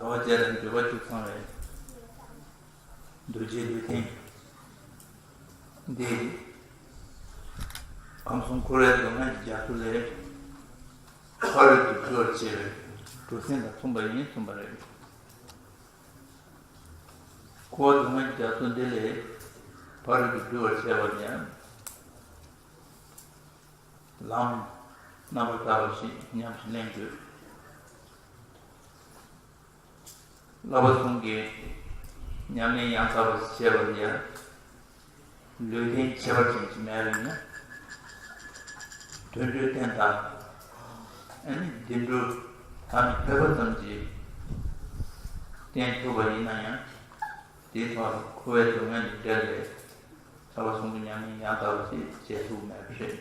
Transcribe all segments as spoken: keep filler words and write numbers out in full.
བ་བཅས་དང་འགྱུར་བ་བཅུ་ཚང་བའི་རྡོ་རྗེའི་ལུས་རྟེན་འདི། ཁམས་གསུམ་འཁོར་བའི་སྡུག་བསྔལ་གྱི་རྒྱ་མཚོ་ལས་ཕ་རོལ་ཏུ་བསྒྲལ་བར་བྱེད་པའི་གྲུ་གཟིངས་དང་མཚུངས་པ་ཡིན་གསུངས་པ་རེད། འཁོར་བ་སྡུག་བསྔལ་གྱི་རྒྱ་མཚོ་འདི་ལས་ཕ་རོལ་ཏུ་བསྒྲལ་བར་བྱེད་པ་ཡང་། ལམ་རྣམ་པར་དག་པ་ཞིག་ཉམས་སུ་ལེན་དགོས། བསླབ་པ་གསུམ་གྱི་ཉམས་ལེན་ཡང་དག་པ་ཞིག་བྱས་པ་ལ་ཡང་ལུས་རྟེན་ཁྱད་པར་ཅན་ཅིག་མེད་པ་ཡིན་ན། དུད་འགྲོའི་རྟེན་དང་། ཨ་ནི་བདེ་འགྲོ་དང་ཕལ་པ་ཙམ་གྱིས་བརྟེན་ཐུབ་པ་ཡིན་ན་ཡང་། དེའི་ཐོག་ལ་འཁོར་བའི་སྡུག་བསྔལ་ལས་བསྒྲལ་བའི་ཐར་པ་གསུམ་གྱི་ཉམས་ལེན་ཡང་དག་པ་ཞིག་བྱེད་ཐུབ་མེད་པ་རེད།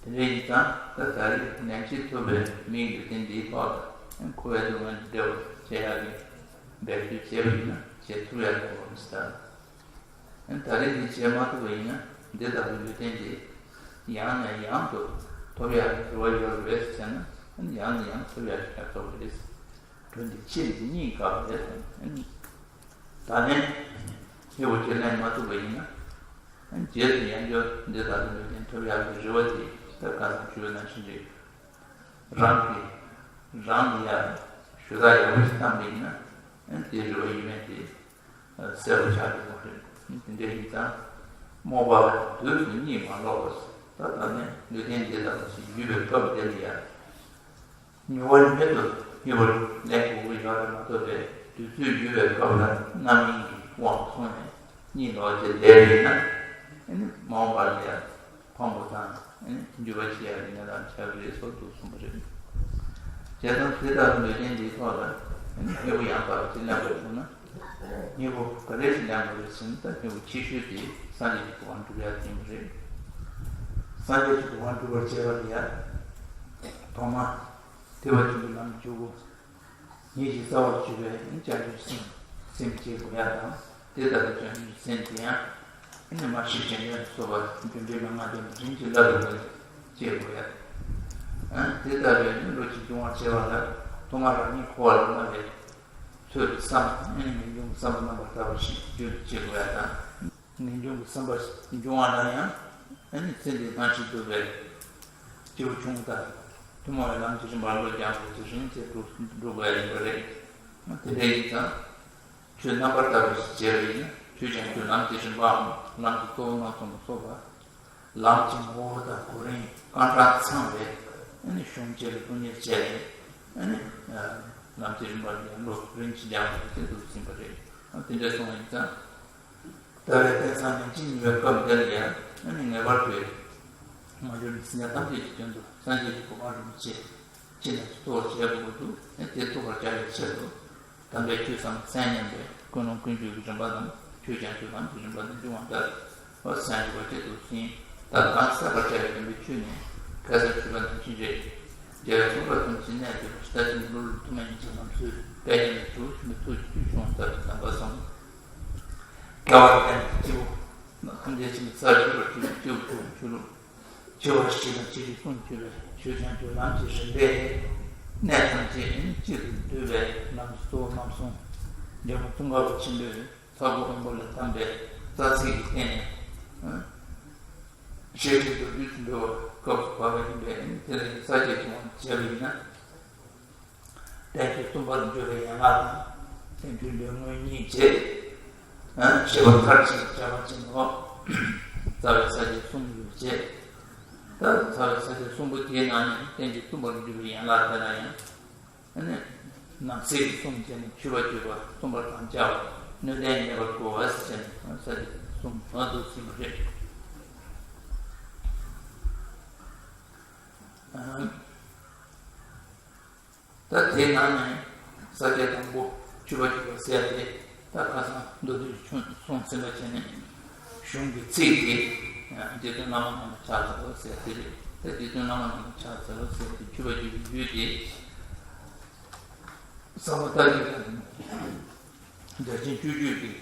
དེ་འདྲ་ཡིན་ཙང་ད་ད་རེས་ནན་གྱིས་ཐུབ་པའི་མིང་གི་རྟེན་འདིའི་ཐོག་ལ་འཁོར་བའི་སྡུག་བསྔལ་ལས་བསྒྲལ་བར་བྱེད་ཡག་གི་འབད་བརྩོན་བྱས་པ་ཡིན་ན་བྱེད་ཐུབ་ཡག་གི་རེད་ཟེར། ད་རེས་འདི་བྱེད་མ་ཐུབ་པ་ཡིན་ན་འདི་ལྟ་བུའི་ལུས་རྟེན་འདི་ཡང་ནས་ཡང་དུ་ཐོབ་ཡག་གི་རེ་བ་ཡོད་རེད་ཟེར་ན་ཡང་ནས་ཡང་ཐོབ་ཡག་གི་ཐོབ་རེད། གྲོལ་འདི་ཕྱིར་འདི་གཉིས་དགག་པ་རེད། ད་ནི་ཧེ་བོ་ཁས་ལེན་མ་ཐུབ་པ་ཡིན་ན། རྗེས་སུ་ཡང་བསྐྱར་འདི་ལྟ་བུའི་ལུས་རྟེན་ཐོབ་ཡག་གི་རེ་བ་དེ་ད་ག་ཙམ་ཞུ་བ་ནང་བཞིན་རེད། རང་གིས་རང་ལ་ཡང་ཞུ་དག་ཡག་པོ་ཞིག་བཏང་པ་ཡིན་ན་དེའི་རེ་བ་ཡིན་མིན་དེ་གསལ་པོ་ཆགས་ཀྱི་མ་རེད། དེ་འདྲ་ཡིན་ཙང་རྨོངས་པ་དུས་སུ་གཉིད་མ་ལོག་པ། ད་ལྟ་ནས་ལུས་རྟེན་འདི་ལྟ་བུ་ཞིག་ཡོད་པའི་སྐབས་དེ་ལ་ཡང་། མྱུར་བ་མྱུར་དུ་ཧེ་བོ་ལེན་དགོས་ཀྱི་ཡོད་རེད་མ་གཏོགས་པའི་དུས་ཚོད་ཡོལ་བའི་སྐབས་ལ་རྣམ་གཡེང་གི་དབང་སོང་ནས་གཉིད་ལོག་ཅེས་བསྡད་པ་ཡིན་ན། ཨ་ནི་མ་འོངས་པ་ལ་ཡང་ཕངས་པོ་དང་ཨ་ནི་འགྱུར་བ་ཆེ་ཡག་གི་གནས་སྟངས་ཆགས་ཀྱི་རེད་ཟེར་འདུག་གསུངས་པ་རེད། བྱས་ཙང་དེ་ལྟ་བུའི་ལུས་རྟེན་འདིའི་ཐོག་ལ་ཨ་ནི་ཧེ་བོ་ཡང་དག་པ་ཅིག་ལེན་པར་བྱུང་ན། ཧེ་བོ་ག་རེ་ཞིག་ལེན་པ་རེད་ཟེར་ན། ད་ཧེ་བོ་ཆེ་ཤོས་དེ་སངས་རྒྱས་ཀྱི་གོ་འཕང་སྒྲུབ་ཡག་ཡིན་པ་རེད། སངས་རྒྱས་ཀྱི་གོ་འཕང་སྒྲུབ་པར་བྱེད་པ་ལ་ཡང་ཐོག་མ་ཐོས་པ་ཆེན་པོའི་ལམ་གྱི་འཇུག་སྒོ། ཉིད་ཀྱི་རྩ་བར་གྱུར་པའི་བྱང་ཆུབ་སེམས་སེམས་བསྐྱེད་དགོས་ཡག་དང་། དེ་ལྟ་བུའི་བྱང་ཆུབ་སེམས་དེ་ཡང་ཨ་ནི་མར་ཤེས་བྱང་ཆུབ་ཏུ་སོགས་པ་བརྒྱུད་འཕྲིན་མན་ངག་དེ་རིམ་གྱིས་བསླབ་པའི་སྒོ་ནས་བསྐྱེད་དགོས་ཡག། ཨ་དེ་ལྟ་བུའི་བློ་གཅིག་སྦྱོང་བར་བྱེད་པ་ལ་ཐོག་མར་རང་ཉིད་འཁོར་བ་ལས་མངའ་བའི་ཚུལ་དུ་བསམ། ཨ་ནི་ངེས་འབྱུང་གི་བསམ་པ་རྣམ་པར་དག་པ་ཞིག་རྒྱུན་དུ་བསྐྱེད་དགོས་ཡག་དང་། ངེས་འབྱུང་གི་བསམ་པ་འབྱུང་བ་ལ་ཡང་ཨ་ནི་ཚེ་འདིའི་སྣང་ཞེན་དུ་བས་སྐྱེ་བོ་ཆུང་ངུ་དང་ཐུན་མོང་བའི་ལམ་གྱི་རིམ་པ་བློ་སྦྱངས་པའི་ཚེ་རིང་ཚེ་སྒྲུབ་སྒྲུབ་དགོས་ཡ་ཡིན་པ་རེད། དེ་འདྲ་ཡིན་ཙང་ཆོས་རྣམ་པར་དག་པ་ཞིག་བྱས་པ་ཡིན་ན་ཆོས་ཀྱང་ཆོས་ལམ་གྱི་རིམ་པའམ་ལམ་གྱི་གཙོ་བོ་རྣམ་གསུམ་ལ་སོགས་པ། ལམ་གྱི་ངོ་བོ་དང་གོ་རིམ་རྐང་གྲངས་ཚང་བའི་ཨ་ནི་གཞུང་བཅས་ལ་སློབ་གཉེར་བྱས་ནས་ཨ་ནི་ལམ་གྱི་རིམ་པ་ལ་ཡང་བློ་རིམ་གྱིས་སྦྱངས་པ་དེ་འདུག་ཟིན་པ་རེད། དེ་འདྲ་སོང་བ་ཡིན་ཙང་། ད་རེས་དེང་སང་ནན་ཅིང་ཉི་མའི་སྐབས་འདི་ལ་ཡང་ཨ་ནི་ངེས་པར་དུ་མ་གྱུར་ནས་སེམས་ཅན་ཐམས་ཅད་ཀྱི་དོན་དུ་སངས་རྒྱས་ཀྱི་གོ་འཕང་རིན་པོ་ཆེ་ཅི་ནས་ཐོབ་པར་བྱེད་དགོས་འདུག་དེ་ཐོབ་པར་བྱ་བའི་ཆེད་དུ་དམ་པའི་ཆོས་སམ་མཚན་ཉམས་པའི་ཀུན་སློང་ཀུན་སྤྱོད་ཀྱི་རིམ་པ་དང་ཆོས་ཀྱང་ཆོས་ལམ་གྱི་རིམ་པ་དང་འབྱུང་བ་ལྟར། འོ་སེམས་ཀྱི་བར་ཆད་དུ་ཟིན། ད་གང་བསལ་བར་བྱ་བའི་དམ་པའི་ཆོས་ནི་ཁ་སར་ཞུས་པ་ནང་བཞིན་རེད། རྒྱལ་བའི་གསུངས་པ་ཙམ་ཞིག་གནས་དེ་ལྟ་ཅི་ནས་བློ་ལུགས་ཐུན་མོང་ཉིད་ཀྱི་ལམ་སྲོལ་དཔལ་ཡོན་གྱི་ཆུ་བོ་ཆུ་མོའི་ཚུལ་གྱིས་བྱུང་བ་ལྟར་དུ་དམ་པ་གསུམ། སྐལ་བ་ལྡན་གྱི་སྐྱེ་བོ་ཐམས་ཅད་ཕྱིན་པའི་ས་རུ་གྱུར་པར་གྱུར་པའི་སྐྱེ་བོ་ཆུ་བོ་ཆུ་ལུགས། འཆི་བ་ཞི་དང་འཆི་བའི་གསུང་གྱུར་པའི་ཆོས་ཀྱང་ཆོས་ལམ་གྱི་རིམ་པས་གནས་ཐམས་ཅད་གཅིག་ཏུ་བསྡུས་པའི་ལམ་གྱི་གཙོ་བོ་རྣམ་གསུམ། འཇམ་མགོན་ཙོང་ཁ་པ་ཆེན་པོས་ས་གོ་དབོན་པོ་ལས་བརྩམས་པའི་རྩ་ཚིག་གི་སྟེང་ནས། ཤེས་རིག་མདོར་བསྡུས་སུ་འབེལ་བ་སྐབས་སུ་བབས་པ་ཡིན་པས། དེ་ལ་ཡང་ས་བཅད་དུ་བྱས་པ་ཡིན་ན། བསྟན་བཅོས་གསུམ་པར་འགྱུར་བའི་ཡན་ལག་དང་། བསྟན་བཅོས་འདོད་དངོས་གཉིས་བཅས། བཤད་པ་མཐར་ཕྱིན་པར་བྱ་བ་ཅན་ནོ། རྩ་བའི་ས་བཅད་གསུམ་ཡོད་ཅེས། ད་རྩ་བའི་ས་བཅད་གསུམ་པོ་དེའི་ནང་ནས་བསྟན་བཅོས་གསུམ་པར་འགྱུར་བའི་ཡན་ལག་དེ་ལ་ཡང་། ཨ་ནི། ནང་གསེས་ཀྱི་གསུམ་བྱས་ནས་མཆོད་པ་བརྗོད་པ་གསུམ་པར་དམ་བཅའ་བ་སྣོད་ལྡན་ངེས་པར་དགོས་པ་ཟེར་བྱས་ནས་ས་བཅད་གསུམ་མ་འདུག་ཟིན་པ་རེད། ད་དེའི་ནང་ནས་ས་བཅད་དང་པོ་མཆོད་པ་བརྗོད་པ་ཟེར་ཏེ། ད་ཁ་སང་མདོ་སྡེ་ཆུང་གསུངས་ཟིན་པ་བྱས་ནས་གཞུང་གི་ཚིག་དེ་རྗེ་བཙུན་བླ་མ་རྣམས་ལ་ཕྱག་འཚལ་ལོ་ཟེར་དེ་རེད། ད་རྗེ་བཙུན་བླ་མ་རྣམས་ལ་ཕྱག་འཚལ་ལོ་ཟེར་ཏེ་མཆོད་པ་བརྗོད་པའི་རྒྱུ་དེ། ཟབ་མོ་ལྟ་བའི་རྒྱལ་ཆེན་སྤྱོད་བརྒྱུད་ཀྱི་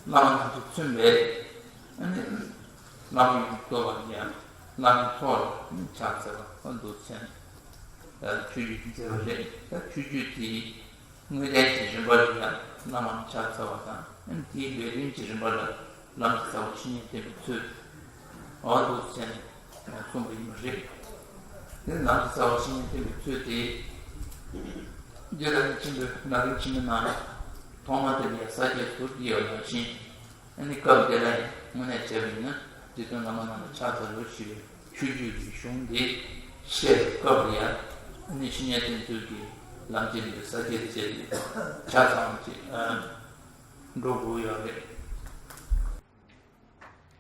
བླ་མ་རྣམས་སུ་མཚོན་པའི་ཨ་ནི་བླ་མ་ཡོངས་སུ་རྫོགས་པ་ཡང་བླ་མའི་ཚོགས་ལ་ཕྱག་འཚལ་བ་འདུག་ཟེར་ནས་མཆོད་བརྗོད་ཀྱི་མཛད་པ་རེད། ད་མཆོད་བརྗོད་དེ་ དངོས་བསྟན་གྱི་རིམ་པ་ལ་ཡང་བླ་མ་ཕྱག་འཚལ་བ་དང་། དེའི་སྡེ་བདུན་གྱི་རིམ་པ་ལ་ལམ་གྱི་རྩ་བ་བཤེས་གཉེན་བསྟེན་པའི་ཚུལ། འོ་འདུག་སེ་བྱས་ནས་གསུངས་པ་ཡིན་པ་རེད། དེ་ལམ་གྱི་རྩ་བ་བཤེས་གཉེན་བསྟེན་པའི་ཚུལ་དེ། རྗེ་རང་བྱུང་ཆེན་པོས་ནག་རིམ་ཆེན་མོའི་ནང་ཐོག་མ་དེ་ལ་ཡང་ས་བཅད་ཟུར་བརྒྱད་ཡོད་པ་ནང་བཞིན། ཨ་ནི་སྐབས་དེ་ལ་ཡང་དངོས་གནས་བྱས་པ་ཡིན་ན་རྗེ་བཙུན་བླ་མ་རྣམས་ལ་ཕྱག་འཚལ་ལོ་ཞེས་པའི་ཆོས་བརྒྱུད་ཀྱི་གཞུང་འདི་བཤད་པའི་སྐབས་ལ་ཡང་། ཨ་ནི་བཤེས་གཉེན་བསྟེན་ཚུལ་གྱི་ལམ་སྤྱི་རིམ་པའི་ས་བཅད་དེ་བྱས་ཏེ་ཆ་ཚང་ཅིག་འགྲོ་དགོས་ཡོད་རེད།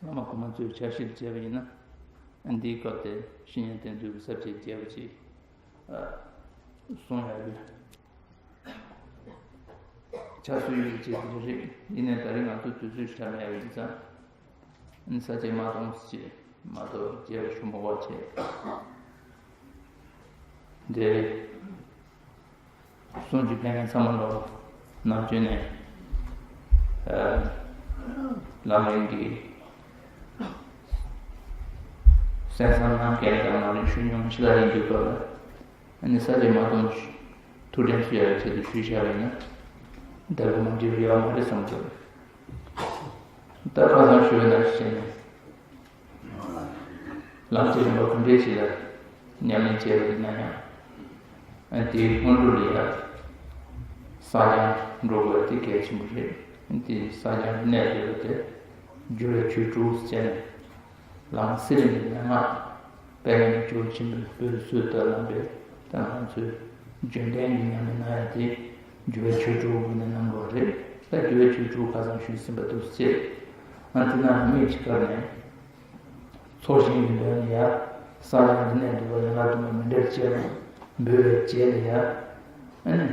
བླ་མ་གོང་མ་ཚོས་ཆ་བཞག་བྱས་པ་ཡིན་ན། ཨ་འདིའི་སྐབས་དེ་བཤེས་གཉེན་བསྟེན་ཚུལ་གྱི་ས་བཅད་བརྒྱད་པ་ཅིག་གསུང་ཡག་གི་ཆ་སྲོལ་ཡོད་པའི་ཆེད་དུ་རེད། ཡིན་ནའི་ད་རེས་ང་ཚོ་དུས་ཚོད་ཞིག་ལ་མེད་པ་ཡིན་ཙང་། ཨ་ནི་ས་བཅད་མ་གཏོང་ཟེར་བྱས་མ་གཏོགས་རྒྱས་པ་ཞུ་མ་དགོས་པ་བྱས། འདི་རེད། གསུང་གཅིག་ཕན་ཡོན་ཚང་མ་ལོ་ནམ་རྒྱུན་ནས་ལམ་རིམ་གྱི་གསན་བསམ་གནང་མཁན་དང་ལམ་རིམ་ཞུ་མྱོང་ཞིག་ལ་ཡིན་དུས་སྐབས་ལ། ཨ་ནི་ས་བཅད་མ་གཏོང་ཐུགས་དྲན་གསོ་ཡག་ཆེད་དུ་ཞུས་བཞག་པ་ཡིན་ན། ད་གི་མ་འགྲིག་པ་ཡོད་མ་རེད་བསམ་གྱི། ད་ཁ་སང་ཞུས་པ་ནང་བཞིན་བྱས་ནས། ལམ་གྱི་རིམ་པ་ག་འདྲས་ཞིག་ལ་ཉམས་ལེན་བྱས་པ་ཡིན་ན་ཡང་། ཨ་དེའི་སྔོན་འགྲོ་ལ་ཡང་བསགས་སྦྱང་འགྲོ་དགོས་པ་དེ་གལ་ཆེན་པོ་རེད། དེ་བསགས་སྦྱང་གི་གནད་བརྗོད་པ་དེ་སྦྱོར་བའི་ཆོས་དྲུག་ཟེར་ནས། ལམ་སེམས་ཀྱི་མན་ངག་དཔལ་ཡོན་ཇོ་བོ་ཆེན་པོས་བོད་སྲོལ་ལྟར་གནང་བའི། ད་ང་ཚོས་རྒྱུན་ལྡན་གྱི་ཉམས་ལེན་གནང་ཡ་དེ་སྦྱོར་བའི་ཆོས་དྲུག་གི་ནང་གནང་དགོས་པ་རེད། ད་སྦྱོར་བའི་ཆོས་དྲུག་ཁ་སང་ཞུས་ཟིན་པ་འདུག་ཅེས། ང་དེ་ནང་དམིགས་ཀྱི་བཀར་ནས། ཚོགས་ཞིང་གི་འདོན་ཡ། བསགས་སྦྱང་གི་གནད་འདུ་བ་ཡན་ལག་བདུན་པ་མི་འདྲ་བྱས་པ་འབུལ་བའི་རྗེས་ལ་ཡ། ཨ་ནི།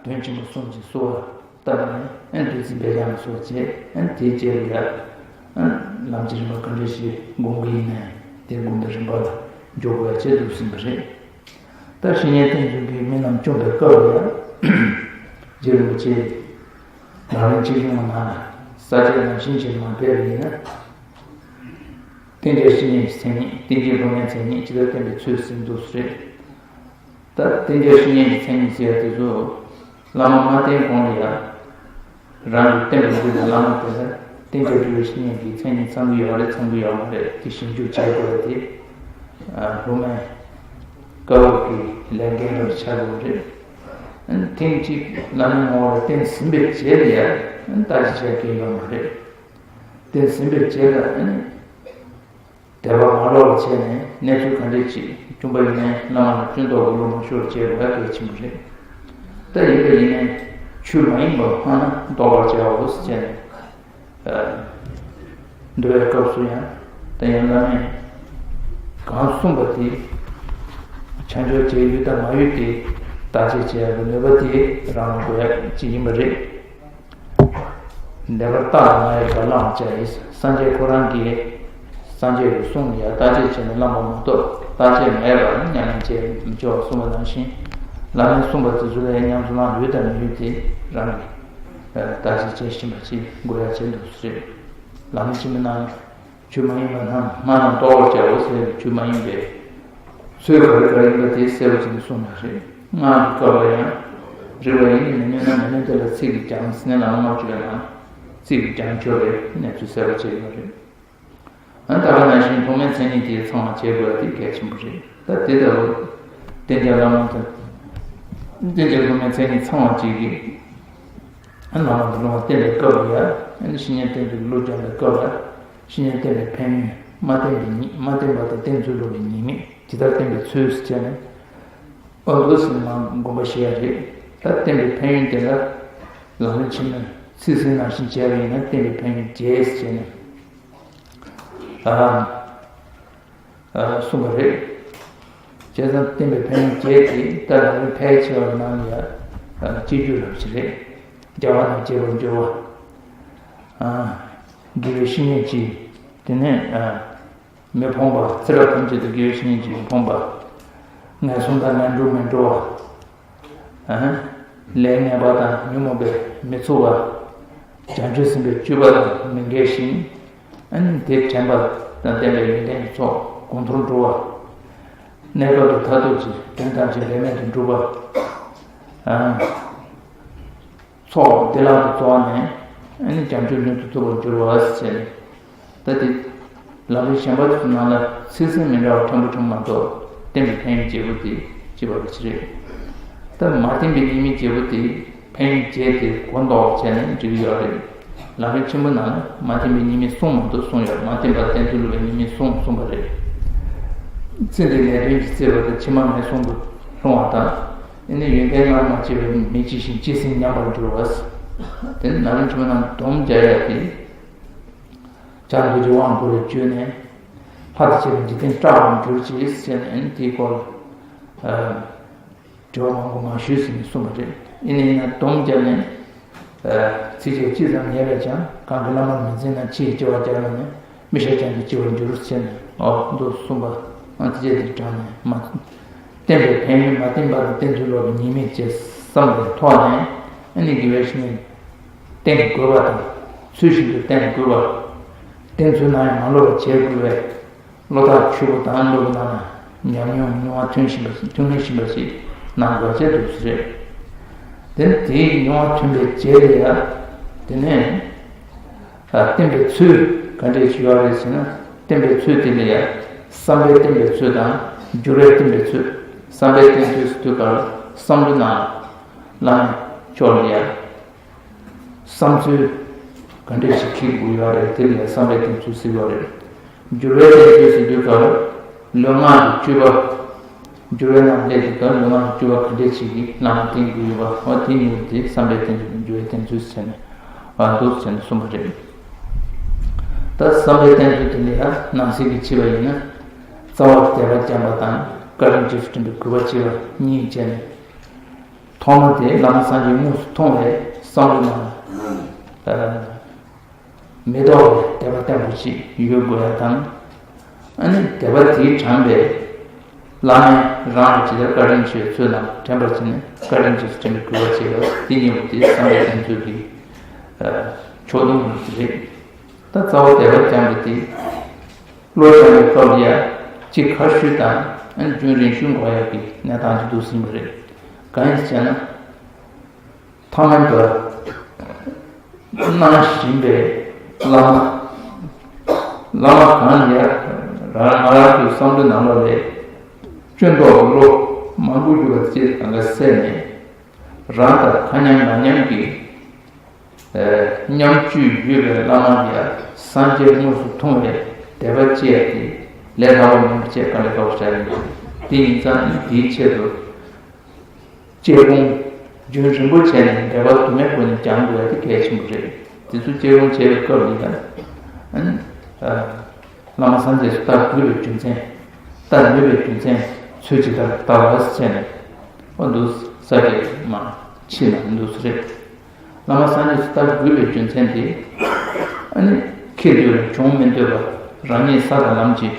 དོན་ཆེན་པོ་གསུམ་གྱི་གསོལ་བ་བཏབ་ནས། ཨ་བདུད་རྩི་འབེབས་སྦྱང་སོགས་བྱས། ཨ་དེའི་རྗེས་ལ་ཡ། ཨ་ལམ་གྱི་རིམ་པ་ག་འདྲ་ཞིག་སྒོམ་གྱི་ཡིན་ནའི་དེ་སྒོམ་པའི་རིམ་པ་ལ་འཇུག་དགོས་ཡ་བྱེད་འདུག་ཟིན་པ་རེད། ད་བཤེས་གཉེན་བསྟེན་ཚུལ་གྱི་རྨི་ལམ་བཅོམ་པའི་སྐབས་ལ་ཡ། རྗེ་རིན་པོ་ཆེས་ལམ་རིམ་ཆེ་ཆུང་གི་ནང་ལ་ས་བཅད་ནང་བཞིན་བྱས་མ་ཕེབས་པ་ཡིན་ན། རྟེན་འབྲེལ་བཤེས་གཉེན་གྱི་མཚན་ཉིད། རྟེན་འབྲེལ་སློབ་མའི་མཚན་ཉིད་ཇི་ལྟར་བསྟན་པའི་ཚུལ་ཟིན་འདུག་ཟེར། ད་རྟེན་འབྲེལ་བཤེས་གཉེན་གྱི་མཚན་ཉིད་ཟེར་དེ་ཚོ་བླ་མ་མ་བསྟེན་གོང་ལ་ཡང་རང་གི་བསྟེན་པའི་ལུགས་དང་བླ་མ་དེ་ལ་རྟེན་འབྲེལ་སྒྲུབ་པའི་བཤེས་གཉེན་གྱི་མཚན་ཉིད་ཚང་གི་ཡོད་རེད་ཚང་གི་ཡོད་མ་རེད་དེ་ཞིབ་འཇུག་བྱེད་དགོས་པ་དེ། སློབ་མའི་དཀའ་བ་གི་ལས་འགན་ལ་ཆགས་དགོས་རེད། ཐེངས་གཅིག་བླ་མའི་ངོ་བོ་ལ་བསྟེན་ཟིན་པའི་རྗེས་ལ་ཡང་བརྟག་དཔྱད་བྱེད་མཁན་ཡོད་མ་རེད། བསྟེན་ཟིན་པའི་རྗེས་ལ་ཨ་ནི། དད་པ་མ་ལོག་པར་བྱས་ནས་གནས་ཚུལ་ག་འདྲས་ཅིག་བྱུང་པ་ཡིན་ནའི་བླ་མ་ལ་སྐྱོན་འདོགས་པའི་བློ་མ་ཤོར་བྱེད་དགོས་པ་གལ་ཆེན་པོ་རེད། ད་ཡིན་པ་ཡིན་ནའི་ཆོས་མ་ཡིན་པ་སྨྲ་ན་བཟློག་པར་བྱའོ་ཟེར་བྱས་ནས། འདུལ་བའི་སྐབས་སུ་ཡང་ད་ཡང་བླ་མས་གང་གསུངས་པ་དེ་ཆ་འཇོག་བྱེད་ཡུལ་དང་མ་ཡུལ་དེ་བརྟག་དཔྱད་བྱེད་ཡག་གི་ནུས་པ་དེ་རང་ལ་དགོས་ཡག་ཅིག་ཡིན་པ་རེད། བདེན་པར་བརྟགས་ལ་ང་ཡི་བར་བླང་བྱ་ཡི། སངས་རྒྱས་ཁོ་རང་གིས་སངས་རྒྱས་ཀྱི་གསུང་ལ་ཡང་བརྟག་དཔྱད་བྱས་ནས་བླངས་པ་མ་གཏོགས་བརྟག་དཔྱད་མེད་པར་ཉམས་ལེན་བྱས་མི་ཆོག་གསུངས་པ་ནང་བཞིན། བླ་མས་གསུངས་པ་དེ་ཚོ་ལ་ཉམས་སུ་བླངས་ཡུལ་དང་མི་ཡུལ་དེ་རང་གིས་བརྟག་དཔྱད་བྱེད་བཞིན་པ་ཅིག་དགོས་ཡག་ཆེན་པོ་རེད། ལམ་རིམ་ཆེན་མོའི་ནང་ཆོས་མ་ཡིན་པ་རྣམས་སྨྲ་རྣམས་བཟློག་པར་བྱའོ་ཟེར་བའི་ཆོས་མ་ཡིན་པའི་ཚུལ་ག་རེ་ག་རེ་ཡིན་པ་དེ་གསལ་པོ་བྱས་ནས་གསུངས་པ་རེད། སྔགས་ཀྱི་སྐབས་ལ་ཡང་རིགས་པ་ཡིན་ནི་མི་ནུས་ན་མི་ནུས་དེ་ལ་ཚིག་གིས་སྦྱང་ཟེར་ནས་བླ་མ་ལྔ་བཅུ་པའི་ནང་ཚིག་གིས་སྦྱང་ཆོག་པའི་གནས་ཚུལ་གསལ་པོ་བྱས་ཡོད་རེད། ཨ་ད་ག་ནང་བཞིན་སློབ་མའི་མཚན་ཉིད་དེ་ཚང་བ་བྱེད་དགོས་པ་དེ་གལ་ཆེན་པོ་རེད། ད་དེ་ལྟ་བུ་རྟེན་འབྲེལ་བླ་མ་དང་། རྟེན་འབྲེལ་སློབ་མའི་མཚན་ཉིད་ཚང་བ་བྱེད་ཀྱི། ཨ་བླ་མ་དང་སློབ་མ་བསྟེན་པའི་སྐབས་ལ་ཡང་ཨ་ནི་བཤེས་གཉེན་བསྟེན་པའི་བློ་སྦྱོང་བའི་སྐབས་ལ། བཤེས་གཉེན་བསྟེན་པའི་ཕན་ཡོན། མ་བསྟེན་པའི་ཉེས། མ་བསྟེན་པ་དང་བསྟེན་ཚུལ་སློབ་པའི་ཉེས་དམིགས། ཇི་ལྟར་བསྟེན་པའི་ཚུལ་ཟེར་བྱས་ནས། ཨོ་འདུག་སེ་མ་སྒོམ་པ་ཞིག་ཡ་རེད། ད་བསྟེན་པའི་ཕན་ཡོན་དེ་ལ། ལམ་རིམ་ཆེན་མོའི་ཚིག་ཟིན་ནང་བཞིན་བྱས་པ་ཡིན་ན་བསྟེན་པའི་ཕན་ཡོན་བརྒྱད་ཟེར་བྱས་ནས། ཨ། གསུངས་པ་རེད། བྱས་ཙང་བསྟེན་པའི་ཕན་ཡོན་བརྒྱད་དེ་ད་ལམ་རིམ་ཕལ་ཆེ་བ་ནང་ལ་ཡ་གཅིག་གྱུར་རབ་ཅིག་རེད། རྒྱལ་བ་རྣམས་དགྱེས་པར་འགྱུར་བ། དགེ་བའི་བཤེས་གཉེན་གྱིས་དེ་ནས་མི་ཕོངས་པ་ཚེ་རབས་ཐམས་ཅད་དུ་དགེ་བའི་བཤེས་གཉེན་གྱིས་མི་ཕོངས་པ། ངན་སོང་དང་ངན་འགྲོར་མི་འགྲོ་བ། ལས་ངན་པ་དང་ཉོན་མོངས་པས་མི་ཚུགས་པ། བྱང་ཆུབ་སེམས་དཔའི་སྤྱོད་པ་དང་མི་འགལ་ཞིང་། དེ་དྲན་པ་དང་ལྡན་པའི་ཡོན་ཏན་གྱི་ཚོགས་གོང་མཐོར་འགྲོ་བ། གནས་སྐབས་དང་མཐར་ཐུག་གི་དོན་ཐམས་ཅད་འབད་མེད་དུ་འགྲུབ་པ། ཚོགས་བདེ་བླག་ཏུ་རྫོགས་ནས། ཨ་ནི་བྱང་ཆུབ་མྱུར་དུ་ཐོབ་པར་འགྱུར་བ་ཟེར་ནས། ད་དེ་ལམ་རིམ་གཞན་པ་ཚོའི་ནང་ལ་ཚིག་ཟིན་མི་འདྲ་བ་ཕྲན་བུ་ཕྲན་བུ་མ་གཏོགས། བརྟན་པའི་ཕན་ཡོན་བརྗེ་པོ་དེ་ཅི་བ་རེད་ཅི་རེད། ད་མ་བརྟན་པའི་ཉེས་དམིགས་བརྗེ་པོ་དེ་ཕན་ཡོན་བརྗེས་ཏེ་གོ་ལྡོག་བྱས་ནས་འགྲིག་གི་ཡོད་རེད། ལམ་རིམ་ཆེན་པོ་ནང་ལ་མ་བརྟན་པའི་ཉེས་དམིགས་གསུམ་མ་གཏོགས་གསུངས་ཡོད། མ་བརྟན་པ་བརྟན་ཚུལ་སློབ་པའི་ཉེས་དམིགས་གསུམ་གསུངས་པ་རེད། ཚེ་འདིའི་ནད་གདོན་གྱིས་གཙེས་པ་དང་ཕྱི་མ་ངན་སོང་དུ་ལྷུང་བ་དང་། ཨ་ནི་ཡོན་ཏན་སྔར་མ་བྱས་པའི་མི་ཇི་བཞིན་ཇི་སྲིད་ཉམས་པར་འགྱུར་བ། དེ་ནི་ལམ་རིམ་ཆེན་མོ་ནང་སྡོམ་རྒྱག་ཡ་དེ། བྱང་ཆུབ་ཀྱི་དབང་བསྐུར་བའི་བརྒྱུད་ནས། ལྷ་དང་བཅས་པའི་འཇིག་རྟེན་བཀྲ་བར་གྱུར་ཅིག་ཟེར་ནས། ཨ་ནི་དེའི་སྐོར་ལ། ཨ། དྲི་བ་མང་པོ་མ་ཞུས་ཟིན་ནས་གསུངས་པ་རེད། ཡིན་ནའི་ན་སྡོམ་བརྒྱབ་ནས། ཨ། ཚིགས་བཅད་གཅིག་ཙམ་ཉན་པས་ཀྱང་གང་གི་བླ་མར་མི་འཛིན་ན། ཕྱི་ཡི་སྐྱེ་བ་བརྒྱ་ལ་ནི། མི་ཤ་ཅན་དུ་སྐྱེ་བར་འགྱུར་ཟེར་ནས། འོ་འདུག་གསུངས་པ། ཨ། ཚིགས་བཅད་དེ་དྲངས་ནས་མ། བརྟན་པའི་ཕན་ཡོན་མ་བརྟན་པ་དང་བརྟན་ཚུལ་སློབ་པའི་ཉེས་དམིགས་བཅས་བསམ་པའི་ཐོག་ནས། ཨ་ནི་དགེ་བའི་བཤེས་གཉེན་བསྟེན་དགོས་པ་དང་། ཚུལ་བཞིན་དུ་བསྟེན་དགོས་པ། བསྟེན་ཚུལ་ནང་ཡང་མ་ལོག་པར་བྱེད་དགོས་པའི། བློ་ཐག་ཆོད་པོ་དང་། སློབ་བུ་རྣམས་ལ་ཉམས་མྱོང་མྱོང་བ་ཐོན་བཞིན་པ། ཐོན་ལེན་བཞིན་པ་ཞིག་གནང་དགོས་ཅེས་འདུག་ཟེར། དེ་ནི་དེའི་མྱོང་བ་ཐོན་པའི་རྗེས་ལ་ཡང་། དེ་ནས། ཨ། བསྟེན་པའི་ཚུལ་ག་འདྲས་ཞིག་ཡོད་རེད་ཟེར་ན། བསྟེན་པའི་ཚུལ་དེ་ལ་ཡང་བསམ་པས་བསྟེན་པའི་ཚུལ་དང་། སྦྱོར་བས་བསྟེན་པའི་ཚུལ། བསམ་པས་བསྟེན་ཚུལ་ཟེར་དུས་སྐབས་ལ་བསམ་བློ་ནང་ལ་བླ་མའི་ཕྱོགས་ལ་ཡང་བསམ་ཚུལ་ག་འདྲས་ཞིག་འཁྱེར་དགོས་ཡོད་རེད། དེ་ལ་ཡང་བསམ་པས་བསྟེན་ཚུལ་ཟེར་ཡོད་རེད། སྦྱོར་བས་བསྟེན་ཚུལ་ཟེར་དུས་སྐབས་ལ་ལུས་ངག་གི་སྤྱོད་པ། སྦྱོར་བའི་ནང་སླེབས་དུས་སྐབས་ལུས་ངག་གི་སྤྱོད་པ་ག་འདྲས་ཞིག་གིས་བླ་མ་བསྟེན་དགོས་ཡོད་པ། འོ་དེ་གཉིས་དེ་བསམ་པས་བསྟེན་ཚུལ། སྦྱོར་བས་བསྟེན་ཚུལ་ཟེར་ནས། འོ་འདུག་ཟེར་ནས་གསུངས་པ་རེད། ད་བསམ་པས་བསྟེན་ཚུལ་དེ་ལ་ཡང་ནང་གསེས་ཀྱིས་ཕྱེ་བ་ཡིན་ན། རྩ་བ་དད་པ་བརྐྱང་པ་དང་། བཀའ་དྲིན་རྗེས་སུ་དྲན་པའི་གུས་པ་བསྐྱེད་པ་གཉིས་བྱས་ནས། ཐོག་མ་དེ་བླ་མ་སངས་རྒྱས་དངོས་སུ་མཐོང་བའི་བསམ་བློ་ནང་། ཨ། མི་ལྡོག་པའི་དད་པ་བརྟན་པོ་ཞིག་ཡོད་དགོས་ཡ་དང་། ཨ་ནི་དད་པ་དེས་དྲངས་པའི་བླ་མས་རང་ལ་ཇི་ལྟར་བཀའ་དྲིན་ཆེ་བའི་ཚུལ་རྣམས་དྲན་པར་བྱས་ནས། བཀའ་དྲིན་རྗེས་སུ་དྲན་པའི་གུས་པ་བྱེད་པ། དེ་གཉིས་པོ་དེ་བསམ་པས་བསྟེན་ཚུལ་གྱི། ཨ། ཕྱོགས་བསྡོམས་རེད། ད་རྩ་བ་དད་པ་བརྐྱང་པ་དེ། བློ་སྦྱང་བའི་སྐབས་ལ་ཡང་གཅིག་ཁ་ཤུལ་དང་། ཨ་ནི་རྒྱུན་རིང་ཤོས་འགོར་ཡག་གི་གནས་སྟངས་ཅིག་འདུག་ཟིན་པ་རེད། གང་ཡིན་ཟེར་ན། ཐ་མལ་པ་གནང་བཞིན་པའི་བླ་མ། བླ་མ་གང་ལ་ཡང་རང་ང་རང་གི་བསམ་བློའི་ནང་ལོགས་ལ་སྐྱོན་འདོགས་ཀྱི་བློ་མང་པོ་ཡོད་པ་ཅིག་གང་ག་སེལ་ནས། རང་དང་ཁ་མཉམ་ལག་མཉམ་གྱི། ཨ། མཉམ་སྤྱོད་ཡོད་པའི་བླ་མ་ལ་ཡང་སངས་རྒྱས་དངོས་སུ་མཐོང་བའི་དད་པ་བསྐྱེད་ཡ་དེ་ལས་སླ་པོ་མིན་པ་བཅས་དཀའ་ལས་ཁག་པོ་ཆགས་ཡོད། དེ་ཡིན་ཙང་ནི་དེའི་ཆེད་དུ། དཔྱད་སྒོམ་རྒྱུན་རིང་པོ་བྱས་ནས་འབད་པ་དུ་མའི་སྒོ་ནས་སྦྱང་དགོས་ཡ་དེ་གལ་ཆེན་པོ་རེད། དེ་ཚོ་དཔྱད་སྒོམ་བྱེད་པའི་སྐབས་འདི་ལ། ཨ་ནི། ཨ། བླ་མ་སངས་རྒྱས་སུ་བལྟ་དགོས་པའི་རྒྱུ་མཚན། བལྟ་ནུས་པའི་རྒྱུ་མཚན། ཚུལ་ཇི་ལྟར་བལྟ་བ་ཟེར་ནས། འོ་འདུག་ས་གི་མ་ཕྱི་ན་འདུག་ས་རེད། བླ་མ་སངས་རྒྱས་སུ་བལྟ་དགོས་པའི་རྒྱུ་མཚན་དེ། ཨ་ནི་ཁེ་འདོད་ལ་གྱོང་མི་འདོད་པ། རང་ཉིད་ས་དང་ལམ་གྱི་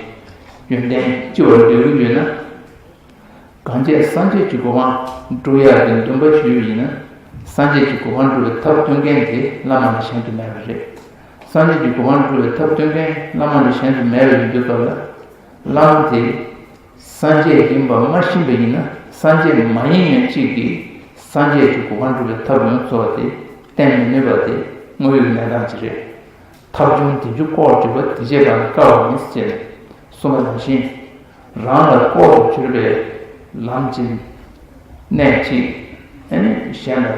ཡོན་ཏན་ལྕི་བར་འདོད་ཀྱི་ཡོད་ན། གང་བྱས་སངས་རྒྱས་ཀྱི་གོ་འཕང་སྒྲུབ་ཡག་གི་འདུན་པ་ཞུས་པ་ཡིན་ན། སངས་རྒྱས་ཀྱི་གོ་འཕང་སྒྲུབ་པའི་ཐབས་སྟོན་མཁན་དེ་བླ་མ་ལས་གཞན་དུ་མེད་པ་རེད། སངས་རྒྱས་ཀྱི་གོ་འཕང་སྒྲུབ་པའི་ཐབས་སྟོན་མཁན་བླ་མ་ལས་གཞན་དུ་མེད་པ་ཡིན་དུས་སྐབས་ལ། བླ་མ་དེ་སངས་རྒྱས་ཡིན་པ་མ་ཤེས་པ་ཡིན་ན། སངས་རྒྱས་མ་ཡིན་མཁན་གཅིག་གིས་སངས་རྒྱས་ཀྱི་གོ་འཕང་སྒྲུབ་པའི་ཐབས་ཡོངས་རྫོགས་པ་དེ་བསྟན་མི་ནུས་པ་དེ་དངོས་ཡོད་གནས་སྟངས་ཅིག་རེད། ཐབས་བྱུང་དེ་ཚོ་ལྐོག་གྱུར་པ་དེ་བྱས་པ་ནི་དཀའ་བ་ཡིན་ཟེར་གསུངས་པ་ནང་བཞིན། རང་ལ་ལྐོག་ཏུ་གྱུར་པའི་ལམ་གྱི་གནད་གཅིག་ཨ་ནི་གཞན་ལ་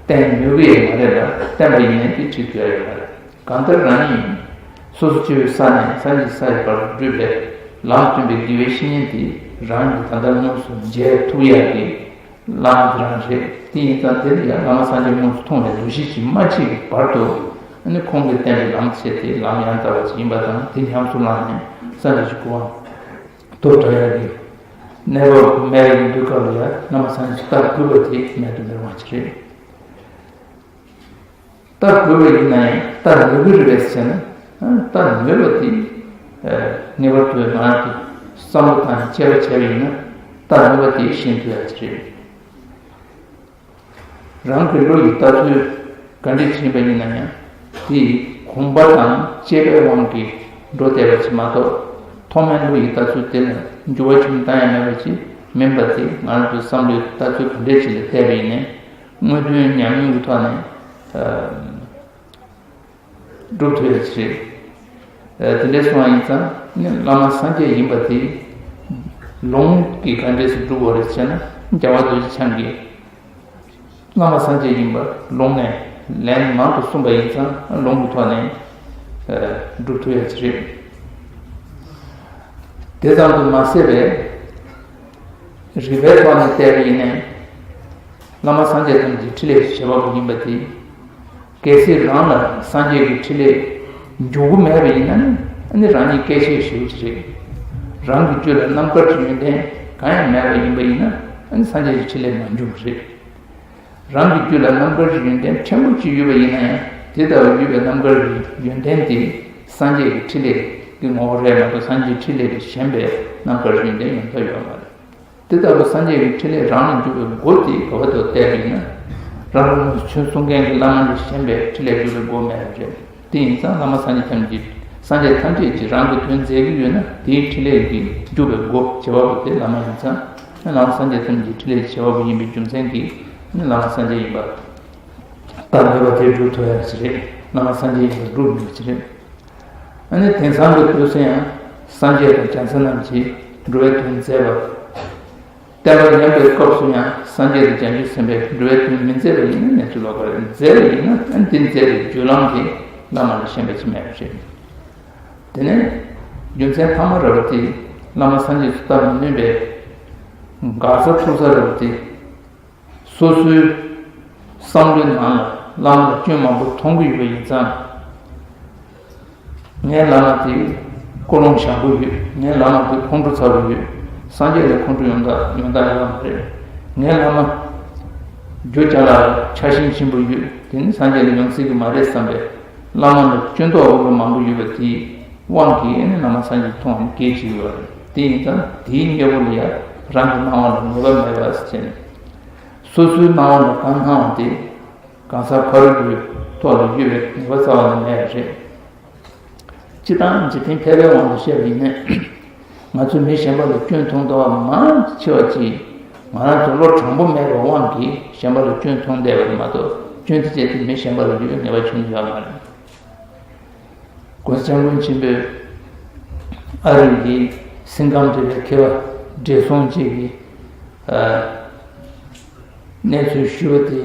བསྟན་ནུས་ཀྱི་ཡོད་མ་རེད་ལ། བསྟན་པ་ཡིན་ནའི་དེ་བྱེད་ཐུབ་ཡ་ཡོད་མ་རེད། གང་ལྟར་རང་ཉིད་སོ་སོ་སྐྱེ་བོའི་ས་ནས་སངས་རྒྱས་ས་ཡི་བར་དུ་བགྲོད་པའི་ལམ་སྟོན་པའི་དགེ་བའི་བཤེས་གཉེན་དེ་རང་གིས་ད་ལྟ་དངོས་སུ་མཇལ་ཐུབ་ཡ་གི་བླ་མ་དེ་རང་རེད། དེ་ཡིན་ཙང་དེ་ལ་ཡང་བླ་མ་སངས་རྒྱས་དངོས་སུ་མཐོང་བའི་འདུ་ཤེས་ཀྱིས་མ་ཕྱེ་བའི་བར་དུ། ཨ་ནི་ཁོང་གིས་བསྟན་པའི་ལམ་ཆེ་དེ་ལམ་ཡང་དག་པ་ཅིག་ཡིན་པ་དང་། དེ་ཉམས་སུ་བླངས་ནས་སངས་རྒྱས་ཀྱི་གོ་འཕང་ཐོབ་བྲལ་ཡག་གི་གནས་བབ་མེད་པ་ཡིན་དུས་སྐབས་ལ་ཡང་། བླ་མ་སངས་རྒྱས་སུ་བལྟ་དགོས་པ་དེ་མེད་དུ་མི་རུང་བ་ཅིག་རེད། བལྟ་དགོས་པ་ཡིན་ན་ཡང་བལྟ་ནུས་ཀྱི་རེད་པས་ཟེར་ན། ཨ། བལྟ་ནུས་པ་དེ། ཨ། ངེས་པར་དུ་ང་རང་གི་བསམ་བློ་དང་དཔྱད་པ་བྱས་པ་ཡིན་ན་བལྟ་ནུས་པ་དེ་ཤེས་ཐུབ་ཡག་ཅིག་རེད། རང་གི་བློ་ཡི་ལྟ་ཚུལ་ག་འདྲ་ཞིག་ཡིན་པ་ཡིན་ན་ཡང་། དེ་གོམས་པ་དང་དཔྱད་པའི་དབང་གིས་འགྲོ་བསྡད་པ་ཞིག་མ་གཏོགས། ཐོག་མའི་བློ་ཡི་ལྟ་ཚུལ་དེ་ལ་འགྱུར་བ་ཅུང་ཙམ་ཡང་མེད་པ་ཞིག་ མིན་པ་དེ་ང་རང་ཚོའི་བསམ་བློའི་ལྟ་ཚུལ་ག་འདྲས་ཅིག་ལ་བལྟས་པ་ཡིན་ནའི་དངོས་དོན་ཉམས་མྱོང་གི་ཐོག་ནས་སྒྲུབ་ཐུབ་ཡ་ཅིག་རེད། དེ་འདྲས་སོང་བ་ཡིན་ཙང་ནི་བླ་མ་སངས་རྒྱས་ཡིན་པ་དེ་ལུང་གིས་ག་འདྲས་སུ་སྒྲུབ་དགོས་རེད་ཟེར་ན། རྒྱལ་བ་རྡོ་རྗེ་འཆང་གིས་བླ་མ་སངས་རྒྱས་ཡིན་པ་ལུང་ནས་ལན་མང་དུ་གསུངས་པ་ཡིན་ཙང་ལུང་གི་ཐོག་ནས་སྒྲུབ་ཐུབ་ཡ་ཅིག་རེད། དེ་ཙམ་དུ་མ་ཟད་པའི་རིགས་པའི་ཐོག་ནས་བལྟས་པ་ཡིན་ནའི་བླ་མ་སངས་རྒྱས་ཐམས་ཅད་ཀྱི་འཕྲིན་ལས་ཀྱི་བྱེད་པ་པོ་ཡིན་པ་དེ། གལ་སྲིད་རང་ལ་སངས་རྒྱས་ཀྱི་འཕྲིན་ལས་འཇུག་གི་མེད་པ་ཡིན་ན་ནི་ཨ་ནི་རང་ཉིད་སྐྱེ་ཤེས་ཞེ་པོ་ཅིག་རེད། རང་གི་རྒྱུད་ལ་རྣམ་དཀར་གྱི་ཡོན་ཏན་གང་ཡང་མེད་པ་ཡིན་པ་ཡིན་ན་ཨ་ནི་སངས་རྒྱས་ཀྱི་འཕྲིན་ལས་མ་འཇུག་གི་རེད། རང་གི་རྒྱུད་ལ་རྣམ་དཀར་གྱི་ཡོན་ཏན་ཕྲན་བུ་ཅིག་ཡོད་པ་ཡིན་ན་ཡང་དེ་ལྟ་བུ་ཡོད་པའི་རྣམ་དཀར་གྱི་ཡོན་ཏན་དེ་སངས་རྒྱས་ཀྱི་འཕྲིན་ལས་ཀྱི་ངོ་བོ་རེད་མ་གཏོགས་སངས་རྒྱས་ཀྱི་འཕྲིན་ལས་ལས་གཞན་པའི་རྣམ་དཀར་གྱི་ཡོན་ཏན་ཡོང་ཐབས་ཡོད་མ་རེད། དེ་ལྟ་བུ་སངས་རྒྱས་ཀྱི་འཕྲིན་ལས་རང་ལ་འཇུག་པའི་སྒོ་དེ་ག་བ་དུ་བལྟས་པ་ཡིན་ན། རང་རང་ངོས་སུ་ཆོས་གསུང་མཁན་གྱི་བླ་མ་ལས་གཞན་པའི་འཕྲིན་ལས་འཇུག་པའི་སྒོ་མེད་པ་རེད། དེ་ཡིན་ཙང་བླ་མ་སངས་རྒྱས་ཐམས་ཅད་སངས་རྒྱས་ཐམས་ཅད་ཀྱིས་རང་གི་དོན་མཛད་ཀྱི་ཡོད་ན་དེའི་འཕྲིན་ལས་ཀྱི་འཇུག་པའི་སྒོ་བྱེད་པ་པོ་དེ་བླ་མ་ཡིན་ཙང་། བླ་མ་སངས་རྒྱས་ཐམས་ཅད་ཀྱི་འཕྲིན་ལས་བྱེད་པ་པོ་ཡིན་པའི་རྒྱུ་མཚན་གྱིས་བླ་མ་སངས་རྒྱས་ཡིན་པ་ལྟར་མོས་པ་དེ་སྒྲུབ་ཐུབ་ཡ་ཅིག་རེད། བླ་མ་སངས་རྒྱས་ཡིན་པ་སྒྲུབ་ནུས་པ་ཅིག་རེད། ཨ་ནི་དེང་སང་གི་དུས་སུ་ཡང་སངས་རྒྱས་དང་བྱང་སེམས་རྣམས་ཀྱིས་འགྲོ་བའི་དོན་མཛད་པ། བསྟན་པ་ཉམས་པའི་སྐབས་སུ་ཡང་སངས་རྒྱས་དང་བྱང་ཆུབ་སེམས་དཔས་འགྲོ་བའི་དོན་མི་མཛད་པ་ཡིན་ན་གནས་ཚུལ་ལོགས་ཀ་རེད། མཛད་པ་ཡིན་ན་ཨ་ནི་དེ་མཛད་པའི་བརྒྱུད་ལམ་དེ་བླ་མ་ལས་གཞན་པ་ཅིག་མེད་པ་རེད། དེ་ནས་རྒྱུ་མཚན་ཐ་མ་རེད་པ་དེ་བླ་མ་སངས་རྒྱས་སུ་ལྟ་མི་ནུས་པའི་དགག་ས་ཚུགས་ས་རེད་པ་དེ། སོ་སོའི་བསམ་བློའི་ནང་ལ་བླ་མ་ལ་སྐྱོན་མང་པོ་མཐོང་གི་ཡོད་པ་ཡིན་ཙང་། ངའི་བླ་མ་དེ་ཀུན་སློང་ཞན་པོ་ཡོད། ངའི་བླ་མ་དེ་ཁོང་ཁྲོ་ཚ་པོ་ཡོད། སངས་རྒྱས་ལས་ཁོང་ཁྲོ་ཡོང་ད་ཡོང་ད་ཡོད་མ་རེད། ངའི་བླ་མ་རྒྱུ་རྐྱང་ལ་ཆགས་ཞེན་ཆེན་པོ་ཡོད། དེ་ནི་སངས་རྒྱས་ལས་ཡོང་སྲིད་ཀྱི་མ་རེད་བསམ་པའི་བླ་མ་ལ་སྐྱོན་འདོགས་འོས་པ་མང་པོ་ཡོད་པ་དེའི་དབང་གིས་ཨེ་ནི་བླ་མ་སངས་རྒྱས་མཐོང་བ་ནི་སྐད་ཅིག་ཡོད་རེད། དེ་ཡིན་ཙང་དེའི་དངོས་པོ་ལ་ཡང་རང་གི་སྣང་བ་ལ་ངེས་པ་མེད་པ་ཟེར་ནས། སོ་སོའི་སྣང་བ་ལ་གང་སྣང་བ་དེ་གང་ཟག་ཕ་རོལ་པོའི་ཐོག་ལ་གཡོ་བའི་ངེས་པ་རྩ་བ་ནས་མེད་པ་རེད། སྤྱིར་བཏང་འཇིག་རྟེན་ཕལ་པའི་དབང་དུ་བཤད་པ་ཡིན་ན། ང་ཚོས་མི་གཞན་པ་ལ་སྐྱོན་མཐོང་ལྟ་བ་མང་ཆེ་བ་ཅིག་ང་རང་ཚོ་བློ་དྲང་པོ་མེད་པའི་དབང་གིས་གཞན་པ་ལ་སྐྱོན་མཐོང་བསྡད་པ་རེད་མ་གཏོགས་སྐྱོན་དེ་ཅན་དེ་མི་གཞན་པ་ལ་ཡོད་ངེས་པ་བྱུང་ཡོད་མ་རེད། གོང་ས་སྐྱབས་མགོན་ཆེན་པོས་ཨ་རིའི་སིང་གམ་འབྲེལ་བའི་མཁས་པ་བགྲེས་སོང་གཅིག་གིས་གནས་ཚུལ་ཞུས་པ་དེ་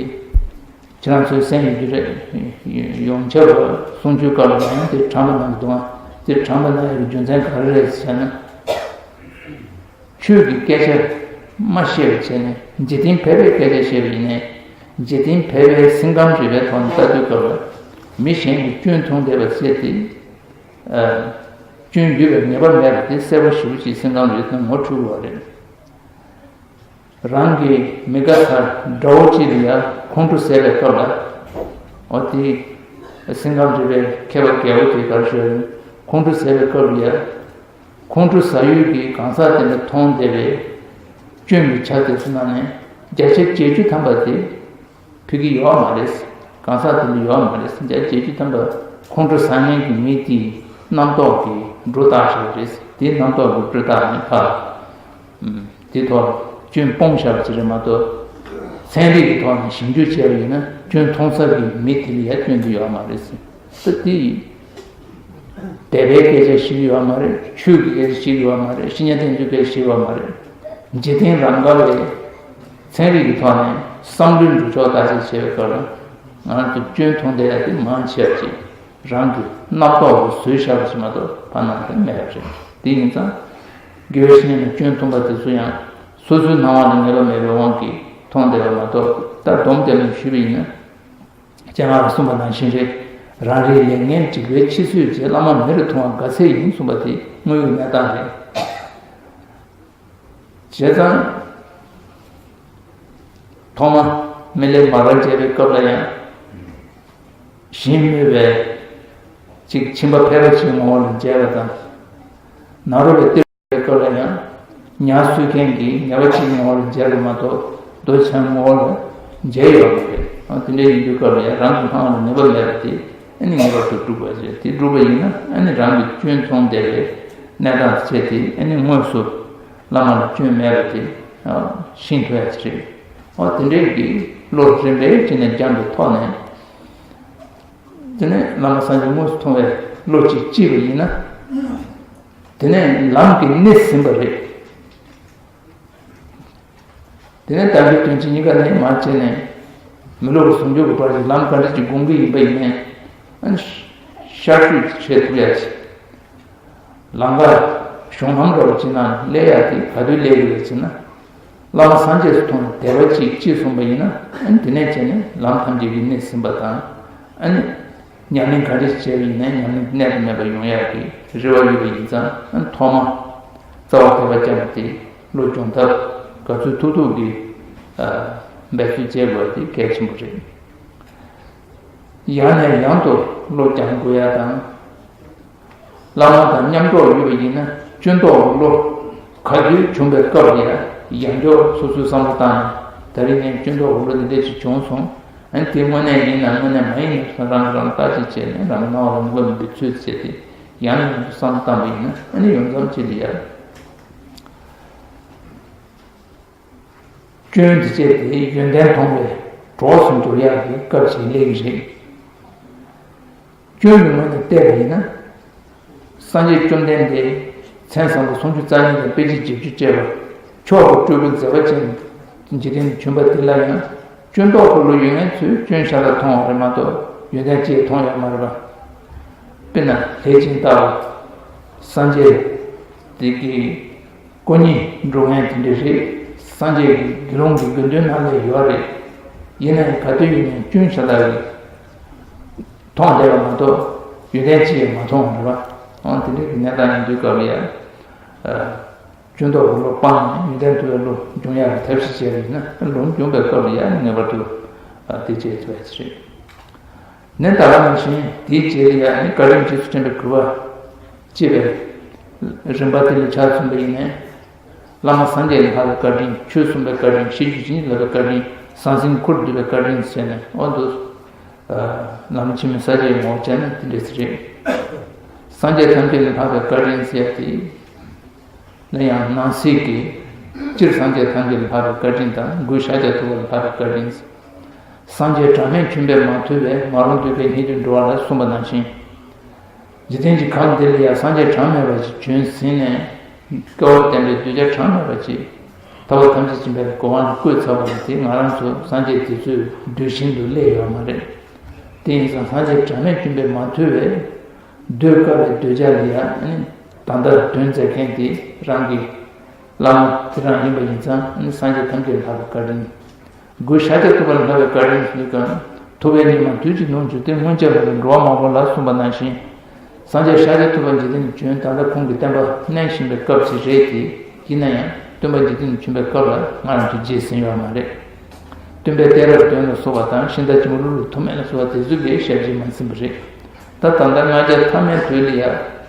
ཁྱེད་རང་ཚོས་གསན་ཡོད་རྒྱུ་རེད། ཡོངས་ཁྱབ་གསུང་ཆོས་སྐབས་ལ་ཡང་དེ་དྲངས་པ་གནང་གི་འདུག་དེ་དྲངས་པ་གནང་ཡག་གི་རྒྱུ་མཚན་ག་རེ་རེད་ཟེར་ན། ཆོས་ཀྱི་སྐད་ཆ་མ་བཤད་པ་བྱས་ནས་འཇིག་རྟེན་ཕལ་པའི་སྐད་ཆ་བཤད་པ་ཡིན་ནའི་འཇིག་རྟེན་ཕལ་པའི་སེམས་ཁམས་རིག་པའི་ཐོག་ནས་ལྟ་དུས་སྐབས་ལ་མི་གཞན་གྱི་སྐྱོན་མཐོང་བསྡད་པ་བྱས་ཏེ། སྐྱོན་ཡོད་པའི་ངེས་པ་མེད་པ་དེ་གསལ་པོ་ཞེ་པོ་ཅིག་སེམས་ཁམས་རིག་པའི་ཐོག་ནས་ངོ་འཕྲོད་དགོས་པ་རེད། རང་གི་མི་དགའ་ཚར་དགྲ་བོ་གཅིག་ལ་ཡང་ཁོང་ཁྲོ་ཟ་བའི་སྐབས་ལ། འོ་དེ་སེམས་ཁམས་རིག་པའི་མཁས་པ་རྒྱལ་པོ་དེས་ག་རེ་ཞུ་བ་ཡིན། ཁོང་ཁྲོ་ཟ་བའི་སྐབས་ལ་ཡང་། ཁོང་ཁྲོ་ཟ་ཡུལ་གྱི་གང་ཟག་དེ་འདྲ་མཐོང་བསྡད་པའི་སྐྱོན་གྱི་ཆ་དེ་ཚོ་ནང་ནས་བརྒྱ་ཆ་བརྒྱད་ཅུ་ཐམ་པ་དེ་ཕ་གི་ཡོད་མ་རེད། གང་ཟག་དེ་འདྲ་ཡོད་མ་རེད། བརྒྱ་ཆ་བརྒྱད་ཅུ་ཐམ་པ་ཁོང་ཁྲོ་ཟ་མཁན་གྱི་མི་དེའི་རྣམ་རྟོག་གི་སྒྲོ་བཏགས་བཞག་རེད། དེའི་རྣམ་རྟོག་གི་སྒྲོ་བཏགས་ནས་ཕར། དེ་ཐོག་སྐྱོན་སྤོང་བཞག་པ་ཅིག་རེད་མ་གཏོགས། ཚན་རིག་གི་ཐོག་ནས་ཞིབ་འཇུག་བྱས་པ་ཡིན་ན་སྐྱོན་མཐོང་ས་གི་མི་དེ་ལ་ཡང་སྐྱོན་དེ་ཡོད་མ་རེད། ད་དེ་དད་པའི་སྐད་ཆ་ཞིག་ཡོད་མ་རེད། ཆོས་ཀྱི་སྐད་ཆ་ཞིག་ཡོད་མ་རེད། སྤྱི་ཉན་བསྟན་བཅོས་སྐད་ཆ་ཞིག་ཡོད་མ་རེད། འཇིག་རྟེན་རང་དགའ་བའི་ཚན་རིག་གི་ཐོག་ནས་བསམ་བློའི་འགྲོ་ཕྱོགས་བརྟག་དཔྱད་བྱས་པའི་སྐབས་ལ་ང་རང་ཚོ་སྐྱོན་མཐོང་བསྡད་ཡ་དེ་མང་ཆེ་བ་ཅིག་རང་གི་རྣམ་རྟོག་གིས་བཟོས་བཞག་པ་ཞིག་མ་གཏོགས་ཕར་ནང་དུ་མེད་པ་རེད། དེ་ཡིན་ཙང་། དགེ་བའི་བཤེས་གཉེན་ལ་སྐྱོན་མཐོང་པ་དེ་ཚོ་ཡང་སོ་སོའི་སྣང་བ་ལ་ངེས་པ་མེད་པའི་དབང་གིས་མཐོང་བསྡད་པ་མ་གཏོགས། ད་སྡོམ་དེ་ལ་ཞུས་པ་ཡིན་ན། སྤྱན་སྔ་ལ་གསུངས་པ་ནང་བཞིན་རེད། རང་རེའི་ལས་ངན་སྒྲིབ་པའི་འཆི་གསོས་བྱེད། བླ་མ་མེ་རུ་ཐུང་བ་དགའ་ཚལ་ཡིན་གསུངས་པ་དེ་དངོས་ཡོད་གནས་སྟངས་རེད། བྱས་ཙང་། ཐོག་མ་མི་ལས་མ་ར་མཇལ་བའི་སྐབས་ལ་ཡང་། གཞན་སྨོད་པའི་ཅིག་ཁྱིམ་པ་ཕལ་པ་ཅིག་ངོ་བོ་ལ་མཇལ་བ་དང་། ནཱ་རོ་པའི་གཏེར་སྐབས་ལ་ཡང་ཉ་གསོད་མཁན་གྱི་ཉ་པ་གཅིག་ངོ་བོ་ལ་མཇལ་བ་མ་གཏོགས་རྡོ་རྗེ་འཆང་ངོ་བོ་ལ་མཇལ་ཡོད་མ་རེད། ཨ་དེ་འདྲ་ཡིན་དུས་སྐབས་ལ་ཡང་རང་གི་སྣང་བ་ལ་ངེས་པ་མེད་པ་དེ་ཨ་ནི་ངེས་པར་དུ་སྒྲུབ་པ་བྱས། དེ་སྒྲུབ་པ་ཡིན་ན་ཨ་ནི་རང་གི་སྐྱོན་མཐོང་བསྡད་པའི་གནས་སྟངས་དེ་བྱས་ཏེ་ཨ་ནི་དངོས་སུ་བླ་མ་ལ་སྐྱོན་མེད་པ་དེ་ ཤེས་ཐུབ་ཡ་ཅིག་རེད། ཨོ་དེ་འདྲའི་གི་བློ་རིམ་པས་ཅི་ནས་སྦྱངས་པའི་ཐོག་ནས། དེ་ནས་བླ་མ་སངས་རྒྱས་དངོས་སུ་མཐོང་བའི་བློ་གཅིག་སྐྱེས་པ་ཡིན་ན། དེ་ནས་ལམ་གྱི་གནད་ཟིན་པ་རེད། དེ་ནས་ལྟ་བའི་དོན་གཅིག་གཉིས་ཀ་ནས་མར་བྱས་ནས། མི་སློབ་པའི་ཟུང་འཇུག་གི་བར་གྱི་ལམ་ག་འདྲ་ཅིག་སྒོམ་གྱི་ཡིན་པ་ཡིན་ནའི། ཨ་ནི་ཤར་བསྐྱོད་བྱེད་ཐུབ་ཡ་ཅིག་ལམ་ཁ་གཞུང་ལམ་འདྲ་བོ་ཅིག་ནང་སླེབས་ཡ་དེ་ག་དུས་སླེབས་ཀྱི་རེད་ཟེར་ན། བླ་མ་སངས་རྒྱས་སུ་མཐོང་བའི་དད་པ་གཅིག་སྐྱེས་སོང་པ་ཡིན་ན། ཨ་ནི་དེ་ནས་བྱས་ནས་ལམ་ཐམས་ཅད་ཀྱི་གནད་ཟིན་པ་དང་། ཨ་ནི་ཉམས་ལེན་ག་རེ་བྱས་པ་ཡིན་ནའི་ཉམས་ལེན་གནད་དུ་སྨིན་པ་ཡོང་ཡག་གི་རེ་བ་ཡོད་པ་ཡིན་ཙང་། ཨ་ནི་ཐོག་མ་རྩ་བ་དད་པ་བཅངས་པ་དེ་བློ་སྦྱོང་ཐབས་ག་ཚོད་ཐུབ་ཐུབ་ཀྱིས་འབད་བརྩོན་བྱེད་དགོས་པ་དེ་གལ་ཆེན་པོ་རེད། ཡང་ནས་ཡང་དུ་བློ་སྦྱང་དགོས་ཡ་དང་། བླ་མ་དང་མཉམ་འགྲོགས་ཡོད་པ་ཡིན་ན་སྐྱོན་རྟོག་གི་བློ་ག་དུས་བྱུང་བའི་སྐབས་ལ་ཡང་བསྐྱར་སོ་སོའི་བསམ་བློ་བཏང་ནས། ད་རིང་ངས་སྐྱོན་རྟོག་གི་བློ་འདི་འདྲ་ཞིག་བྱུང་སོང་། ཨ་ནི་དེ་དངོས་གནས་ཡིན་ནམ་དངོས་གནས་མ་ཡིན་ནམ་རང་གིས་རང་ལ་བརྟག་དཔྱད་བྱས་ནས་རང་གི་སྣང་བ་ལ་ངོས་འཛིན་པའི་ཚུལ་བྱས་ཏེ། ཡང་ཡང་དུ་བསམ་བློ་བཏང་པ་ཡིན་ན། ཨ་ནི་ཡོངས་ཙམ་ཅིག་ལ་ཡ། སྐྱོན་འདི་བཅས་དེ་ཡོན་ཏན་མཐོང་བའི་གྲོགས་སུ་འགྱུར་ཡག་གི་སྐབས་ཤིག་སླེབས་ཀྱི་རེད། སྐྱོན་གྱི་ངོས་ནས་བལྟས་པ་ཡིན་ན། སངས་རྒྱས་བཅོམ་ལྡན་འདས་མཚན་བཟང་པོ་སུམ་ཅུ་རྩ་གཉིས་དང་དཔེ་བྱད་བརྒྱད་ཅུ་བཅས་པ་མཆོག་ཏུ་སྤྲུལ་པའི་མཛད་པ་ཅན་འཇིག་རྟེན་དུ་བྱོན་པ་དེ་ལ་ཡང་སྐྱོན་རྟོག་གི་བློ་ཡོད་མཁན་ཚོས་སྐྱོན་ཤ་སྟག་མཐོང་བ་རེད་མ་གཏོགས་ཡོན་ཏན་ཅིག་མཐོང་ཡོད་མ་རེད་པ། དཔེར་ན་ལྷས་བྱིན་ལྟ་བུ། སངས་རྒྱས་དེ་གི་སྐུ་གཉིས་འགྲོ་མཁན་དེ་འདྲ་རེད། སངས་རྒྱས་ཀྱི་དགེ་སློང་གི་དགེ་འདུན་ནང་ལ་ཡོད་རེད། ཡིན་ན་ཡང་ག་དུས་ཡིན་ནའི་སྐྱོན་ཤ་སྟག་གི་མཐོང་བསྡད་པ་མ་གཏོགས་ཡོན་ཏན་ཅི་ཡང་མ་མཐོང་བ་རེད་པ། འོ་དེ་འདྲ་གི་གནས་སྟངས་ཡིན་དུས་སྐབས་ལ་ཡ། སྐྱོན་རྟོག་གི་བློ་སྤངས་ནས་ཡོན་ཏན་མཐོ་བའི་བློ་སྦྱོང་ཡག་གི་ཐབས་ཤེས་བྱས་པ་ཡིན་ན། བློ་སྦྱོང་བའི་སྐབས་ལ་ཡ་ངེས་པར་དུ་དེ་བྱེད་ཐུབ་ཡ་ཅིག་རེད། ནས་ད་ག་ནང་བཞིན་དེའི་རྗེས་ལ་ཡང་ནི་བཀའ་དྲིན་རྗེས་སུ་དྲན་པའི་གུས་པ་ཅེས་པའི་རིམ་པ་དེ་ལ་ཆ་མཚོན་པ་ཡིན་ནའི། བླ་མ་སངས་རྒྱས་ལྷ་གི་བཀའ་དྲིན། ཆོས་གསུངས་པའི་བཀའ་དྲིན། ཤེས་རྒྱུད་ཇི་སྙེད་བསླབ་པའི་བཀའ་དྲིན། ཟང་ཟིང་གི་ཁུར་བསྡུས་པའི་བཀའ་དྲིན་ཟེར་ནས། འོ་འདུག་ལམ་ཕྱི་མའི་ས་བཅད་ངོ་བོ་བྱས་ན་དེ་འདྲ་ཞིག་རེད། སངས་རྒྱས་ཐམས་ཅད་ལས་ལྷག་པའི་བཀའ་དྲིན་ཟེར་ཡ་དེ། ན་ཡང་ནང་གསེས་ཀྱི། སྤྱིར་སངས་རྒྱས་ཐམས་ཅད་ལ་ལྷག་པའི་བཀའ་དྲིན་དང་། སྒོས་ཤཱཀྱ་ཐུབ་པ་ལ་ལྷག་པའི་བཀའ་དྲིན། སངས་རྒྱས་གྲངས་མེད་བྱོན་པས་མ་ཐུལ་བའི། མ་རུངས་གདུལ་དཀའི་སྙིགས་དུས་འགྲོ་བ་ལ། གསུངས་པ་ནང་བཞིན། འཇིག་རྟེན་གྱི་ཁམས་འདི་ལ་ཡང་སངས་རྒྱས་གྲངས་མེད་པ་ཞིག་བྱོན་ཟིན་ནས། སྐལ་བ་བརྟན་པའི་གདུལ་བྱ་གྲངས་མེད་པ་ཞིག་ཐར་པ་ཐམས་ཅད་མཁྱེན་པའི་གོ་འཕང་དུ་བཀོད་ཚར་བ་ལ། དེ་ང་རང་ཚོ་སངས་རྒྱས་དེ་ཚོའི་གདུལ་ཞིང་དུ་སླེབས་ཡོད་མ་རེད། དེ་ཡིན་ཙང་སངས་རྒྱས་གྲངས་མེད་བྱོན་པས་མ་ཐུལ་བའི། གདུལ་དཀའ་བའི་གདུལ་བྱ་ལ་ཡང་ནི་ད་ལྟ་དོན་མཛད་མཁན་དེ་རང་གི་བླ་མ་དེ་རང་ཡིན་པ་ཡིན་ཙང་། ནི་སངས་རྒྱས་ཐམས་ཅད་ལ་ལྷག་པའི་བཀའ་དྲིན། སྒོས་ཤཱཀྱ་ཐུབ་པ་ལ་ལྷག་པའི་བཀའ་དྲིན་ཟེར་གང་། ཐུབ་པའི་ཉི་མ་དུས་གཅིག་ནོར་འགྱུར་ཏེ། སྔོན་ཆད་ལྷག་པའི་འགྲོ་བ་མང་པོ་ལ། གསུངས་པ་ནང་བཞིན། སངས་རྒྱས་ཤཱཀྱ་ཐུབ་པ་འཇིག་རྟེན་དུ་བྱོན། ད་ལྟ་ཁོང་གི་བསྟན་པ་གནས་བཞིན་པའི་སྐབས་ཤིག་རེད་དེ། ཡིན་ན་ཡང་སྟོན་པ་འཇིག་རྟེན་དུ་བྱོན་པའི་སྐབས་ལ་ང་རང་ཚོ་མཇལ་ཟིན་ཡོད་མ་རེད། སྟོན་པའི་གཏད་རབས་དོན་ལ་སོགས་པ་དང་། ཤིང་རྟ་ཆེན་པོ་ཀླུ་ལུ་ཐོགས་མེད་ལ་སོགས་པ་དེ་ཚོ་གིས་ཞལ་བཞེས་མ་ཟིན་པ་རེད། ད་ད་ལྟ་ལྔ་བརྒྱ་ཐ་མའི་དུས་ལ་ཡང་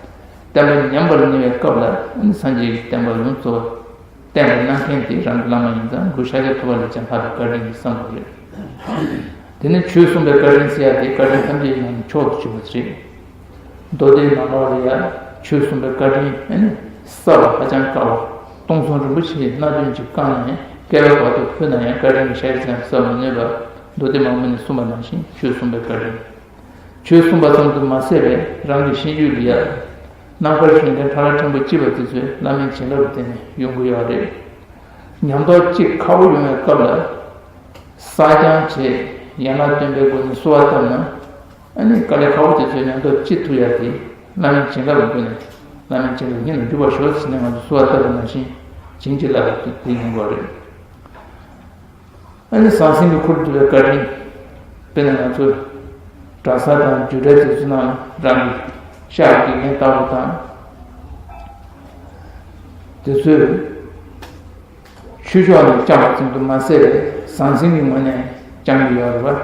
བསྟན་པ་ཉམས་པར་ནུས་པའི་སྐབས་ལ། སངས་རྒྱས་ཀྱི་བསྟན་པ་ཡོངས་སུ་བསྟན་པ་གནང་མཁན་དེ་རང་གི་བླ་མ་ཡིན་ཙང་། སྒོས་ཤཱཀྱ་ཐུབ་པ་ལས་ཀྱང་ལྷག་པའི་བཀའ་དྲིན་ཡིན་བསམ་དགོས་རེད། དེ་ནས་ཆོས་གསུངས་པའི་བཀའ་དྲིན་ཟེར་ཡ་དེ་བཀའ་དྲིན་ཐམས་ཅད་ཀྱི་ནང་ནས་མཆོག་ཏུ་གྱུར་པ་རེད། མདོ་སྡེ་ནང་ལོགས་ལ་ཡང་ཆོས་གསུངས་པའི་བཀའ་དྲིན་ཨ་ནི་བསབ་པ་ཧ་ཅང་དཀའ་བ། སྟོང་གསུམ་རིན་པོ་ཆེའི་སྣ་བདུན་གྱིས་བཀང་ནས་བསྐལ་པའི་བར་དུ་ཕུལ་ན་ཡང་བཀའ་དྲིན་གྱི་ཤ་ཡི་ཙམ་བསབ་མི་ནུས་པ། མདོ་སྡེ་མང་པོ་ནས་གསུངས་པ་ནང་བཞིན་ཆོས་གསུངས་པའི་བཀའ་དྲིན། ཆོས་གསུངས་པ་ཙམ་དུ་མ་ཟད་པའི་རང་གི་ཤེས་རྒྱུད་ལ་ཡང་རྣམ་དཀར་གཞུང་ལྡན་ཕྲ་རགས་ཕྲན་བུ་གཅིག་པ་དེ་ཚོས་བླ་མའི་བྱིན་རླབས་ལ་བརྟེན་ནས་ཡོང་གི་ཡོད་རེད། ཉམས་རྟོགས་ཅིག་ཁག་པོ་ཡོང་བའི་སྐབས་ལ། བསགས་སྦྱང་བྱས། ཡན་ལག་བསྟེན་པའི་སྒོ་ནས་གསོལ་བ་བཏབ་ན། ཨ་ནི་དཀའ་ལས་ཁག་པོ་དེ་ཚོའི་ཉམས་རྟོགས་ཅི་ཐུབ་ཡ་དེ་བླ་མའི་བྱིན་རླབས་ཀྱི་སྒོ་ནས། བླ་མའི་བྱིན་རླབས་སྙིང་ལ་འཇུག་པར་ཤོག་ཟེར་ནས་ང་ཚོ་གསོལ་བ་བཏབ་པ་ནང་བཞིན་བྱིན་གྱིས་བརླབས་པ་དེ་ཡིན་དགོས་རེད། ཨ་ནི་ཟང་ཟིང་གི་ཁུར་བསྡུ་བའི་བཀའ་དྲིན། དཔེར་ན་ང་ཚོ་གྲྭ་ས་དང་རྒྱུད་གྲྭ་དེ་ཚོ་ནང་རང་གི་ཤག་དགེ་རྒན་ལྟ་བུ་དང་། དེ་ཚོས་ཆོས་ཕྱོགས་ནས་བསྐྱངས་པ་ཙམ་དུ་མ་ཟད་པའི་ཟང་ཟིང་གི་ངོས་ནས་བསྐྱངས་ཀྱི་ཡོད་རེད་པ།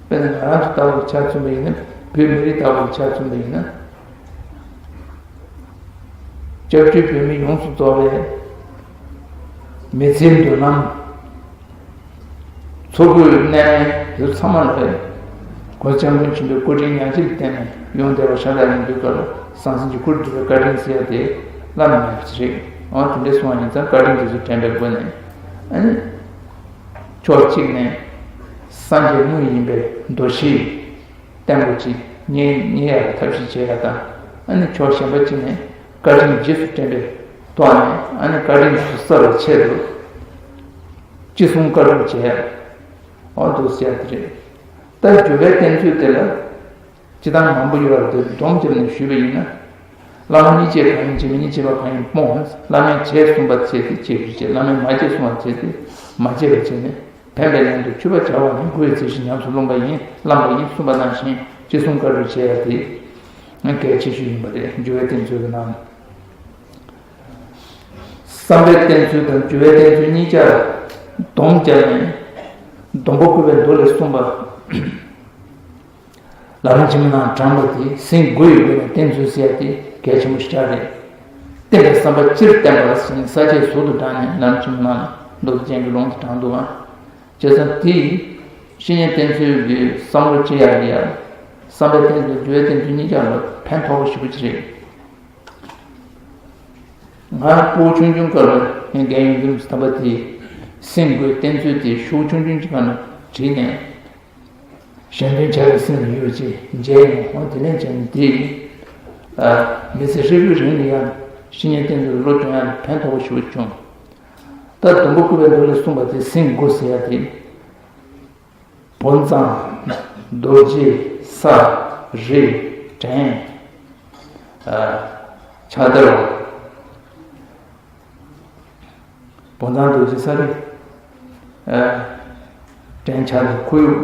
དཔེར་ན་ང་རང་ཚོ་ལྟ་བུར་ཆ་མཚོན་པ་ཡིན་ན། བོད་མི་རིགས་ལྟ་བུར་ཆ་མཚོན་པ་ཡིན་ན། སྐྱབས་བཅོལ་བོད་མི་ཡོངས་སུ་རྫོགས་པའི་མི་ཚེའི་མདུན་ལམ། འཚོ་གོས་གནས་མལ་དེ་ཚོ་ཚང་མ་ལ་བས་གོང་ས་སྐྱབས་མགོན་ཆེན་པོའི་སྐུ་དྲིན་ཉག་གཅིག་ལ་བརྟེན་ནས་ཡོང་བསྡད་པ་ཤ་སྟག་ཡིན་དུས་སྐབས་ལ། ཟང་ཟིང་གི་ཁུར་བསྡུ་བའི་བཀའ་དྲིན་ཟེར་ཡ་དེ་བླ་ན་མེད་པ་ཞིག་རེད། འོ་དེ་འདྲ་སོང་བ་ཡིན་ཙང་བཀའ་དྲིན་དེ་ཚོ་དྲན་པའི་སྒོ་ནས། ཨ་ནི་ཕྱོགས་གཅིག་ནས་སངས་རྒྱས་དངོས་ཡིན་པའི་མདོ་ཞིག་བརྟན་པོ་ཅིག་རྙེད་རྙེད་ཡག་གི་ཐབས་ཤེས་བྱེད་ཡག་དང་། ཨ་ནི་ཕྱོགས་གཞན་པ་གཅིག་ནས་བཀའ་དྲིན་རྗེས་སུ་དྲན་པའི་ཐོག་ནས། ཨ་ནི་བཀའ་དྲིན་དེ་གསབ་པའི་ཆེད་དུ་ཅི་གསུང་བཀའ་སྒྲུབ་བྱེད་ཡག་འོ་འདུག་ཟེར་ཡག་དེ་རེད། ད་འཇུག་པའི་བསྟེན་ཚུལ་དེ་ལ་སྤྱིར་བཏང་མང་པོ་ཡོད་རེད་དེ། སྡོམ་བརྒྱབ་ནས་ཞུས་པ་ཡིན་ན། བླ་མ་མི་བརྗེད་གང་ཡིན་བརྗེད། མི་མི་བརྗེད་པ་གང་ཡིན་སྤོང་། བླ་མས་བྱས་གསུངས་པ་བྱས་ཏེ་བྱས་ཞུ་བྱེད། བླ་མས་མ་བྱས་གསུངས་པ་བྱས་ཏེ་མ་བྱས་པ་བྱས་ནས། ཕན་པའི་ལན་དུ་མཆོད་པ་བྱ་བ་ནི། མགོའི་རྩེ་གཞི་ཉམས་སུ་བླངས་པ་ཡིན། བླངས་པ་ཡིན་གསུངས་པ་ནང་བཞིན་ཅི་གསུང་བཀའ་སྒྲུབ་བྱེད་ཡག་དེ་གལ་ཆེ་ཤོས་ཡིན་པ་རེད། འཇུག་པའི་བསྟེན་ཚུལ་གྱི་ནང་། བསམ་པའི་བསྟེན་ཚུལ་དང་འཇུག་པའི་བསྟེན་ཚུལ་གཉིས་ཀར་སྡོམ་བརྒྱབ་ནས། སྡོམ་པ་བཀོད་པའི་མདོ་ལས་གསུངས་པ། ལམ་རིམ་ཆེན་མོ་ནང་དྲངས་པ་དེ་ཟིན་དགུ་ཡི་སྒོ་ནས་བསྟེན་ཚུལ་ཟེར་ཡག་དེ་གལ་ཆེན་པོ་ཞེ་དྲག་རེད། བསྟེན་པའི་བསམ་པ་སྤྱིར་བསྟེན་པ་ཟེར་ནས་ས་བཅད་ཟུར་དུ་དྲངས་ནས་ལམ་རིམ་ཆེན་མོ་ནང་ལ་མདོ་སྡེ་རྒྱན་གྱི་ལུང་དུ་དྲངས་འདུག་ག་བྱས་ཙང་དེ་བཤེས་གཉེན་བསྟེན་ཚུལ་གྱི་བསམ་བློ་ཅི་ཡག་ཡག་བསམ་པའི་བསྟེན་ཚུལ་འཇུག་པའི་བསྟེན་ཚུལ་གཉིས་ཀ་ལ་ཕན་ཐོགས་པོ་ཞེ་པོ་ཅིག་རེད། ང་ཕྲུ་གུ་ཆུང་ཆུང་སྐབས་ལ་རྒན་ཡོལ་འདུམ་ཐམ་པ་དེས་ཟིན་དགུའི་བསྟེན་ཚུལ་དེ་ཤོག་བུ་ཆུང་ཆུང་ཅིག་སྒང་ལ་བྲིས་ནས། གཞན་དོན་བྱ་བའི་སེམས་ལ་ཡོད་ཅེས་མཇལ་ཡོང་། འོ་དེ་ལན་བྱས་ནས་དེས་མི་ཚེ་ཧྲིལ་པོའི་རིང་ལ་ཡང་བཤེས་གཉེན་བསྟེན་ཚུལ་སློབ་སྦྱོང་ཡག་ལ་ཕན་ཐོགས་པོ་ཞེ་པོ་བྱུང་། ད་སྡོམ་པ་བཀོད་པའི་མདོ་ལས་གསུངས་པ་དེ་ཟིན་དགུ་ཟེར་ཡག་དེ། བོད་མཚམས། རྡོ་རྗེ། ས། རི། བྲན། ཕྱག་དར་བ། བོད་མཚམས། རྡོ་རྗེ། ས། རི། བྲན། ཕྱག་དར། ཁོར་ཡུག་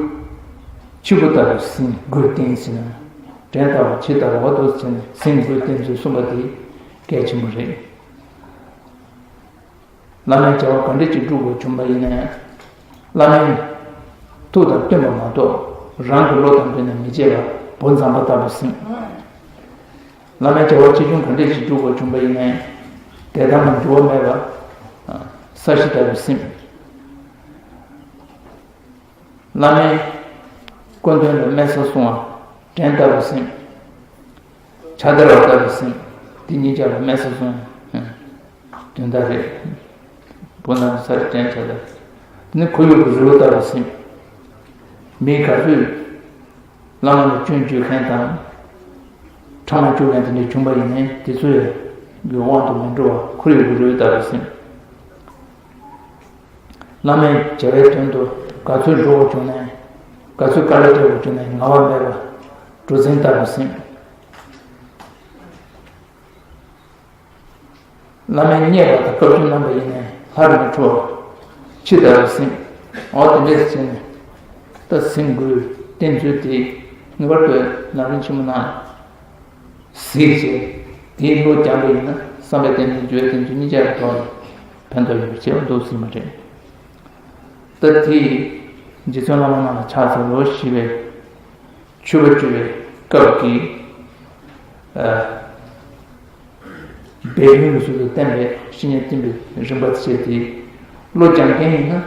ཕྱི་པོ་ལྟ་བུ་ཟིན་དགུ་བསྟེན་ཟེར་ན། བྲན་ལྟ་བུ་ཕྱི་ལྟ་བུ་འོ་འདུག་ཟེར་ནས་ཟིན་དགུ་བསྟེན་ཚུལ་གསུངས་པ་དེ་གལ་ཆེན་པོ་རེད། བླ་མའི་བྱ་བ་ག་འདྲ་ཅིག་སྒྲུབ་དགོས་བྱུང་བ་ཡིན་ནའི། བླ་མའི་ཐུགས་དང་བསྟུན་པ་མ་གཏོགས་རང་གི་བློ་དང་བསྟུན་ནས་མི་བྱེད་པ་བོད་མཚམས་པ་ལྟ་བུ་ཟིན། བླ་མའི་བྱ་བ་ཆེ་ཆུང་ག་འདྲ་ཞིག་སྒྲུབ་དགོས་བྱུང་བ་ཡིན་ནའི། དད་དམ་ལ་འགྱུར་བ་མེད་པ་ས་གཞི་ལྟ་བུ་ཟིན། བླ་མའི་སྐུ་མདུན་ལ་དམན་ས་སྲུང་བ་བྲན་ལྟ་བུ་ཟིན། ཕྱག་དར་བ་ལྟ་བུ་ཟིན། འདི་གཉིས་ཆར་ལ་དམན་ས་སྲུང་བ་དོན་དག་རེད། བོད་ནང་གི་ས་རི་བྲན་ཆགས་ལ། དེ་ནི་ཁོར་ཡུག་གི་རི་བོ་ལྟ་བུ་ཟིན། མི་ག་ཚོད་བླ་མ་ལ་སྐྱོན་བརྗོད་མཁན་དང་། ཕྲ་མ་བརྗོད་མཁན་དེ་འདྲ་བྱུང་བ་ཡིན་ནའི་དེ་ཚོའི་དབང་དུ་མི་འགྲོ་བ་ཁོར་ཡུག་གི་རི་བོ་ལྟ་བུ་ཟིན། བླ་མའི་བྱ་བའི་དོན་དུ་ག་ཚོད་འགྲོ་དགོས་བྱུང་ནའི། ག་ཚོད་དཀའ་ལས་སྤྲད་དགོས་བྱུང་ནའི་ངལ་བ་མེད་པ་གྲུ་གཟིངས་ལྟ་བུ་ཟིན། བླ་མས་མཉེས་པ་དང་བཀའ་བཀྱོན་གནང་པ་ཡིན་ནའི་སླར་མི་འཁྲུལ་བ་ཕྱི་ལྟ་བུ་ཟིན། འོ་དེ་འདྲས་བྱས་ནས་ད་ཟིན་དགོས་བསྟེན་ཚུལ་དེ་ངེས་པར་དུ་ལམ་རིམ་ཆེན་མོ་ནང་གཟིགས་བྱས། དེའི་བློ་སྦྱངས་པ་ཡིན་ན་བསམ་པའི་བསྟེན་ཚུལ་འཇུག་པའི་བསྟེན་ཚུལ་གཉིས་ཆར་ཐོག་ནས་ཕན་ཐོགས་ཡོད་པ་བྱེད་པ་འདུག་ཟིན་པ་རེད། ད་དེ་རྗེ་བཙུན་བླ་མ་རྣམས་ལ་ཕྱག་འཚལ་ལོ་ཞེས་པའི་མཆོད་པ་བརྗོད་པའི་སྐབས་ཀྱི་སྦས་དོན་གྱི་ཚུལ་དུ་བསྟན་པའི་བཤེས་གཉེན་བསྟེན་པའི་རིམ་པ་བྱས་ཏེ། བློ་སྦྱང་མཁན་ཡིན་ན།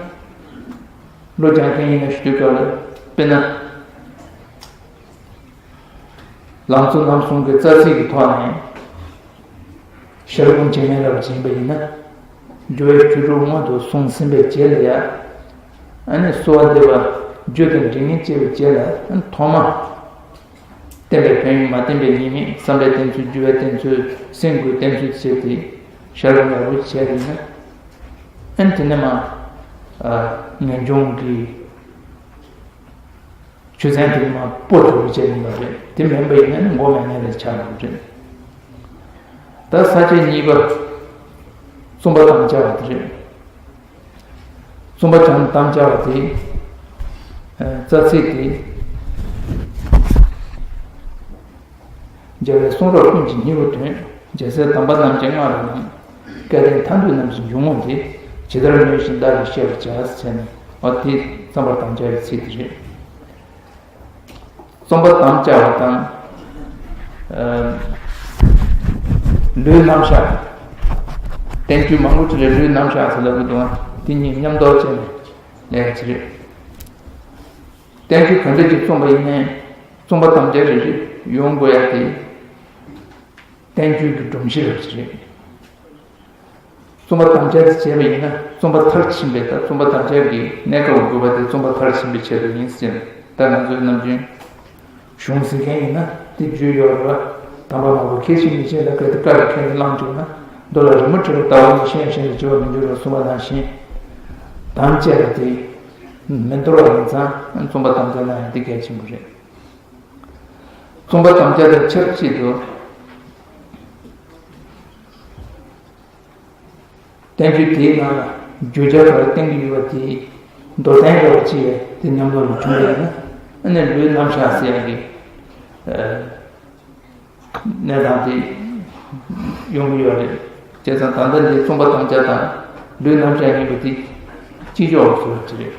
བློ་སྦྱང་མཁན་ཡིན་ན་ཞུ་དུས་སྐབས་ལ་དཔེར་ན། ལང་ཚོ་རྣམ་གསུམ་གྱི་རྩ་ཚིག་གི་ཐོག་ནས། ཞལ་སྒོམ་བྱེད་མཁན་འདྲ་བ་ཅིག་ཡིན་པ་ཡིན་ན། སྦྱོར་བའི་ཆོས་དྲུག་སྔོན་དུ་སོང་ཟིན་པའི་རྗེས་ལ་ཡ། ཨ་ནི་གསོལ་བ་འདེབས་པ་རྒྱུ་དང་འབྲས་གཉིས་བཅས་པའི་རྗེས་ལ་ཨ་ནི་ཐོག་མ། བསྟེན་པའི་ཕན་ཡོན་མ་བསྟེན་པའི་ཉེས་དམིགས། བསམ་པའི་བསྟེན་ཚུལ། འཇུག་པའི་བསྟེན་ཚུལ། སེམས་ཀྱི་བསྟེན་ཚུལ་བྱས་ཏེ་ཞལ་སྒོམ་ཡག་པོ་བྱས་པ་ཡིན་ན། ཨ་ནི་དེ་ནས་མ། ངེས་འབྱུང་གི་ཆོས་ཚན་དེ་ནི་མ་སྤོ་ཐུབ་པ་བྱས་ཡིན་པ་རེད། དེ་མིན་པ་ཡིན་ན་ནི་མགོ་མེད་མཁན་རེད་ཆགས་འགྲོ་གི་རེད། ད་ས་བཅད་གཉིས་པ། བཙུན་པ་དམ་བཅའ་བ་དེ་རེད། བཙུན་པ་དམ་དམ་བཅའ་བ་དེ། རྩ་ཚིག་དེ། རྒྱལ་བའི་གསུང་རབ་ཀུན་གྱི་སྙིང་པོ་དོན། རྒྱལ་སྲས་དམ་པ་རྣམས་ཀྱིས་སྔར་བས་ལམ། སྐལ་ལྡན་ཐར་འདོད་རྣམས་ཀྱི་འཇུག་ངོགས་འདི། ཇི་ལྟར་ནུས་བཞིན་བདག་གིས་བཤད་པར་བྱ། ཟེར་ནས་འོ་དེ་བཙུན་པ་དམ་བཅའ་བའི་ཚིག་དེ་རེད། བཙུན་པ་དམ་བཅའ་བ་དང་། ཨ། ལུས་རྣམ་གཞག་བསྟན་བཅོས་མང་པོ་ཅིག་ལ་ལུས་རྣམ་གཞག་ཟེར་ལབ་ཀྱི་འདུག་དེ་གཉིས་མཉམ་འདོགས་བྱས་ནས་ལས་ཀ་བྱེད་རེད། བསྟན་བཅོས་ག་འདྲ་ཅིག་བརྩམས་པ་ཡིན་ནའི་བཙུན་པ་དམ་བཅའ་རེ་རེ་ཡོང་དགོས་ཡ་དེ་བསྟན་བཅོས་ཀྱི་སྒྲོམ་གཞི་རེད་པ་ཅིག་རེད། བཙུན་པ་དམ་བཅའ་དེ་བྱས་པ་ཡིན་ན། བཙུན་པ་མཐར་ཕྱིན་པའི་ད་བཙུན་པ་དམ་བཅའ་གི་གནས་སྐབས་དགོས་པ་དེ་བཙུན་པ་མཐར་ཕྱིན་པའི་ཆེད་དུ་ཡིན་ཟེར་ནས། ད་ང་ཚོའི་ནམ་རྒྱུན་གཞུང་ཟེར་མཁན་ཡིན་ན་དེ་རྒྱུས་ཡོད་རེད་པ། དམ་པ་མང་པོ་ཁས་ཤིག་མི་ཤེས་ལ་བཀའ་དེ་བཀའ་ལ་ཁས་ནས་བླངས་བཅུག་ན། མདོ་ལ་རི་མོ་བྲིས་པ་ལྟ་བུ་ནི་ཤེས་ཤེས་ལ་བྱ་བ་མི་འགྱུར་བར་གསུངས་པ་ནང་བཞིན། དམ་བཅས་པ་དེ་མི་འདོར་བ་ཡིན་ཙང་། བཙུན་པ་དམ་བཅའ་ན་ཡང་དེ་གལ་ཆེན་པོ་རེད། བཙུན་པ་དམ་བཅའ་དང་ཆབས་ཅིག་ཏུ། བསྟན་བཅོས་དེའི་ནང་ལ་བརྗོད་བྱ་ག་རེ་བསྟན་གྱི་ཡོད་པ་དེའི་མདོ་བསྟན་འདྲ་བ་ཅིག་ཡོད་དེ་མཉམ་དུ་ལ་བྱུང་བ་ཡིན་ན། ཨ་ནི་ལུས་རྣམ་གཞག་ཟེར་ཡག་གི་ཨ་གནས་སྟངས་དེ་ཡོང་གི་ཡོད་རེད། བྱས་ཙང་ད་ལྟ་འདི་བཙུན་པ་དམ་བཅའ་དང་ལུས་རྣམ་གཞག་གཉིས་པོ་དེ་གཅིག་ལྕོགས་སུ་ཡོད་ཀྱི་རེད།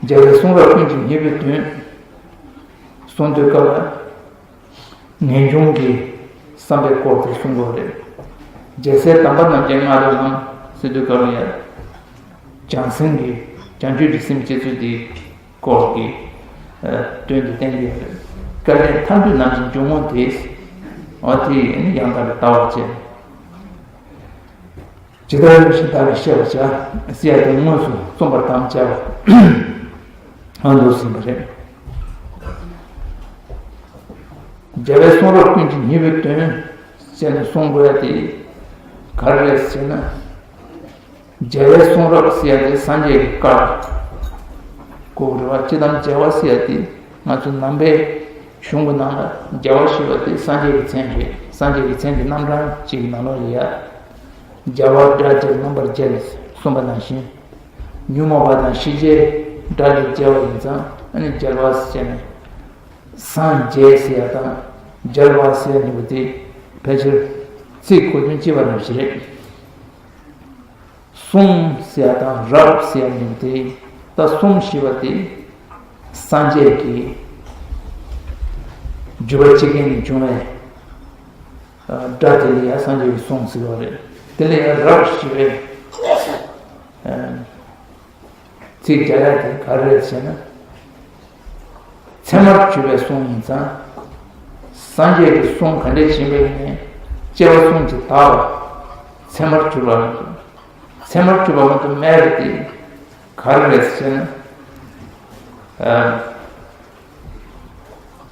རྒྱལ་བའི་གསུང་རབ་ཀུན་གྱི་སྙིང་པོའི་དོན་གསུང་དུས་སྐབས་ལ། ངེས་འབྱུང་གི་བསམ་པའི་སྐོར་དེ་གསུང་དགོས་རེད། རྒྱལ་སྲས་དམ་པ་རྣམས་ཀྱི་མངའ་བདག་རྣམས་ཟེར་དུས་སྐབས་ལ་ཡང་། བྱང་སེམས་ཀྱི་བྱང་ཆུབ་ཀྱི་སེམས་བསྐྱེད་ཚུལ་དེའི་སྐོར་གྱི་ཨ་དོན་དེ་བསྟན་གྱི་ཡོད་རེད། སྐལ་ལྡན་ཐར་འདོད་རྣམས་ཀྱི་འཇུག་ངོགས་དེ། འོ་དེ་ཡང་དག་པའི་ལྟ་བ་བྱས། ཇི་ལྟར་རིམ་བཞིན་བདག་གིས་བཤད་པར་བྱ། ཟེར་ཡ་དེ་དངོས་སུ་བརྩམ་པར་དམ་བཅའ་བ་ཨ་འདུག་ཟིན་པ་རེད། རྒྱལ་བའི་གསུང་རབ་ཀུན་གྱི་སྙིང་པོའི་དོན་ཟེར་ནས་གསུང་དགོས་ཡ་དེ་ག་རེ་རེད་ཟེར་ན། རྒྱལ་བའི་གསུང་རབ་ཟེར་ཡ་དེ་སངས་རྒྱས་ཀྱི་བཀའ་གོ་རེད་བ། སྤྱིར་བཏང་རྒྱལ་བ་ཟེར་ཡ་དེ་ང་ཚོ་ནང་པའི་གཞུང་གི་ནང་ལ་རྒྱལ་བ་ཞེས་པ་དེ་སངས་རྒྱས་ཀྱི་མཚན་རེད། སངས་རྒྱས་ཀྱི་མཚན་གྱི་རྣམ་གྲངས་གཅིག་གི་ནང་ལོགས་ལ་ཡ། རྒྱལ་བ་སྒྲ་བསྒྱུར་རྣམ་པར་རྒྱལ་གསུངས་པ་ནང་བཞིན། ཉོན་མོངས་པ་དང་ཤེས་བྱའི་སྒྲ་ལས་རྒྱལ་བ་ཡིན་ཙང་། ཨ་ནི་རྒྱལ་བ་ཟེར་ནས། སངས་རྒྱས་ཟེར་ཡ་དང་རྒྱལ་བ་ཟེར་ཡ་གཉིས་པོ་དེ་ཕལ་ཆེར་ཚིག་གོ་དོན་གཅིག་པ་རང་ཞིག་རེད། གསུང་ཟེར་ཡ་དང་རབ་ཟེར་ཡ་གཉིས་པོ་དེ། ད་གསུང་ཞེས་པ་དེ་སངས་རྒྱས་ཀྱི་བརྒྱུད་པ་ཅིག་གིས་ནི་བྱུང་བའི་སྒྲ་དེ་ལ་ཡང་སངས་རྒྱས་ཀྱི་གསུང་ཟེར་བ་རེད། དེ་ལ་ཡང་རབ་ཞེས་པའི་ཚིག་སྦྱར་ཡ་དེ་ག་རེ་རེད་ཟེར་ན། ཚད་མར་གྱུར་པའི་གསུང་ཡིན་ཙང་། སངས་རྒྱས་ཀྱི་གསུང་ག་འདྲས་ཡིན་པ་ཡིན་ནའི་སྐྱེ་བ་གསུམ་གྱིས་དག་པ་ཚད་མར་གྱུར་པ་མ་གཏོགས། ཚད་མར་གྱུར་པ་མ་གཏོགས་མེད་པ་དེ་ག་རེ་རེད་ཟེར་ན། ཨ།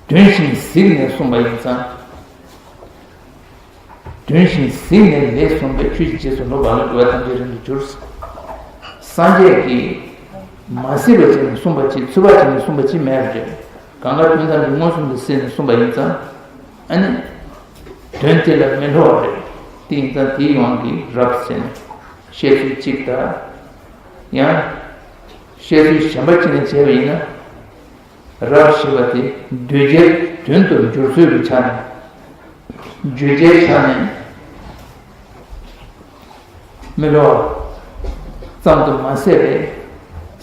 དོན་བཞིན་གཟིགས་ནས་གསུངས་པ་ཡིན་ཙང་། དོན་བཞིན་གཟིགས་ནས་ལེགས་གསུངས་པའི་ཆོས་ཀྱི་རྗེས་སུ་སློབ་པ་ལ་འགྲོ་བ་ཐམས་ཅད་རིང་དུ་གྱུར། སངས་རྒྱས་ཀྱིས་མ་གཟིགས་པ་བྱས་ནས་གསུངས་པ་ཅིག། ཚུར་པ་བྱས་ནས་གསུངས་པ་ཅིག་མེད་པ་རེད། གང་ག་དོན་ཙམ་གྱིས་མངོན་སུམ་དུ་གཟིགས་ནས་གསུངས་པ་ཡིན་ཙང་། ཨ་ནི། དོན་དེ་ལ་མི་སླུ་བ་རེད། དེ་ཡིན་ཙང་དེའི་དབང་གིས་རབ་ཟེར་ནས་བཤད་ཚུལ་གཅིག་དང་། ཡང་། བཤད་ཚུལ་གཞན་པ་གཅིག་ནས་བྱས་པ་ཡིན་ན། རབ་ཞེས་པ་དེ་གདུལ་བྱའི་དོན་དུ་འགྱུར་ཚུལ་གྱི་ཆ་ནས། བརྗོད་བྱའི་ཆ་ནས་མི་སླུ་བ་ཙམ་དུ་མ་ཟད་པའི་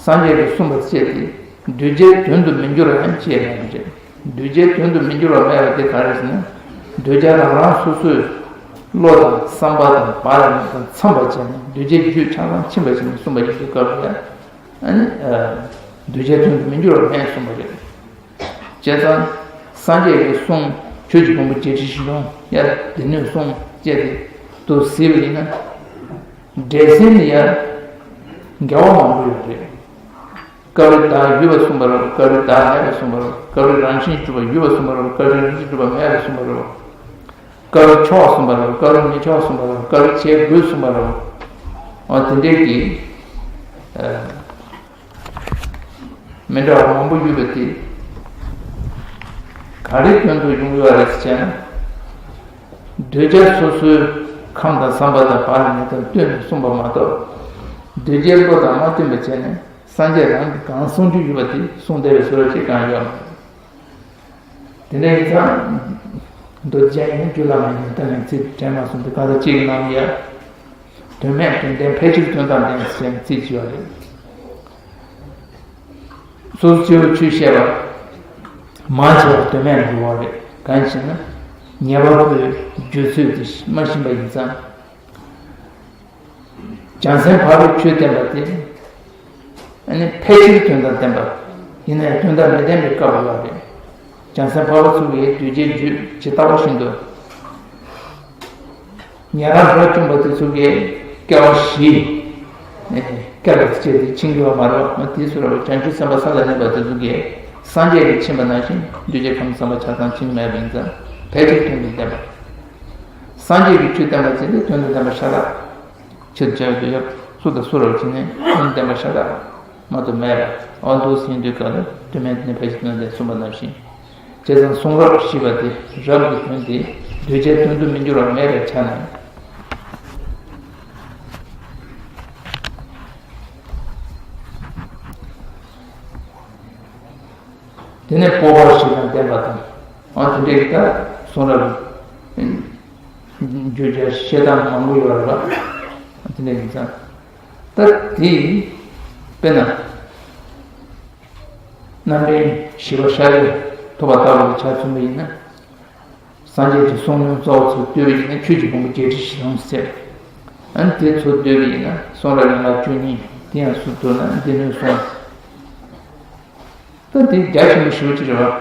སངས་རྒྱས་ཀྱིས་གསུངས་པ་བཅས་ཏེ། གདུལ་བྱའི་དོན་དུ་མི་འགྱུར་བ་ཡང་ཅིས་མེད་པ་རེད། གདུལ་བྱའི་དོན་དུ་མི་འགྱུར་བ་མེད་པ་དེ་ག་རེ་ཟེར་ན། གདུལ་བྱ་རང་རང་སོ་སོའི་བློ་དང་བསམ་པ་དང་བག་ལ་ཉལ་དང་འཚམས་པ་བྱས་ནས། གདུལ་བྱའི་རྒྱུད་ཆ་ཚང་ཕྱིན་པ་ཞིག་ནས་གསུངས་པ་ཡིན་དུས་སྐབས་ལ་ཡང་། ཨ་ནི། ཨ། གདུལ་བྱའི་དོན་དུ་མི་འགྱུར་བ་མེད་གསུངས་པ་རེད། བྱས་ཙང་། སངས་རྒྱས་ཀྱི་གསུང་ཆོས་ཀྱི་ཕུང་པོ་བརྒྱད་ཁྲི་བཞི་སྟོང་ཡ་སྡེ་སྣོད་གསུམ་བཅས་ཏེ་དུ་གཟིགས་པ་ཡིན་ན། འགྲེལ་ཟིན་ནི་ཡ་འགལ་བ་མང་པོ་ཡོད་རེད། སྐབས་རེ་བདག་ཡོད་པར་གསུངས་པ་རེད། སྐབས་རེ་བདག་མེད་པར་གསུངས་པ་རེད། སྐབས་རེ་རང་བཞིན་གྲུབ་པ་ཡོད་པར་གསུངས་པ་རེད། སྐབས་རེ་རང་བཞིན་གྲུབ་པ་མེད་པར་གསུངས་པ་རེད། སྐབས་རེ་མཆོག་གསུངས་པ་རེད། སྐབས་རེ་མི་མཆོག་གསུངས་པ་རེད། སྐབས་རེ་བྱེད་དགོས་གསུངས་པ་རེད། འོ་དེ་འདྲའི་གི། ཨ། མི་འདྲ་བ་མང་པོ་ཡོད་པ་དེ་ག་རེའི་དོན་དུ་ཡོང་གི་ཡོད་རེད་ཟེར་ན། གདུལ་བྱ་སོ་སོའི་ཁམས་དང་བསམ་པ་དང་བག་ལ་ཉལ་དང་བསྟུན་ནས་གསུངས་པ་མ་གཏོགས། གདུལ་བྱའི་བློ་དང་མ་བསྟུན་པ་བྱས་ནས་སངས་རྒྱས་རང་གིས་གང་གསུང་རྒྱུ་ཡོད་པ་དེ་གསུངས་བསྡད་པའི་བཟོ་འདྲ་ཅིག་གང་ཡོད་མ་རེད། དེ་འདྲ་ཡིན་ཙང་། མདོ་རྒྱན་ཡིན་ན་རྒྱུད་བླ་མ་ཡིན་ན་ད་ནས་ཚིག་དྲན་མ་སོང་དུས་གང་ལྟར་གཅིག་གི་ནང་ཡ། དོན་མེད་དོན་ལྡན་ཕལ་ཆེར་དོན་དང་ལྡན་ཟེར་ནས་ཚིག་བྱས་པ་རེད། སོ་སོ་སྐྱེ་བོ་ཆོས་བཤད་པ། མང་ཆེ་བ་དོན་མེད་ལ་རེད། གང་ཞེ་ན། ཉེས་པ་པོའི་རྒྱུ་ཚོད་དེ་མ་ཤེས་པ་ཡིན་ཙང་། བྱང་སེམས་འཕགས་པའི་ཆོས་བསྟན་པ་དེ། ཨ་ནི་ཕལ་ཆེར་དོན་དང་ལྡན་པ། ཡིན་ན་ཡང་དོན་དང་མི་ལྡན་པའི་སྐབས་ཡོད་རེད། བྱང་སེམས་འཕགས་པ་ཚུ་གིས་གདུལ་བྱའི་རྒྱུད་ཇི་ལྟ་བ་བཞིན་དུ། ཉན་རང་དགྲ་བཅོམ་པ་དེ་ཚོ་གིས་སྐྱེ་བ་བཞི་བསྐྱར་དུ་སྐྱེས་ཏེ་འཆིང་གི་ཡོད་མ་རེད་པ། དེའི་ཚུལ་ལ་བྱང་ཆུབ་སེམས་དཔའ་ས་ལ་གནས་པ་དེ་ཚོ་གིས་སངས་རྒྱས་ཀྱིས་ཕྱིན་པ་ནང་བཞིན་གདུལ་བྱའི་ཁམས་བསམ་པ་ཆ་ཚང་འཆིང་མེད་པ་ཡིན་ཙང་ཕལ་ཆེར་དོན་དུ་ལྡན་པ། སངས་རྒྱས་ཀྱི་ཆོས་བསྟན་པ་ཚེ་འདི་དོན་དུ་ལྡན་པ་ཤ་སྟག་ཕྱིར་བྱ་བའི་དུས་ཡབ་སུ་དང་སུ་རབ་བྱས་ནས་དོན་ལྡན་པ་ཤ་སྟག་མ་གཏོགས་མེད་པ། འོ་འདུག་སེ་ཡིན་དུས་སྐབས་ལ་དོན་མེད་ནི་ཕལ་ཆེར་དོན་ལྡན་གསུངས་པ་ནང་བཞིན། བྱས་ཙང་གསུང་རབ་ཞེས་པ་དེ་རབ་ཀྱི་དོན་དེ་གདུལ་བྱའི་དོན་དུ་མི་འགྱུར་བ་མེད་པའི་ཆ་ནས། དེ་ནས་སྤོབས་པ་ཞེས་དང་ལྡན་པ་དང་། འོ་དེ་འདྲའི་ད་གསུང་རབ་བརྗོད་བྱ་བཤད་སྟངས་མང་པོ་ཡོད་རེད་པ། དེ་འདྲ་ཡིན་ཙང་། ད་དེ་དཔེར་ན། རྣམ་འདྲེན་ཞི་བ་ཤཱཀྱ་ཐུབ་པ་ལྟ་བུ་ལ་ཆ་མཚོན་པ་ཡིན་ན། སངས་རྒྱས་ཀྱི་གསུང་ནི་གཙོ་བོ་ཚུར་བསྡུས་པ་ཡིན་ན་ཆོས་ཀྱི་ཕུང་པོ་བརྒྱད་ཁྲི་བཞི་སྟོང་ཟེར། ཨ་ནི་དེ་ཚུར་བསྡུས་པ་ཡིན་ན་གསུང་རབ་ཡན་ལག་བཅུ་གཉིས་དེ་ཡང་ཚུར་བསྡུས་ན་སྡེ་སྣོད་གསུམ། ད་དེ་རྒྱ་ཆེན་པོ་ཞེ་པོ་ཅིག་རེད་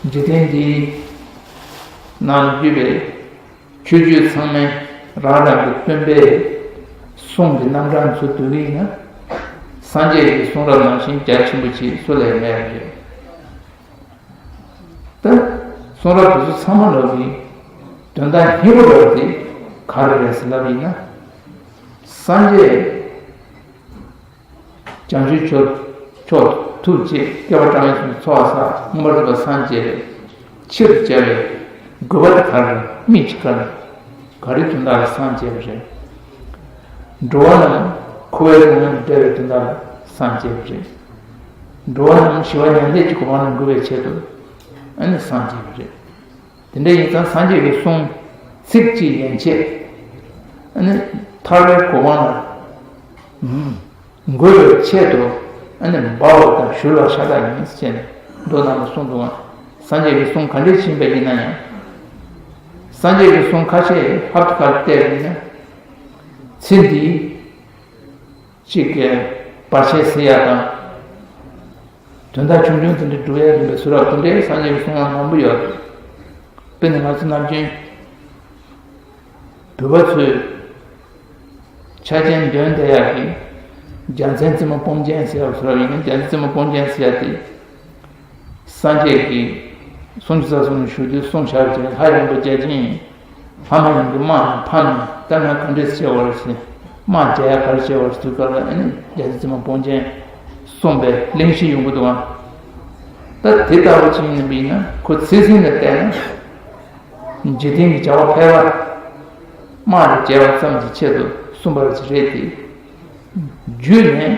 པ། འཇིག་རྟེན་འདིའི་ནང་ཡོད་པའི་ཆོས་བརྒྱུད་ཚང་མས་རང་རང་གི་སྟོན་པའི་གསུང་གི་རྣམ་གྲངས་ཚུར་བསྡུས་པ་ཡིན་ན། སངས་རྒྱས་ཀྱི་གསུང་རབ་ནང་བཞིན་རྒྱ་ཆེན་པོ་ཅིག་སུ་ལ་ཡང་མེད་པ་རེད། ད་གསུང་རབ་དེ་ཚོ་ཚང་མ་ལ་གི་དོན་དག་སྙིང་པོ་འདྲ་བ་དེ་ག་རེ་རེད་ཟེར་ལབ་པ་ཡིན་ན། སངས་རྒྱས་བྱང་ཆུབ་མཆོག་མཆོག་ཐུགས་རྗེ་བསྐལ་པ་གྲངས་མེད་གསུམ་ཚོགས་བསགས་མངོན་པར་རྫོགས་པར་སངས་རྒྱས་པའི་ཕྱིར་བྱ་བའི་དགོས་པ་དེ་ག་རེ་རེད། དམིགས་ཀྱི་ག་རེ་རེད། ག་རེ་དོན་དག་ལ་སངས་རྒྱས་པ་རེད། འགྲོ་བ་རྣམས་འཁོར་བའི་ལས་ངན་ལས་འདའ་བའི་དོན་དག་ལ་སངས་རྒྱས་པ་རེད། འགྲོ་བ་རྣམས་ཞི་བ་མྱང་འདས་ཀྱི་གོ་འཕང་ལ་འགོད་པའི་ཆེད་དུ་ཨ་ནི་སངས་རྒྱས་པ་རེད། དེ་འདྲ་ཡིན་ཙང་སངས་རྒྱས་ཀྱི་གསུང་ཚིག་གཅིག་ཡན་ཆད་ཨ་ནི་ཐར་པའི་གོ་འཕང་ལ་འགོད་པའི་ཆེད་དུ་ཨ་ནི་འབར་བ་དང་བཞུར་བ་ཤ་སྟག་ཡིན་ཟེར་ནས་མདོ་ནང་ལ་གསུངས་འདུག་ག། སངས་རྒྱས་ཀྱི་གསུང་ག་འདྲས་ཕྱིན་པ་ཡིན་ན་ཡང་། སངས་རྒྱས་ཀྱི་གསུང་ཁ་ཤས་ཧབ་ཏུ་ཁ་བལྟས་པ་ཡིན་ན། ཚེ་འདིའི་གཅིག་གི་བར་ཆད་སེལ་ཡ་དང་། དོན་དག་ཆུང་ཆུང་དེ་འདྲ་སྒྲུབ་ཡ་ཡིན་པའི་བཟོ་འདྲ་དེ་འདྲའི་སངས་རྒྱས་ཀྱི་གསུང་ལ་མང་པོ་ཡོད། དཔེར་ན་ང་ཚོ་ནམ་རྒྱུན་བོད་པ་ཚོས་ཆ་རྐྱེན་འདོན་བསྡད་ཡག་གི་རྒྱལ་མཚན་རྩེ་མོ་སྤོམ་ཅན་ཟེར་བ་བཟོ་འདྲ་ཡིན་ན། རྒྱལ་མཚན་རྩེ་མོ་སྤོམ་ཅན་ཟེར་ཡ་དེ། སངས་རྒྱས་ཀྱིས་སུམ་ཅུ་རྩ་གསུམ་ཞུ་དུས་གསུངས་བཞག་ཅིང་ལྷ་ཡོན་པོ་བརྒྱ་བྱིན་ལྷ་མ་ཡིན་གྱི་དམག་ནི་ཕམ་ནས་ད་ང་ག་འདྲས་བྱེད་དགོས་རེད་ཟེར། དམག་རྒྱག་ཡ་ག་རེ་བྱེད་དགོས་རེད་དུས་སྐབས་ལ་ཨ་ནི་རྒྱལ་མཚན་རྩེ་མོ་སྤོམ་ཅན་གསུངས་པའི་གླེང་གཞི་ཡོང་གི་འདུག་ཨང་། ད་དེ་ལྟ་བུ་ཅིག་ཡིན་པ་ཡིན་ན་ཁོ་ཚིག་ཟིན་ལ་བལྟས་ན་འཇིག་རྟེན་གྱི་བྱ་བ་ཕལ་པ་དམག་རེ་བྱས་པ་ཙམ་གྱི་ཆེད་དུ་གསུངས་པ་རེད་དེ། རྒྱུད་ནས།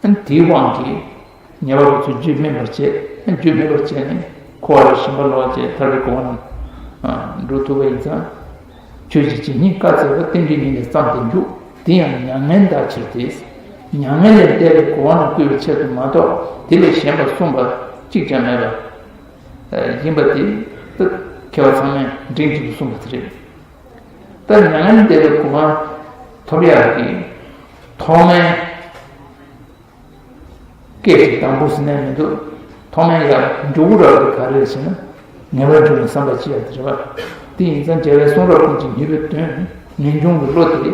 ཨ་ནི་དེའི་དབང་གིས་ཉེ་བར་ཚུར་རྒྱུད་སྨིན་པར་བྱེད། ཨ་ནི་རྒྱུད་སྨིན་པར་བྱས་ནས་འཁོར་བ་ལས་ཞེན་པ་ལོག་བྱས་ཐར་པའི་གོ་འཕང་ལ་འགྲོ་ཐུབ་པ་ཡིན་ཙང་། ཆོས་ཀྱི་བྱེད་སྙིང་བཀའ་སྩལ་པ། རྟེན་འབྲེལ་ཉིད་ནས་བརྩམས་ཏེ་འཇུག་དེ་ཡང་མྱ་ངན་འདའ་ཕྱིར་ཏེ། མྱ་ངན་ལས་འདས་པའི་གོ་འཕང་ལ་བཀོད་པའི་ཆེད་དུ་མ་གཏོགས་དེ་ལས་གཞན་པ་གསུངས་པ་གཅིག་ཀྱང་མེད་པ་ཡིན་པ་དེ་མཁས་པ་ཚང་མས་འབྲིང་གཅིག་ཏུ་གསུངས་པ་དེ་རེད། ད་མྱ་ངན་ལས་འདས་པའི་གོ་འཕང་ཐོབ་ཡག་གི་ཐོག་མའི་སྐད་ཅིག་དང་པོ་ཟེར་ནས་མི་འདུག་ཐོག་མའི་ཡར་འགྲོ་དགོས་རབས་དེ་ག་རེ་རེད་ཟེར་ན། ངེས་པར་འབྱུང་བའི་བསམ་པ་ཅི་ཡང་དེ་རེད་པ། དེ་ཡིན་ཙང་རྒྱལ་བའི་གསུང་རབ་ཀུན་གྱི་སྙིང་པོའི་དོན། ངེས་འབྱུང་གི་བློ་དེ་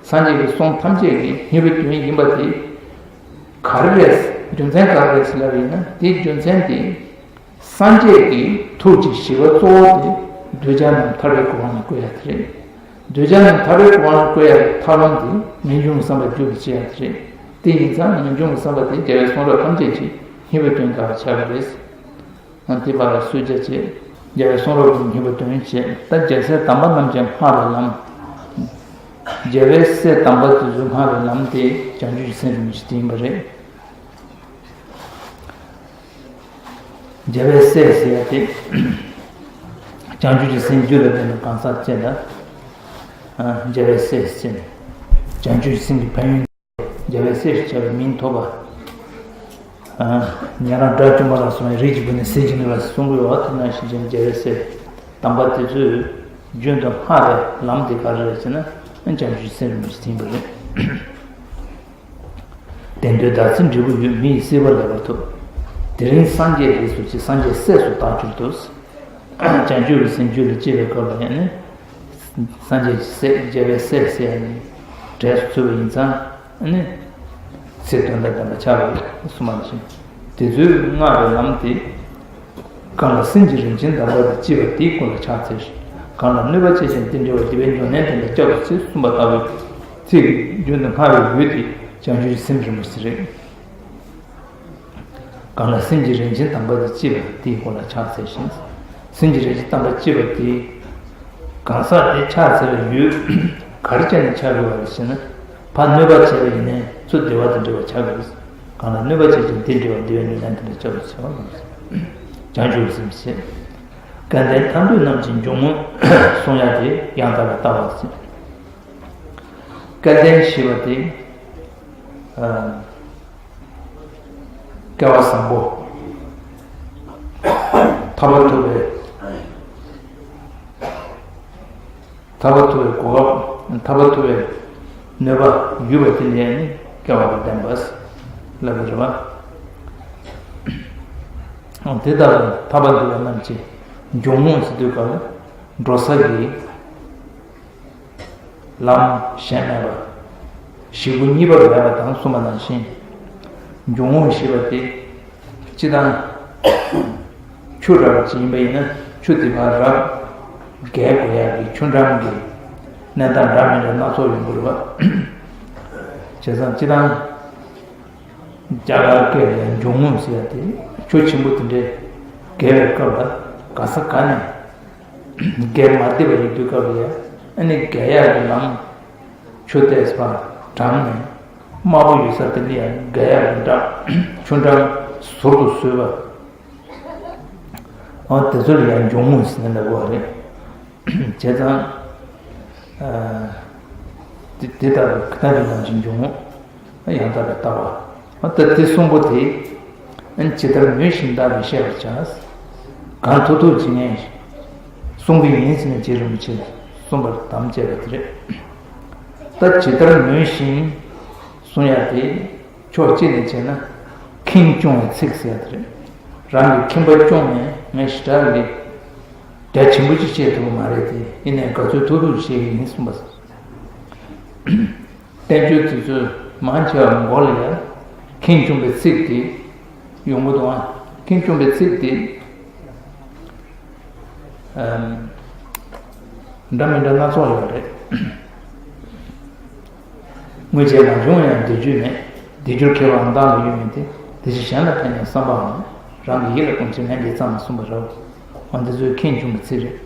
སངས་རྒྱས་ཀྱི་གསུང་ཐམས་ཅད་ཀྱི་སྙིང་པོའི་དོན་ཡིན་པ་དེ་ག་རེ་རེད། རྒྱུ་མཚན་ག་རེ་རེད་ཟེར་ལབ་པ་ཡིན་ན། དེའི་རྒྱུ་མཚན་དེ་སངས་རྒྱས་ཀྱི་ཐུགས་ཀྱི་བཞེད་པ་གཙོ་བོ་དེ་གདུལ་བྱ་རྣམས་ཐར་པའི་གོ་འཕང་ལ་བཀོད་ཡ་དེ་རེད། གདུལ་བྱ་རྣམས་ཐར་པའི་གོ་འཕང་ལ་བཀོད་ཡ་གི་ཐབས་ལམ་དེ་ངེས་འབྱུང་གི་བསམ་པ་རྒྱུད་ལ་སྐྱེ་ཡ་དེ་རེད། དེ་ཡིན་ཙང་ངེས་འབྱུང་གི་བསམ་པ་དེ་རྒྱལ་བའི་གསུང་རབ་ཐམས་ཅད་ཀྱི་སྙིང་པོའི་དོན་དག་ཆགས་པ་རེད། ཨ་དེ་བར་ལ་གསོལ་ཇ་བྱེད། རྒྱལ་བའི་གསུང་རབ་ཀྱི་སྙིང་པོའི་དོན་བྱེད། ད་རྒྱལ་སྲས་དམ་པ་རྣམས་ཀྱིས་སྨྲ་བའི་ལམ། རྒྱལ་བའི་སྲས་དམ་པ་དེ་ཚོས་སྨྲ་བའི་ལམ་དེ་བྱང་ཆུབ་ཀྱི་སེམས་རིན་པོ་ཆེ་དེ་ཡིན་པ་རེད། རྒྱལ་བའི་སྲས་ཟེར་ཡ་དེ། བྱང་ཆུབ་ཀྱི་སེམས་རྒྱུད་ལ་ལྡན་པའི་གང་ཟག་ཅིག་ལ། ཨ་རྒྱལ་བའི་སྲས་ཟེར་ནས། བྱང་ཆུབ་ཀྱི་སེམས་ཀྱི་ཕན་ཡོན། རྒྱལ་བའི་སྲས་ཞེས་བྱ་བའི་མིང་ཐོབ་པ། ཨ་ཉན་རང་དགྲ་བཅོམ་པ་ལ་སོགས་པའི་རིགས་ཀྱི་བུ་ནི་ཟིལ་གྱིས་གནོན་པ་གསུང་གི་ཡོད་པ་དེ་ནང་བཞིན་བྱས་ནས་རྒྱལ་བའི་སྲས་དམ་པ་དེ་ཚོས་རྒྱུན་དུ་སྨྲ་བའི་ལམ་དེ་ག་རེ་རེད་ཟེར་ན། བྱང་ཆུབ་ཀྱི་སེམས་རིན་པོ་ཆེ་དེ་ཡིན་པ་རེད། བདེ་འདོད་བདག་ཚེ་འབྲས་བུ་ཡོད། མི་ཡི་སྲིད་པ་ལེགས་པར་ཐོབ། དེ་རིང་སངས་རྒྱས་རིགས་སུ་སྐྱེས། སངས་རྒྱས་སྲས་སུ་བདག་གྱུར་ཏོ། བྱང་ཆུབ་ཀྱི་སེམས་རྒྱུད་ལ་སྐྱེས་པའི་སྐབས་ལ་ཡང་ནི། སངས་རྒྱས་ཀྱི་སྲས་རྒྱལ་བའི་སྲས་ཟེར་ནས་གྲས་སུ་ཚུད་པ་ཡིན་ཙང་ཨ་ནི། ཚེ་དོན་དང་ལྡན་པ་ཆགས་པ་གསུངས་པ་ནང་བཞིན། དེ་ཚོའི་སྔགས་ཀྱི་ལམ་དེ། གང་ལ་སེམས་ཀྱི་རིན་ཆེན་དམ་པ་དེ་གཅེས་པ་དེའི་ཀུན་ལ་ཕྱག་འཚལ་ཞིང་། གང་ལ་གནོད་པ་བྱེད་ཅིང་དེ་འདྲི་བ་དེ་བས་འབྱུང་གནས་དེ་ལ་སྐྱབས་སུ་མཆི་གསུངས་པ་ལྟ་བུའི་ཚིག་གི་རྒྱུན་དུ་སྔར་བའི་འོད་དེ་བྱང་ཆུབ་སེམས་རིན་པོ་ཆེ་རེད། གང་ལ་སེམས་ཀྱི་རིན་ཆེན་དམ་པ་དེ་གཅེས་པ་དེའི་ཀུན་ལ་ཕྱག་འཚལ་ཞིང་། སེམས་ཀྱི་རིན་ཆེན་དམ་པ་གཅེས་པ་དེ་གང་ཟག་དེ་ཕྱག་འཚལ་བའི་འོད་ག་རེ་བྱས་ནས་ཆགས་དགོས་པ་རེད་ཟེར་ན། ཕར་གནོད་པ་བྱས་པ་ཡིན་ནའི་ཚུར་བདེ་བ་དང་འབྲེལ་བ་ཆགས་ཀྱི་རེད། གང་ལ་གནོད་པ་བྱེད་ཅིང་དེ་འདྲི་བ་དེ་བས་འབྱུང་གནས་དེ་ལ་སྐྱབས་སུ་མཆི་བ། བྱང་ཆུབ་སེམས་བསྐྱེད། སྐལ་ལྡན་ཐར་འདོད་རྣམས་ཀྱི་འབྱུང་རྔུབ་གསུང་ཡ་དེ་ཡང་དག་པའི་ལྟ་བ་ཟེར། སྐལ་ལྡན་ཞེས་པ་དེ། ཨ། སྐལ་བ་བཟང་པོ། ཐར་པ་ཐོབ་པའི། ཐར་པ་ཐོབ་པའི་གོ་སྐབས། ཐར་པ་ཐོབ་པའི་ནུས་པ་ཡོད་པ་དེ་ལ་ནི་སྐལ་བ་དང་ལྡན་པ་ལབ་པ་རེད་པ། དེ་ལྟར་ཐར་པ་འདོད་པ་རྣམས་ཀྱི་འབྱུང་རྔུབ་ཟེར་དུས་སྐབས་ལ་འགྲོ་ས་གི་ལམ་གཞན་མེད་པ། གཞིས་ཁུག་གཉིས་པ་མེད་པ་དང་གསུངས་པ་ནང་བཞིན། འབྱུང་རྔུབ་ཞེས་པ་དེ་སྤྱིར་བཏང་ཆུ་རབ་ཅིག་ཡིན་པ་ཡིན་ན་ཆུ་དེ་ཕར་རབ་བརྒལ་དགོས་ཡག་གི་ཆུ་འགྲམ་གྱི་གནས་སྟངས་འདྲ་མི་འདྲ་སྣ་ཚོགས་ཡོང་གི་རེད་པ། བྱས་ཙང་སྤྱིར་བཏང་རྒྱ་གར་སྐད་ལ་འབྱུང་རྔུབ་ཟེར་ཡ་དེ་ཆུ་ཆེན་པོ་དེ་འདྲས་བརྒལ་བའི་སྐབས་ལ་ག་ས་ག་ནས་བརྒལ་མ་བདེ་བ་ཡོད་དུས་སྐབས་ལ་ཡ་ཨ་ནི་བརྒལ་ཡག་གི་ལམ། ཆུ་ཏོག་ཙམ་འགྲམ་ནས་དམའ་པོ་ཡོད་ས་དེ་ལ་ཡང་བརྒལ་ཡག་གི་འགྲམ། ཆུ་འགྲམ་ཟུར་དུ་བཟོས་པ། འོ་དེ་ཚོ་ལ་ཡང་འབྱུང་རྔུབ་ཟེར་ནས་ལབ་པ་རེད། བྱས་ཙང་། ཨ། དེ་དེ་ལྟ་བུའི་ཀུན་ཏུ་རྣམ་བཞིན་འབྱུང་རྔུབ། ཡང་དག་པའི་ལྟ་བ། ད་དེ་གསུམ་པོ་དེ། ཇི་ལྟར་མོས་བཞིན་བདག་གིས་ཤེས་པར་བྱ། གང་ཐུབ་ཐུབ་ཅིག་ངས་གསུང་གི་ཡིན་ཟེར་ནས་རྗེ་རིན་པོ་ཆེས་གསུངས་པར་དམ་བཅས་པ་དེ་རེད། ད་ཇི་ལྟར་མོས་བཞིན་གསུང་ཡ་དེ་ཕྱོགས་གཅིག་ནས་བྱས་ན་ཁེངས་སྐྱུང་བའི་ཚིག་ཟེར་ཡ་དེ་རེད། རང་གི་ཁེངས་པ་སྐྱུང་ནས་ངས་ཞེ་དྲག་གི་རྒྱ་ཆེན་པོ་ཅིག་བཤད་ཐུབ་ཀྱི་མ་རེད་དེ་ཡིན་ནའི་ག་ཚོད་ཐུབ་ཐུབ་བཤད་ཀྱི་ཡིན་གསུངས་པ། བསྟན་བཅོས་དེ་ཚོ་མང་ཆེ་བ་མགོ་ལ་ཡ་ཁེངས་སྐྱུང་བའི་ཚིག་དེ་ཡོང་གི་འདུག་ཨ། ཁེངས་སྐྱུང་བའི་ཚིག་དེ་ཨམ། འདྲ་མི་འདྲ་སྣ་ཚོགས་ཡོད་རེད། དངོས་བྱས་རང་བྱུང་ཡང་འདོད་རྒྱུ་མེད། འདོད་རྒྱུར་ཁེལ་བའང་བདག་ལ་ཡོད་མིན་ཏེ། དེ་ཕྱིར་གཞན་ལ་ཕན་ཡང་བསམ་པའང་མེད། རང་གི་ཡིད་ལ་གང་ཆེ་ངས་འདི་ཙམ་གསུངས་པ་རེད། འོ་འདི་ཚོའི་ཁེངས་སྐྱུང་གི་ཚིག་རེད།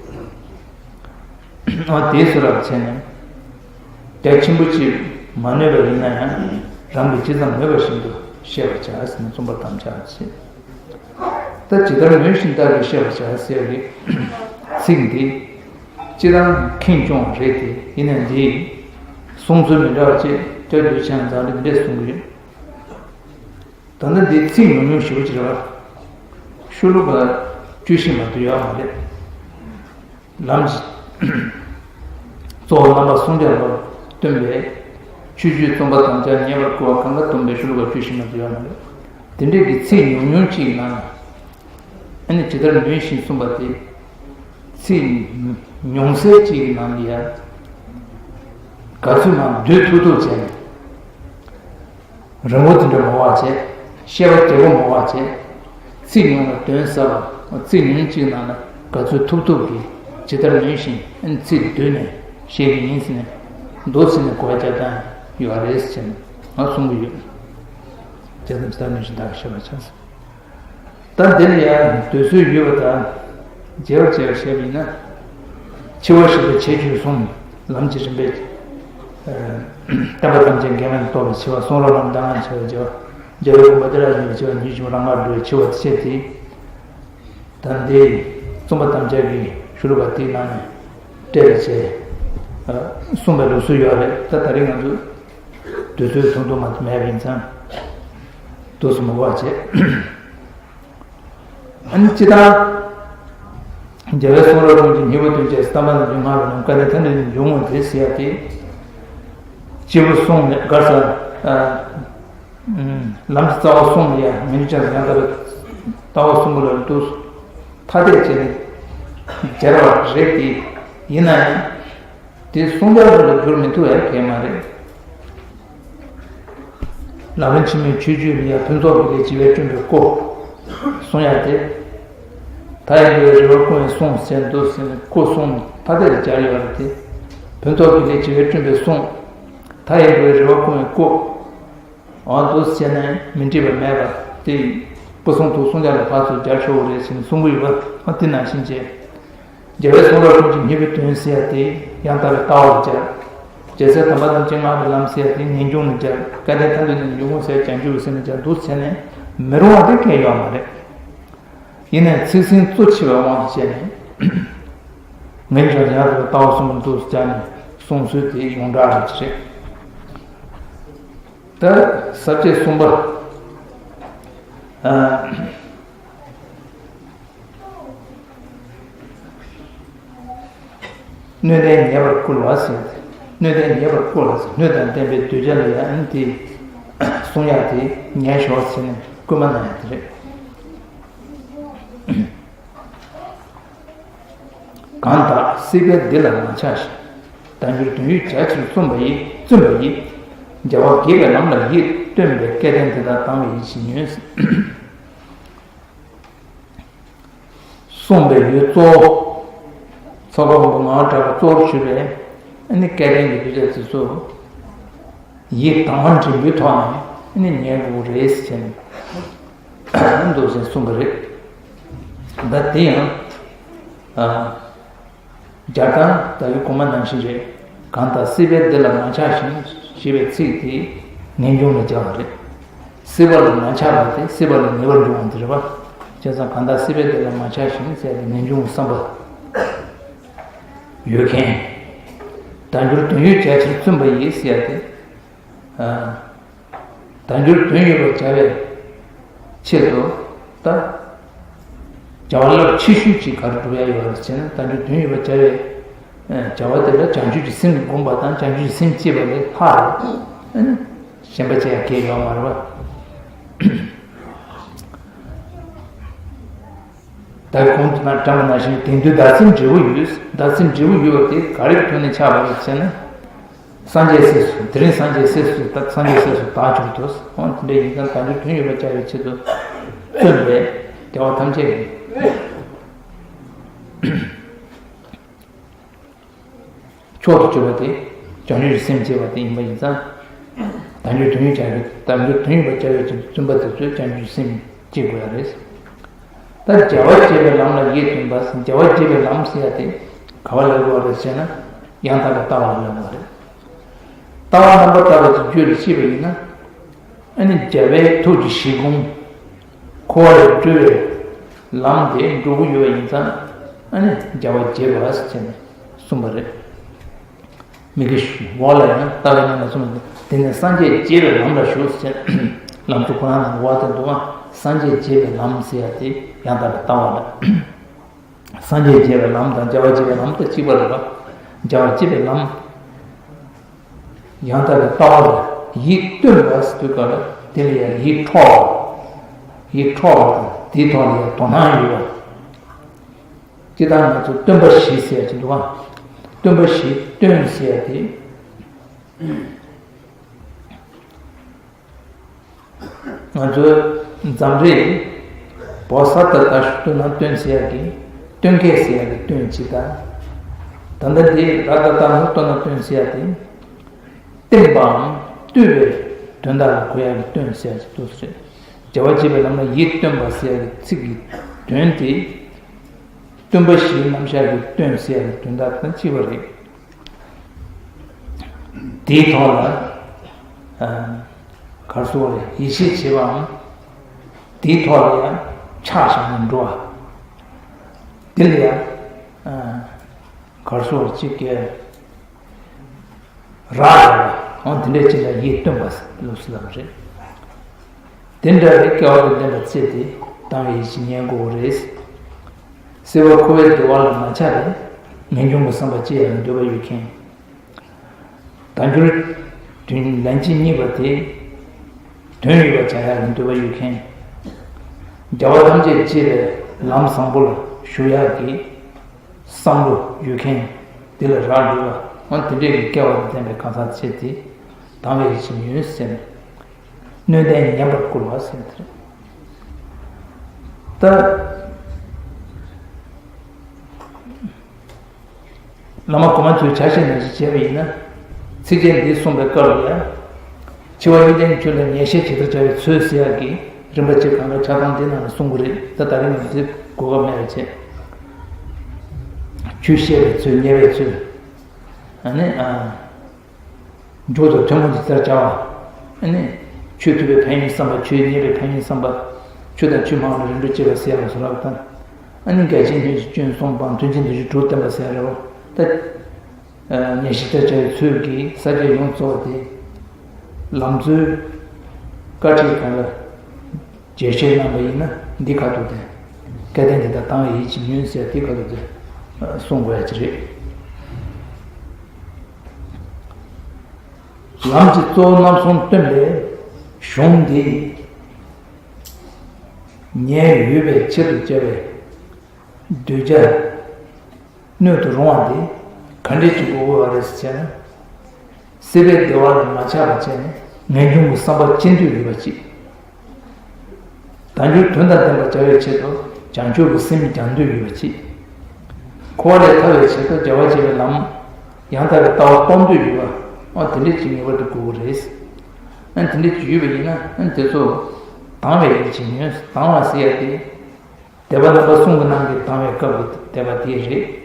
འོ་དེའི་ཚུལ་ལ་བྱས་ནས། རྒྱ་ཆེན་པོ་ཅིག་མ་ནུས་པ་ཡིན་ན་ཡང་རང་གིས་ཇི་ཙམ་ནུས་པ་བཞིན་དུ་བཤད་པར་བྱ་ཟེར་ནས་གསུངས་པ་དམ་བཅའ་བྱེད། ད་ཇི་ལྟར་མོས་བཞིན་བདག་གིས་ཤེས་པར་བྱ་ཟེར་བའི་ཚིག་འདི་སྤྱིར་བཏང་ཁེངས་སྐྱུང་བ་རེད་དེ་ཡིན་ནའི་འདི་གསུང་ཚུལ་མི་འདྲ་བ་བཅས་སྐྱར་ཟློས་བྱས་ན་འཛམ་གླིང་འདྲས་གསུང་གི་ཡོད། ད་ལྟ་འདི་ཚིག་ཉུང་ཉུང་ཞེ་པོ་ཅིག་རེད་བ། ཤོ་ལོ་ཀ་བཅུ་བཞི་མ་གཏོགས་ཡོད་མ་རེད། ལམ་གྱི་གཙོ་བོ་རྣམ་པ་སུམ་བརྒྱ་ལ་སྟོན་པའི་ཆོས་བརྒྱུད་རྩོམ་པ་དམ་བཅའ་ཉེ་བར་བཀོད་པ་གང་ག་བསྡོམས་པའི་ཤོ་ལོ་ཀ་བཅུ་བཞི་མ་གཏོགས་ཡོད་མ་རེད། དེ་འདྲའི་གི་ཚིག་ཉུང་ཉུང་གཅིག་གི་ནང་ལ་ཨ་ནི་ཇི་ལྟར་མོས་བཞིན་གསུངས་པ་དེ་ཚིག་ཉུང་ཟད་གཅིག་གི་ནང་ལ་ཡ་ག་ཚོད་མང་བསྡུས་ཐུབ་ཐུབ་བྱས་ནས། རིང་པོ་དེ་འདྲ་མ་བར་བྱས། བཤད་པ་རྒྱས་པོ་མ་བར་བྱས། ཚིག་ཉུང་ལ་དོན་ཟབ་པ། ཚིག་ཉུང་གཅིག་ནང་ལ་ག་ཚོད་ཐུབ་ཐུབ་ཀྱིས་ཇི་ལྟར་མོས་བཞིན་ཨ་ནི་ཚིག་བསྡུས་ནས་བཤད་ཀྱི་ཡིན་ཟེར་ནས་མདོ་ཟེར་ནས་གོ་བ་རྒྱག་སྟངས་ཡོད་རེད་ཟེར་ནས་ང་གསུང་གི་ཡོད། བྱས་ཙང་ཇི་ལྟར་མོས་བཞིན་བདག་གིས་ཤེས་པར་བྱ། ད་འདི་ལ་ཡང་འདོད་ཚུལ་ཡོད་པ་དང་། རྒྱས་པར་བྱས་པ་བཤད་པ་ཡིན་ན། འཆི་བ་ཞི་བའི་ཁྱད་ཆོས་གསུམ། ལམ་གྱི་རིམ་པས། ཨ། བསྟན་པ་ཐམས་ཅད་འགལ་བ་ནས་རྟོགས་པའི་འཆི་བ། གསུང་རབ་རྣམས་གདམས་ངག་འཆི་བར་བྱ་བ། རྒྱལ་བའི་དགོངས་པ་བདེ་བླག་ཉིད་ཀྱི་འཆི་བ། ཉིད་ཀྱི་རང་ངར་འགྲོ་བའི་འཆི་བ་བཅས་ཏེ། ད་འདི་རྩོམ་པ་དམ་བཅའ་གི་ཤོ་ལོ་ཀ་དེའི་ནང་ནས་བཀྲལ་བྱས། ཨ། གསུངས་པའི་ལུགས་སྲོལ་ཡོད་རེད། ད་ད་རེས་ང་ཚོ་དུས་ཚོད་ཐུང་ཐུང་མ་མེད་པ་ཡིན་ཙང་། འདུག་སེ་མ་གོ་བ་བྱས། ཨ་ནི་སྤྱིར་བཏང་། རྒྱལ་བའི་གསུང་རབ་ཀུན་གྱི་སྙིང་པོ་སྟོན་བྱེད། བསྟན་པ་ནི་སྔགས་ཀྱི་ལམ། སྐལ་ལྡན་ཐར་འདོད་ཀྱི་འབྱུང་རྔུབ་དེ་ཟེར་ཡ་དེ། སྐྱེས་བུ་གསུམ་ནས་ག་ས། ཨ། ལམ་གྱི་རྩ་བ་གསུམ་ལ་ཡང་མི་འདུག་ཅང་ཡང་དག་པའི་ལྟ་བ་གསུམ་པོ་ལ་འདུག་ཐ་དད་བྱས་ནས་སྦྱར་བ་རེད་དེ། ཡིན་ན་ཡང་། དེ་གསུང་རྒྱ་ལ་འགྱུར་མི་ཐུབ་ཡ་གལ་མ་རེད། ལམ་རིམ་ཆེན་མོའི་ཆོས་བརྒྱུད་ལ་ཡ་ཕུན་ཚོགས་ཀྱི་ལས་བྱེ་བས་བསྐྲུན་པའི་སྐུ་གསུང་ཡ་དེ། མཐའ་ཡས་འགྲོ་བའི་རེ་བ་སྐོང་བའི་གསུང་ཟེར་འདུག་ཟེར་ནས་སྐུ་གསུང་ཐ་དད་ལ་སྦྱར་ཡོད་རེད་དེ། ཕུན་ཚོགས་ཀྱི་ལས་བྱེ་བས་བསྐྲུན་པའི་གསུང་། མཐའ་ཡས་འགྲོ་བའི་རེ་བ་སྐོང་བའི་སྐུ། འོ་འདུག་བྱས་ནས་མི་འགྲིག་པ་མེད་པ་དེ། སྐུ་གསུང་ཐུགས་གསུང་རྒྱ་ལ་ཕར་ཚུར་སྦྱར་ཆོག་གི་རེད་ཟེར་ནས་གསུང་གི་ཡོད་པ། ཨ་དེ་ནང་བཞིན་བྱས། རྒྱལ་བའི་གསུང་རབ་ཀུན་གྱི་སྙིང་པོའི་དོན་ཟེར་ཡ་དེ་ཡང་དག་པའི་ལྟ་བ་ལ་སྦྱར། རྒྱལ་སྲས་དམ་པ་ཐམས་ཅད་བསྔགས་པའི་ལམ་ཟེར་ཡ་དེ་ངེས་འབྱུང་ལ་སྦྱར། སྐལ་ལྡན་ཐམས་ཅད་ནི་འབྱུང་ཁུངས་ཟེར་ཡ་བྱང་ཆུབ་ཟེར་ནས་སྦྱར། འདུག་བྱས་ནས་མི་རུང་བ་དེ་གང་ཡང་ཡོད་མ་རེད། ཡིན་ནའི་ཚིག་ཟིན་གཙོ་ཆེ་བའི་དབང་དུ་བྱས་ནས། ངེས་འབྱུང་ཡང་དག་པའི་ལྟ་བ་གསུམ་པོ་འདུག་སྦྱར་ནས་གསུང་སྲོལ་དེ་ཡོངས་གྲགས་རེད། ད་ས་བཅད་གསུམ་པ། ཨ། སྣོད་ལྡན་ཉེ་བར་བསྐུལ་བ་ཟེར། སྣོད་ལྡན་ཉེ་བར་བསྐུལ་བ་ཟེར། སྣོད་དང་ལྡན་པའི་གདུལ་བྱ་ལ་ཡང་དེ་གསུང་ཡག་དེ་ཉན་ཤོག་ཟེར་ནས་སྐུལ་མ་གནང་ཡག་དེ་རེད། གང་དག་སྲིད་པའི་བདེ་ལ་མ་ཆགས་ཤིང་། བདག་འགྱུར་དོན་ཡོད་བྱ་ཕྱིར་བརྩོན་པ་ཡིས། བརྩོན་པ་ཡིས། རྒྱལ་བ་དགྱེས་པའི་ལམ་ལ་ཡིད་རྟོན་པའི། སྐལ་ལྡན་དེ་དག་དང་བའི་ཡིད་ཀྱིས་ཉོན། གསུངས་པའི་ཡུལ་གཙོ་བོ། ཚོགས་པ་དབང་པོ་ངག་གྲགས་པ་གཙོ་བོར་གྱུར་པའི་ཨ་ནི་སྐལ་ལྡན་གྱི་གདུལ་བྱ་དེ་ཚོ་ཡིད་དང་བ་འབྲིང་པོའི་ཐོག་ནས་ཨ་ནི་ཉན་དགོས་རེད་ཟེར་ནས་འདུག་ཟེར་གསུངས་པ་རེད། ད་དེ་ཡང་ཨ། སྦྱར་སྟངས་ད་གིན་གོང་མ་ནང་བཞིན་རེད། གང་དག་སྲིད་པའི་བདེ་ལ་མ་ཆགས་ཤིང་ཞེས་པའི་ཚིག་དེ་ངེས་འབྱུང་ལ་སྦྱར་བ་རེད། སྲིད་པ་ལ་མ་ཆགས་པ་དེ་སྲིད་པ་ལས་ངེས་པར་འབྱུང་བ་དེ་རེད་པ། བྱས་ཙང་གང་དག་སྲིད་པའི་བདེ་ལ་མ་ཆགས་ཤིང་ཟེར་ཏེ་ངེས་འབྱུང་བསམ་པ་ཡོད་མཁན། བདག་འགྱུར་དོན་ཡོད་བྱ་ཕྱིར་བརྩོན་པ་ཡིས་ཟེར་ཏེ། ཨ། བདག་འགྱུར་དོན་ཡོད་པར་བྱ་བའི་ཆེད་དུ་ད། བྱ་བ་རླབས་ཆེ་ཤོས་ཅིག་ག་རེ་སྒྲུབ་ཡ་ཡོད་རེད་ཟེར་ན། བདག་འགྱུར་དོན་ཡོད་པར་བྱ་བའི་བྱ་བ་དེ་ལ་བྱང་ཆུབ་ཀྱི་སེམས་ཀྱིས་བསྒོམས་པ་དང་བྱང་ཆུབ་ཀྱི་སེམས་བསྐྱེད་པ་ལས་ལྷག་རེད། གཞན་པ་བྱེད་ཡ་གལ་ཡོད་མ་རེད་པ། ད་གོང་དུ་ན་དྲངས་པ་ནང་བཞིན་དེང་དུས་བདག་སེམས་འབྲས་བུ་ཡོད། བདག་སེམས་འབྲས་བུ་ཡོད་པ་དེ་ག་རེ་གི་ཐོག་ནས་ཆགས་པ་རེད་ཟེར་ན། སངས་རྒྱས་སྲས་སུ། དེ་རིང་སངས་རྒྱས་སྲས་སུ། ད་སངས་རྒྱས་སྲས་སུ་བདག་གྱུར་ཏོ། འོ་དེ་འདྲ་ཡིན་ཙང་བདག་འགྱུར་དོན་ཡོད་པར་བྱ་བའི་ཆེད་དུ་བརྩོན་པས་རྒྱལ་བ་ཐམས་ཅད་མཆོག་ཏུ་གྱུར་པ་དེ་བྱང་ཆུབ་ཀྱི་སེམས་བསྐྱེད་པ་དེ་ཡིན་པ་ཡིན་ཙང་། བདག་འགྱུར་དོན་ཡོད་བྱ་བའི། བདག་འགྱུར་དོན་ཡོད་པར་བྱ་བའི་ཆེད་དུ་བརྩོན་པ་དེ་ཚོས་བྱང་ཆུབ་ཀྱི་སེམས་བསྐྱེད་དགོས་ཡ་རེད། ད་རྒྱལ་བ་དགྱེས་པའི་ལམ་ལ་ཡིད་རྟོན་པ། རྒྱལ་བ་དགྱེས་པའི་ལམ་ཟེར་ཡ་དེ་ག་བ་ལ་གོ་བ་རེད་ཟེར་ན། ཡང་དག་པའི་ལྟ་བ་ལ་གོ་བ་རེད། ལྟ་བ་རྣམ་པར་དག་པའི་རྒྱུད་ལ་སྐྱེས་པ་ཡིན་ན། ཨ་ནི་རྒྱལ་བའི་ཐུགས་ཀྱི་བཞེད་དགོངས། འཁོར་བ་ལས་སྒྲོལ་བའི་ལམ་དེ་འགྲོ་གི་ཡོད་པ་ཡིན་ཙང་། ཨ་ནི་རྒྱལ་བ་དགྱེས་པ་ཟེར་ནས་གསུངས་པ་རེད། མི་དགེ་བཞི་འོག་ལ་ཡང་ལྟ་བའི་ནང་ལ་གསུངས་པ་དེ་ནས་སངས་རྒྱས་དགྱེས་པའི་ལམ་ལ་ཞུགས་ཟེར། ལམ་གྱི་ཁོ་རང་ནང་བ་དེ་འདུག་ཨ། སངས་རྒྱས་དགྱེས་པའི་ལམ་ཟེར་ཡ་དེ་ཡང་དག་པའི་ལྟ་བ་ལ། སངས་རྒྱས་དགྱེས་པའི་ལམ་དང་རྒྱལ་བ་དགྱེས་པའི་ལམ་དེ་གཅིག་པ་རེད་པ། རྒྱལ་བ་དགྱེས་པའི་ལམ། ཡང་དག་པའི་ལྟ་བ་ལ་ཡིད་རྟོན་པ་ཟེར་དུས་སྐབས་ལ་དེ་ལ་ཡང་ཡིད་འཕྲོག་པ། ཡིད་འཕྲོག་པ་དང་དེའི་ཐོག་ལ་ཡང་དོ་སྣང་ཡོད་པ། སྤྱིར་བཏང་ང་ཚོ་སྟོན་པ་བཞི་ཟེར་ཡ་ཅིག་འདུག་ག། སྟོན་པ་བཞི་སྟོན་ཟེར་ཡ་དེ། ང་ཚོའི་འཛམ་རེད། བོ་ས་ཏ་ཏ་ཤུ་ཏུ་ན་སྟོན་ཟེར་ཡ་གི་སྟོན་ཀ་ཟེར་ཡ་གི་སྟོན་གཅིག་དང་། ད་ལྟ་འདི་ར་ཏ་ཏ་ན་ཏོ་ན་སྟོན་ཟེར་ཡ་དེ། བསྟན་པའམ་བསྟོད་པའི་དོན་དག་ལ་གོ་ཡ་གི་སྟོན་ཟེར་ཡ་ཅིག་འདུག་ཟེར། རྒྱལ་བ་དགྱེས་པའི་ལམ་ལ་ཡིད་རྟོན་པ་ཟེར་ཡ་གི་ཚིག་གི་དོན་དེ། སྟོན་པ་བཞིའི་རྣམ་གཞག་གི་སྟོན་ཟེར་ཡ་གི་དོན་དག་དང་གཅིག་པ་རེད། དེའི་ཐོག་ལ། ཨ། གར་སོང་བ་རེད། ཡིད་ཆེས་བྱེད་པའམ། དེའི་ཐོག་ལ་ཡང་ཆགས་བཞག་ནས་འགྲོ་བ། དེ་ལ་ཡང་། ཨ། གར་སོང་བ་གཅིག་གིས་རག་ཡོད་པ། འོ་དེ་འདྲ་ཅིག་ལ་ཡིད་རྟོན་པ་ལུགས་སུ་ལབ་པ་རེད། དེ་འདྲ་བའི་སྐལ་བ་དང་ལྡན་པ་བརྩིས་ཏེ་དང་བའི་ཡིད་ཀྱིས་ཉན་དགོས་རེད། སྲིད་པ་འཁོར་བའི་བདེ་བ་ལ་མ་ཆགས་པའི་ངེས་འབྱུང་གི་བསམ་པ་སྐྱེ་ཡག་གི་འདོད་པ་ཡོད་མཁན། བདག་འགྱུར་དོན་ལན་གཅིག་གཉིས་པ་དེ། དོན་ཡོད་པར་བྱ་ཡག་གི་འདོད་པ་ཡོད་མཁན། རྒྱལ་བ་ཐམས་ཅད་དགྱེས་པའི་ལམ་བཟང་པོ་ལ་ཞུགས་ཡག་གི་བསམ་བློ་ཡོད་མཁན་དེ་ལ་རག་ལུས་པ། འོ་དེ་འདྲའི་གི་སྐལ་བ་དང་ལྡན་པའི་གང་ཟག་ཆེ་དེ་དང་བའི་ཡིད་ཀྱིས་ཉོན་ཟེར་ནས། སྣོད་ལྡན་ཉན་པར་བསྐུལ་བ་ཟེར་དེ་རེད། ད་བླ་མ་གོང་མ་ཚོས་ཕྱག་བཞེས་ནང་བཞིན་བྱས་པ་ཡིན་ན། ཚིགས་བཅད་འདི་གསུངས་པའི་སྐབས་ལ་ཡང་། འཆི་བ་གཉིས་ལྡན་གྱི་ཆོས་ལ་ཉེར་ཞི་ཇི་ལྟར་བྱ་བའི་ཚུལ་ཟེར་ཡག་གི་རིམ་པ་གཅིག་གང་ག་ཆ་ཚང་འདི་ནང་ནས་གསུང་གི་རེད། ད་ད་རིང་ང་ཚོས་གོ་སྐབས་མེད་པ་བྱས། ཆོས་བཤད་པའི་ཚུལ་ཉན་པའི་ཚུལ། ཨ་ནི་ཨ། མཇུག་ཏུ་ཐུན་མོང་ཇི་ལྟར་བྱ་བ། ཨ་ནི། ཆོས་ཐོས་པའི་ཕན་ཡོན་བསམ་པ། ཆོས་ཉན་པའི་ཕན་ཡོན་བསམ་པ། ཆོས་དང་ཆོས་མ་འོངས་ལ་རིམ་གྲོ་བྱེད་པ་ཟེར་ཡག་ལ་སོགས་ལ་དང་། ཨ་ནི་འགལ་རྐྱེན་སྣོད་བཅུད་སྐྱོན་གསུམ་སྤང་། མཐུན་རྐྱེན་འདུ་བྱེད་དྲུག་བསྟེན་པ་ཟེར་ཡག་རེད་བ། ད། ཉེར་ཞི་ཇི་ལྟར་བྱ་བའི་ཚུལ་གྱི་ས་བཅད་ཡོངས་རྫོགས་དེ། ལམ་གཙོའི་བཀའ་ཁྲིད་གང་ལ་རྒྱས་བཤད་གནང་བ་ཡིན་ན་འདི་ཁ་ཐུག་དེ། སྐལ་ལྡན་དེ་དག་དང་བའི་ཡིད་ཀྱིས་ཉོན་ཟེར་དེ་ཁ་ཐུག་དེ་གསུང་དགོས་ཡ་ཅིག་རེད། ལམ་གྱི་གཙོ་བོ་རྣམ་གསུམ་སྟོན་པའི་གཞུང་འདི། ཉན་འོས་པའི་ཆེད་དུ་བྱ་བའི་གདུལ་བྱ་སྣོད་དུ་རུང་བ་འདི་ག་འདྲས་ཀྱི་དགོས་དགོས་པ་རེད་ཟེར་ན། སྲིད་པའི་བདེ་བ་ལ་མ་ཆགས་པ་བྱས་ནས་ངེས་འབྱུང་གི་བསམ་པ་ཅི་འདོད་ཡོད་པ་ཅིག་དལ་འབྱོར་དོན་དང་ལྡན་པར་བྱ་བའི་ཆེད་དུ་བྱང་ཆུབ་ཀྱི་སེམས་སྦྱང་འདོད་ཡོད་པ་ཅིག་འཁོར་བ་ལས་ཐར་བའི་ཆེད་དུ་རྒྱལ་བ་དགྱེས་པའི་ལམ། ཡང་དག་པའི་ལྟ་བ་སྤོང་འདོད་ཡོད་པ། ཨ་དེ་འདྲས་ཅིག་ངེས་པར་དུ་དགོས་ཀྱི་རེད། ཨ་དེ་འདྲས་ཅིག་ཡོད་པ་ཡིན་ན་ཨ་དེ་ཚོ་དང་བའི་ཡིད་ཀྱིས་ཉོན། དང་བ་ཟེར་ཡ་དེ། སྡེ་པ་རྣམ་པ་གསུམ་གྱི་ནང་གི་དང་བའི་སྐབས་ཀྱི་སྡེ་པ་དེ་རེད།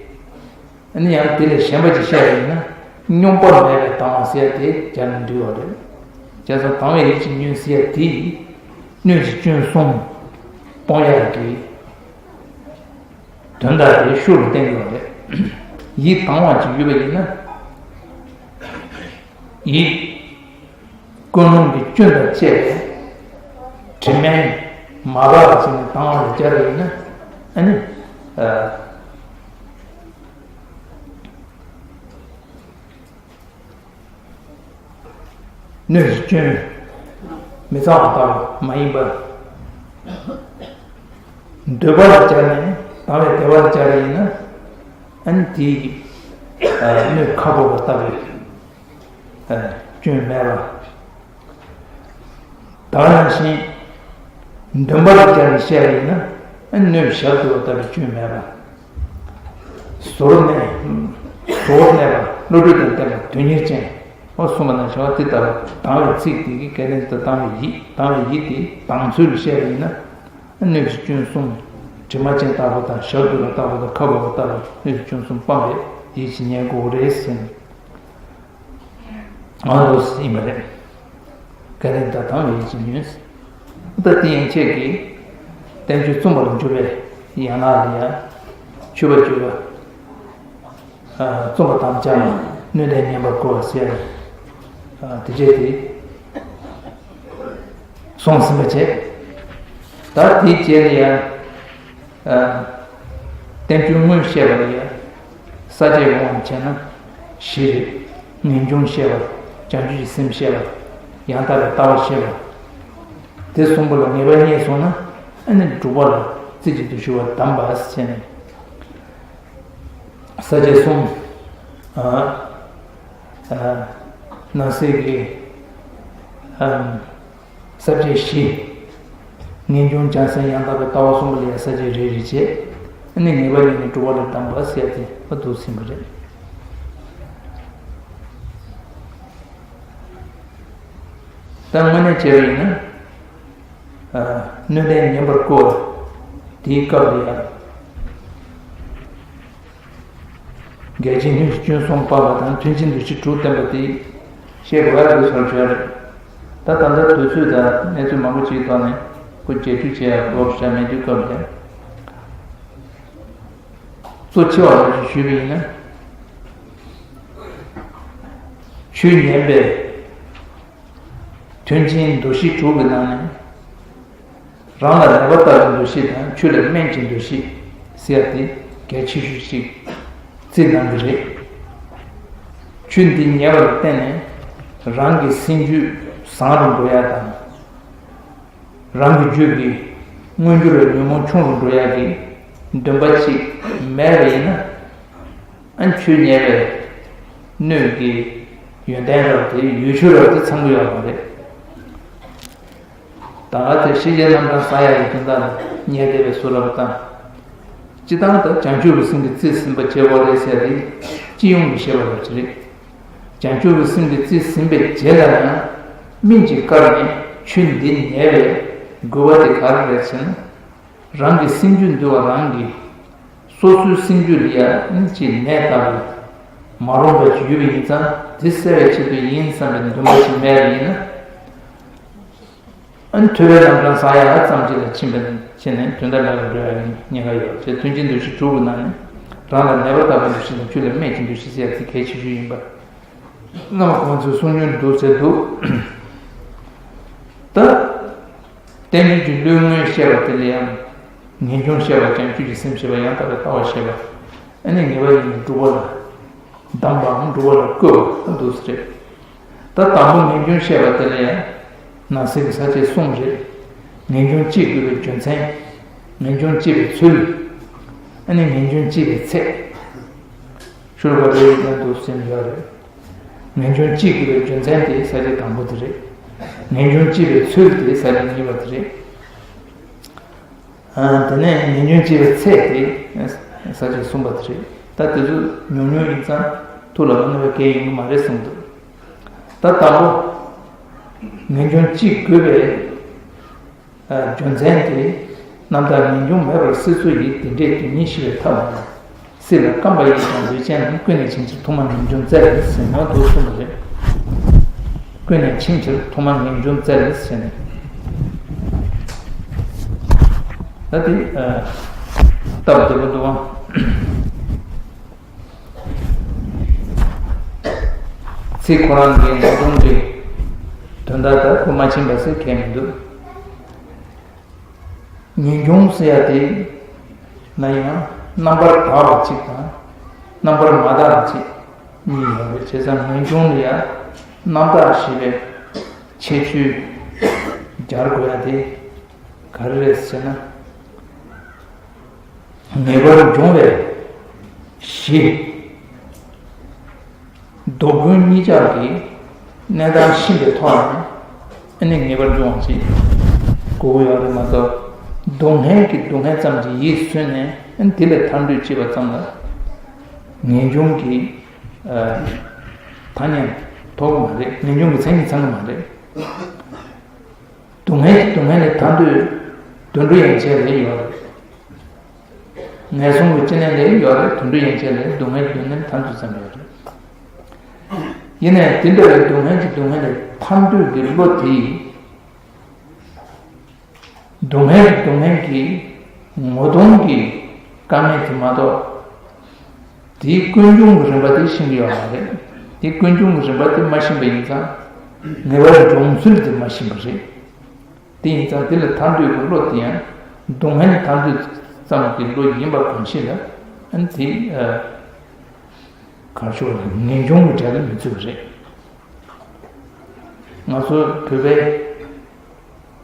ཨ་ནི་ཡང་དེ་ལས་གཞན་པ་ཅིག་བཤད་པ་ཡིན་ན། སྙོམས་པར་མེད་པའི་དང་བ་ཟེར་ཡ་དེ་སྦྱར་ན་འགྲིག་པ་རེད། བྱས་ཙང་དང་བའི་ཡིད་ཀྱིས་ཉོན་ཟེར་ཡ་དེ། སྣོད་ཀྱི་སྐྱོན་གསུམ་སྤོང་ཡག་གི་དོན་དག་དེ་ཤུགས་ལ་བསྟན་དགོས་པ་རེད། ཡིད་དང་བ་ཅིག་ཡོད་པ་ཡིན་ན། ཡིད། ཀུན་སློང་གི་སྐྱོན་དང་བཅས་པའི་དྲི་མས་མ་སྦགས་པ་ཞིག་ནས་དང་བ་ལ་སྦྱར་བ་ཡིན་ན། ཨ་ནི། ཨ། སྣོད་ཀྱི་སྐྱོན། མི་གཙང་བ་ལྟ་བུ་མ་ཡིན་པ། འདོད་པ་ལ་སྦྱར་ནས་དང་བའི་བདེ་བ་ལ་སྦྱར་བ་ཡིན་ན། ཨ་ནི་དེའི་སྣོད་ཁ་བོར་བ་ལྟ་བུའི་སྐྱོན་མེད་པ། ད་ག་ནང་བཞིན་འདུན་པ་ལ་སྦྱར་ནས་བཤད་པ་ཡིན་ན། སྣོད་ཞབས་ཏུ་བ་ལྟ་བུའི་སྐྱོན་མེད་པ། ཟོར་གནས། ཟོར་གནས་པ། བློ་གྲོས་དང་ལྡན་པ། དོན་གཉེར་ཅན། འོ་གསུངས་པ་ནང་བཞིན་དེ་ལྟར་དང་བའི་ཚིག་དེ་གི་སྐལ་ལྡན་དུ་དང་བའི་ཡིད། དང་བའི་ཡིད་དེ་དང་ཚུལ་ལ་བཤད་པ་ཡིན་ན། སྣོད་ཀྱི་སྐྱོན་གསུམ། དྲི་མ་ཅན་ལྟ་བུ་དང་ཞབས་ཏུ་བ་ལྟ་བུ་དང་ཁ་བོར་བ་ལྟ་བུ་སྣོད་ཀྱི་སྐྱོན་གསུམ་སྤངས་པའི་ཡིད་ཀྱིས་ཉན་དགོས་རེད་ཟེར། ཨ་ལོ་ཟེར་ཡིན་པ་རེད། སྐལ་ལྡན་དག་དང་བའི་ཡིད་ཀྱིས་ཉོན། ད་དེ་ཡན་ཆད་ཀྱིས་བསྟན་བཅོས་རྩོམ་པར་འཇུག་པའི་ཡན་ལག་ལ་ཡང་མཆོད་པ་བརྗོད་པ། རྩོམ་པ་དམ་བཅའ་ལ་སྣོད་ལྡན་ཉན་པར་བསྐུལ་བ་ཟེར། དེ་བྱས་ཏེ་གསུངས་ཟིན་པ་བྱས། ད་དེའི་རྗེས་ལ་ཡང་། བསྟན་བཅོས་སྔོན་བཤད་པ་ལ་ཡང་ས་བཅད་དབང་བྱས་ན་བཞི་རེད། ངེས་འབྱུང་བཤད་པ། བྱང་ཆུབ་ཀྱི་སེམས་བཤད་པ། ཡང་དག་པའི་ལྟ་བ་བཤད་པ། དེ་གསུམ་པོ་ལ་ངེས་པ་རྙེད་སོང་ན་ཨ་ནི་དྲུག་པ་ལ་རྩེ་གཅིག་ཏུ་ཞུ་བར་གདམས་པ་ཟེར་ནས། ས་བཅད་གསུམ། ཨ། ཨ། ནང་གསེས་ཀྱི། ཨ། ས་བཅད་བཞི། ངེས་འབྱུང་བྱང་སེམས་ཡང་དག་པའི་ལྟ་བ་གསུམ་པོ་ལ་ཡང་ས་བཅད་རེ་རེ་བྱས། ཨ་ནི་ངེས་པ་རྙེད་ནས་དྲུག་པ་ལ་གདམས་པ་ཟེར་ཏེ་ཨ་འདུག་ཟིན་པ་རེད། ད་དངོས་གནས་བྱས་པ་ཡིན་ན། ཨ། སྣོད་ལྡན་ཉན་པར་བསྐུལ་བ། དེའི་སྐབས་ལ་ཡང་། འགལ་རྐྱེན་སྣོད་ཀྱི་སྐྱོན་གསུམ་སྤངས་པ་དང་མཐུན་རྐྱེན་འདུ་བྱེད་དྲུག་བསྟན་པ་དེ་བཤད་དགོས་ཡག་དུས་སུ་བརྗོད་རེད། ད་ད་ལྟ་དུས་ཚོད་དང་གནས་ཚུལ་མང་པོ་ཅིག་ཐོག་ནས་ཁོ་རྒྱས་བསྡུས་བྱེད་ཡག་གོ་སྐབས་མེད་དུས་སྐབས་ལ། གཙོ་ཆེ་བ་རེ་ཞིག་ཞུས་པ་ཡིན་ན། ཆོས་ཉན་པའི་མཐུན་རྐྱེན་འདུ་ཤེས་དྲུག་གི་ནང་ནས། རང་ལ་ནད་པ་ལྟ་བུའི་འདུ་ཤེས་དང་ཆོས་ལ་སྨན་གྱི་འདུ་ཤེས་ཟེར་ཡ་དེ་གལ་ཆེ་ཤོས་ཤིག་བརྩི་གནང་གི་རེད། ཆོས་འདི་ཉན་པ་ལ་བརྟེན་ནས་རང་གི་སེམས་རྒྱུད་བཟང་རུ་འགྲོ་ཡ་དང་། རང་གི་རྒྱུད་ཀྱི་མངོན་གྱུར་བའི་ཉོན་མོངས་ཆུང་རུ་འགྲོ་ཡ་གི་འདུན་པ་ཅིག་མེད་པ་ཡིན་ན། ཨ་ཆོས་ཉན་པའི་ སྣོད་ཀྱི་ཡོན་ཏན་རབ་དེ་ཡུལ་ཆོས་རབ་དེ་ཚང་གི་ཡོད་མ་རེད། ད་ག་དེ་ཤེས་བྱའི་རྣམ་གྲངས་བསགས་ཡག་གི་དོན་དག་ལ་ཉལ་བསྡད་པའི་བཟོ་འདྲ་པོ་དང་། སྤྱིར་བཏང་དུ་བྱང་ཆུབ་ཀྱི་སེམས་ཀྱིས་རྩིས་ཟིན་པ་བྱེད་དགོས་རེད་ཟེར་ཏེ་སྤྱི་ཡོངས་ཀྱི་བཤད་པ་རབ་ཅིག་རེད། བྱང་ཆུབ་ཀྱི་སེམས་ཀྱིས་རྩིས་ཟིན་པའི་རྗེས་ལ་ཡང་སྨན་གྱིས་བཀར་ནས་ཆོས་འདི་ཉལ་བའི་དགོས་པ་དེ་ག་རེ་རེད་ཟེར་ན། རང་གི་སེམས་རྒྱུད་འདུལ་བ་རང་གིས་སོ་སོའི་སེམས་རྒྱུད་ལ་ཡང་ཅིག་ནད་ལྟ་བུ་མ་རུངས་པ་ཅིག་ཡོད་པ་ཡིན་ཙང་དེ་སེལ་བའི་ཆེད་དུ་ཡིན་བསམ་པའི་འདུན་པ་ཞིག་མེད་པ་ཡིན་ན། ཨ་ནི་ཐོས་པའི་རྣམ་གྲངས་བསགས་ཡག་ཙམ་ཅིག་ལ་ཕྱིན་པ་ནི་ཕྱིན་ནས་དོན་དག་ལ་འགྲོ་ཡག་ཉེན་ཁ་ཡོད་ཅེས་མཐུན་རྐྱེན་འདུ་ཤེས་དྲུག་གི་ནང་ནས་རང་ལ་ནད་པ་ལྟ་བུའི་འདུ་ཤེས་དང་ཆོས་ལ་སྨན་གྱི་འདུ་ཤེས་ཟེར་ཡག་དེ་གལ་ཆེ་ཤོས་ཡིན་པ། བླ་མ་གོང་མ་ཚོས་གསུང་མྱོང་འདུག་ཟེར་འདུག་ད། བསྟན་བཅོས་ཀྱི་བློའི་དངོས་བཤད་པ་དེ་ལ་ཡང་ངེས་འབྱུང་བཤད་པ་བྱང་ཆུབ་ཀྱི་སེམས་བཤད་པ་ཡང་དག་པའི་ལྟ་བ་བཤད་པ། ཨ་ནི་ངེས་པ་ཡིན་ནི་སྒྲུབ་པ་ལ་གདམས་པའམ་སྒྲུབ་པ་ལ་བཀོད་པ་འདུག་ཟེར། ད་དང་པོ་ངེས་འབྱུང་བཤད་པ་དེ་ལ་ཡང་ནང་གསེས་ཀྱི་ས་བཅད་གསུམ་རེད། ངེས་འབྱུང་སྐྱེ་དགོས་པའི་རྒྱུ་མཚན། ངེས་འབྱུང་སྐྱེ་བའི་ཚུལ། ཨ་ནི་ངེས་འབྱུང་སྐྱེ་བའི་ཚད། ཤོ་ལོ་ཀ་རེ་རེ་བཞིན་དུ་གསན་ཡོད་རེད། ངེས་འབྱུང་སྐྱེ་དགོས་པའི་རྒྱུ་མཚན་དེ་ས་བཅད་དང་པོ་དེ་རེད། ངེས་འབྱུང་སྐྱེ་བའི་ཚུལ་དེ་ས་བཅད་གཉིས་པ་དེ་རེད། ཨ། དེ་ནས་ངེས་འབྱུང་སྐྱེ་བའི་ཚད་དེ་ས་བཅད་གསུམ་པ་དེ་རེད། ད་དེ་ཚོ་ཉུང་ཉུང་ཡིན་ཙང་ཐུགས་ལ་མི་གནས་པ་གལ་ཡོང་གི་མ་རེད་གསུངས་འདུག་ད་དང་པོ་ངེས་འབྱུང་སྐྱེ་དགོས་པའི་རྒྱུ་མཚན་དེ། རྣམ་དག་ངེས་འབྱུང་མེད་པར་སྲིད་མཚོ་ཡི། དེ་འདྲའི་དོན་ཉིད་ཤེས་པའི་ཐབས་མེད། སྲིད་ལ་སྐམ་པ་ཡིས་ཀྱང་ལུས་ཅན་ནི། ཀུན་ནས་འཆིང་ཕྱིར་ཐོག་མར་ངེས་འབྱུང་བཙལ་ཟེར་ནས་འདུག་གསུངས་པ་རེད། ཀུན་ནས་འཆིང་ཕྱིར་ཐོག་མར་ངེས་འབྱུང་བཙལ་ཟེར་ནས། ད་དེ་སྟབས་བདེ་པོ་འདུག་ཨང་། ཚིག་ཁོ་རང་གི་ངོ་གདོང་གི་དོན་དག་ལྟར་ཁོ་མ་ཕྱིན་པ་ཟེར་གལ་མི་འདུག་ངེས་འབྱུང་ཟེར་ཡ་དེ་ན་ཡང་རྣམ་པར་དག་པ་གཅིག་དང་རྣམ་པར་མ་དག་པ་གཅིག་གཉིས་ཡོད་རེད། བྱས་ཙང་ངེས་འབྱུང་ལ་ཡང་རྣམ་དག་ཞེས་པའི་ཁྱད་ཆོས་སྦྱར་དགོས་ཡ་དེ་ག་རེ་རེད་ཟེར་ན། ངེས་པར་འབྱུང་བའི་གཞི། སྡུག་ཀུན་གཉིས་ཆར་གྱི་གནས་སྟངས་ཤེས་པའི་ཐོག་ནས་ཨ་ནི་ངེས་པར་འབྱུང་བ་ཞིག་དགོས་ཀྱི་ཡོད་རེད་མ་གཏོགས། སྡུག་བསྔལ་གྱི་སྡུག་བསྔལ་ཙམ་གྱིས་ཡིད་སུན་ནས་ཨ་ནི་དེ་ལ་ཐར་འདོད་བྱེད་པ་ཙམ་ལ་ངེས་འབྱུང་གི་ཐ་སྙད་ཐོགས་ཀྱི་མ་རེད། ངེས་འབྱུང་གི་མཚན་ཉིད་ཚང་གི་མ་རེད། སྡུག་བསྔལ་གྱི་སྡུག་བསྔལ་ལས་ཐར་འདོད་དུད་འགྲོ་ཡན་ཆད་ལ་ཡོད་རེད། ངན་སོང་གི་སྐྱེ་གནས་ལ་ཡོད་རེད། དུད་འགྲོ་ཡན་ཆད་ལ་སྡུག་བསྔལ་གྱི་སྡུག་བསྔལ་ཐར་འདོད་ཙམ་ཡོད་རེད། ཡིན་ནའི་དེ་འདྲ་བའི་སྡུག་བསྔལ་གྱི་སྡུག་བསྔལ་ལས་ཐར་འདོད་ཀྱི་བློ་དེ། སྡུག་བསྔལ་གྱི་སྡུག་བསྔལ་གྱི་ངོ་གདོང་གི་དཀའ་ངལ་དེ་མ་གཏོགས། དེའི་ཀུན་འབྱུང་གི་རིམ་པ་དེ་ཤེས་ཀྱི་ཡོད་མ་རེད། དེའི་ཀུན་འབྱུང་གི་རིམ་པ་དེ་མ་ཤེས་པ་ཡིན་ཙང་། ངེས་པར་འབྱུང་ཚུལ་དེ་མ་ཤེས་པ་རེད། དེ་ཡིན་ཙང་དེ་ལ་ཐར་འདོད་ཀྱི་བློ་དེ་ཡང་སྡུག་བསྔལ་ལས་ཐར་འདོད་ཙམ་གྱི་བློ་ཡིན་པ་གང་ཞིག་ལ་ཨ་ནི་དེ་གར་ཤོར་ལ་ངེས་འབྱུང་གི་གྲལ་ལ་མི་ཚུད་པ་རེད། ང་ཚོ་བོད་པའི་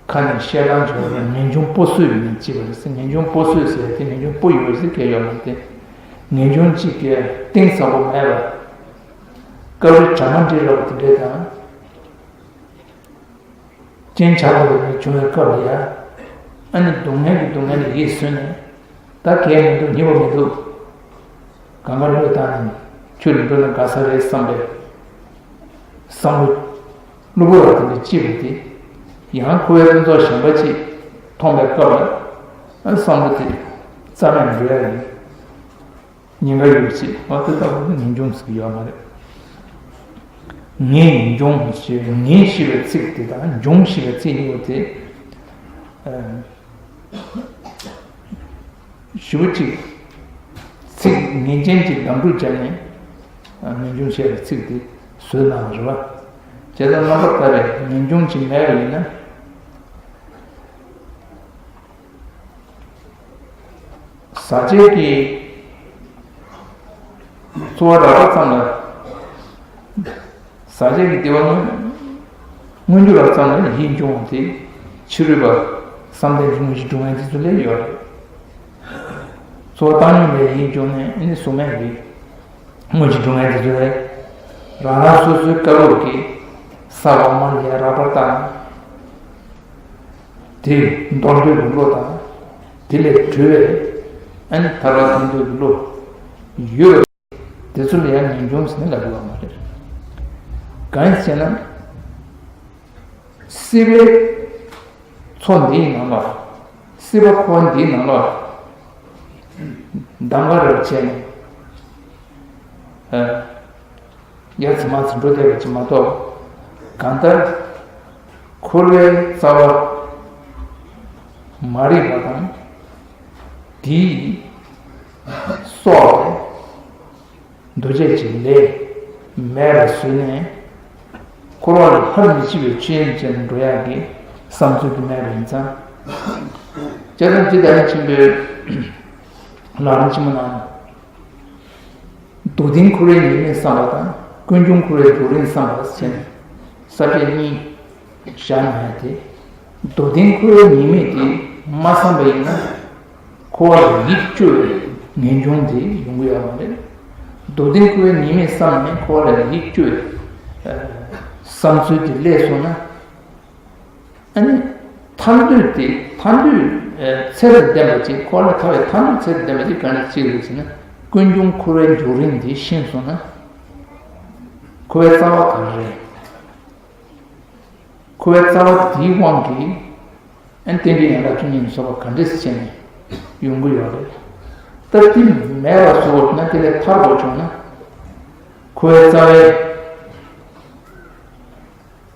ཁ་ནས་བཤད་སྟངས་བྱུང་བ་ལ་ངེས་འབྱུང་སྤོ་སོད་ཡིན་ཅེས་པ་རེད། ངེས་འབྱུང་སྤོ་སོད་ཟེར་ཏེ་ངེས་འབྱུང་སྤོ་ཡོད་ཟེར་གལ་ཡོད་མ་རེད། ངེས་འབྱུང་གཅིག་གི་གཏིང་ཟབ་པོ་མེད་པ། སྐབས་རེ་གྲ་མ་འགྲིག་རབས་དེ་འདྲས་དང་། རྐྱེན་ཆགས་པ་རེ་རེ་བྱུང་བའི་སྐབས་ལ་ཡ། ཨ་ནི་སྡུག་བསྔལ་གྱི་སྡུག་བསྔལ་ལ་ཡིད་སུན་ནས། ད་གལ་མི་འདུག་ཉེས་པ་མི་འདུག་གང་ག་བློས་བཏང་ནས་ཆོས་ལ་འགྲོ་ན་དགའ་ས་རེད་བསམ་པའི་བསམ་བློ་གློ་བུར་བ་དེ་འདྲ་སྐྱེས་པ་དེ། ཡང་ཁོ་བོའི་ཕུན་ཚོགས་གཞན་པ་ཅིག་མཐོང་བའི་སྐབས་ལ་ཨ་བསམ་བློ་དེ་རྩ་མེད་འགྲོ་ཡ་ཡིན། ཉེན་ཁ་ཡོད་ཅེས་འོ་དེ་ལྟ་བུ་ནི་ངེས་འབྱུང་ཟེར་གྱི་ཡོད་མ་རེད། ངེས་འབྱུང་ཞེས་ངེས་ཞེས་པའི་ཚིག་དེ་དང་འབྱུང་ཞེས་པའི་ཚིག་གཉིས་པོ་དེ། ཞེ་པོ་ཅིག་ཚིག་ངེས་ཅན་གྱི་གདམས་སྒྲུག་བརྒྱབ་ནས་ངེས་འབྱུང་ཞེས་པའི་ཚིག་དེ་བཟོས་གནང་བ་རེད་བ། བྱས་ཙང་རྣམ་པར་དག་པའི་ངེས་འབྱུང་ཅིག་མེད་པ་ཡིན་ན། ཟག་བཅས་ཀྱི་ཚོར་བ་རགས་པ་ཙམ་ལ། ཟག་བཅས་ཀྱི་བདེ་བ་མངོན་མངོན་གྱུར་བ་ཙམ་ལ་ཡིད་འབྱུང་བ་དེ་ཕྱི་རོལ་པ་བསམ་གཏན་གྱི་དངོས་གཞི་སྒྲུབ་མཁན་དེ་ཚོ་ལ་ཡོད་རེད། ཚོར་བ་བཏང་སྙོམས་ལ་ཡིད་འབྱུང་ནས་ཨ་ནི་གཟུགས་མེད་ཀྱི་དངོས་གཞི་སྒྲུབ་མཁན་དེ་ཚོ་ལ། རང་རང་སོ་སོའི་བཀའ་སློབ་ཀྱི་ས་འོག་མ་ལ་ཡ་རག་པར་བཏང་། དེ་མདོར་བསྡུས་ཀྱི་བློ་དང་། དེ་ལས་གྲོལ་བའི་ཨ་ནི་ཐར་པ་ཐོབ་འདོད་ཀྱི་བློ་ཡོད་པ་དེ་ཚོ་ལ་ཡང་ངེས་འབྱུང་ཟེར་ནས་ལབ་དགོས་པ་མ་རེད། གང་ཡིན་ཟེར་ན། སྲིད་པའི་མཚོ་འདིའི་ནང་ལ། སྲིད་པ་འཁོར་བ་འདིའི་ནང་ལ་གདམ་ག་རེ་བྱས་ནས། ཨ། ཡར་ཚེ་མར་ཚེ་འགྲོ་བསྡད་པ་ཅིག་མ་གཏོགས། གང་ལྟར་འཁོར་བའི་རྩ་བ་མ་རིག་པ་དང་། དེའི་སྲོག་ལས་འདུ་བྱེད་ཀྱི་ལས་མེད་པར་བཟོས་ནས། འཁོར་བ་ལས་ཕར་མི་ཕྱིན་པའི་ཆོས་ཉིད་ཅན་དུ་འགྲོ་ཡག་གི་བསམ་ཚུལ་དེ་མེད་པ་ཡིན་ཙང་། བྱས་ཙང་ཇི་ལྟར་ཡང་ཆེན་པོའི་ལམ་རིམ་ཆེན་མོ་ནང་། མདོ་སྡེ་འཁོར་བའི་ཉེས་དམིགས་བསམ་པ་དང་། ཀུན་འབྱུང་འཁོར་བའི་རྒྱུན་རིང་བསམ་པ་ཟེར་ནས་ས་བཅད་གཉིས་བཞག་ནས་དེ། མདོ་སྡེ་འཁོར་བའི་ཉེས་དམིགས་དེ་མ་བསམ་པ་ཡིན་ན། འཁོར་བ་ལ་ཡིད་སྐྱོ་བའི་ངེས་འབྱུང་དེ་ཡོང་གི་ཡོད་མ་རེད། མདོ་སྡེ་འཁོར་བའི་ཉེས་དམིགས་བསམ་ནས་འཁོར་བ་ལ་ཡིད་སྐྱོ་བའི་བསམ་ཚུལ་དེ་སླེབས་སོང་ན། ཨ་ནི། ཐར་འདོད་དེ་ཐར་འདོད་ཚད་དང་ལྡན་པ་ཅིག་འཁོར་བ་ལས་ཐར་བའི་ཐར་འདོད་ཚད་དང་ལྡན་པ་ཅིག་ག་འདྲ་ཅིག་རེད་ཟེར་ན། ཀུན་འབྱུང་འཁོར་བའི་རྒྱུན་རིང་དེ་ཤེས་སོང་ན། འཁོར་བའི་རྩ་བ་ག་རེ་རེད། འཁོར་བའི་རྩ་བ་དེའི་དབང་གིས། ཨ་ནི་རྟེན་འབྲེལ་ཡན་ལག་བཅུ་གཉིས་ལ་སོགས་པ་ག་འདྲས་སེ་བྱས་ནས་ཡོང་གི་ཡོད་རེད། ད་དེ་མེད་པ་བཟོ་བ་ན་དེ་ལས་ཐར་དགོས་བྱུང་ན། འཁོར་བའི་རྩ་བའི་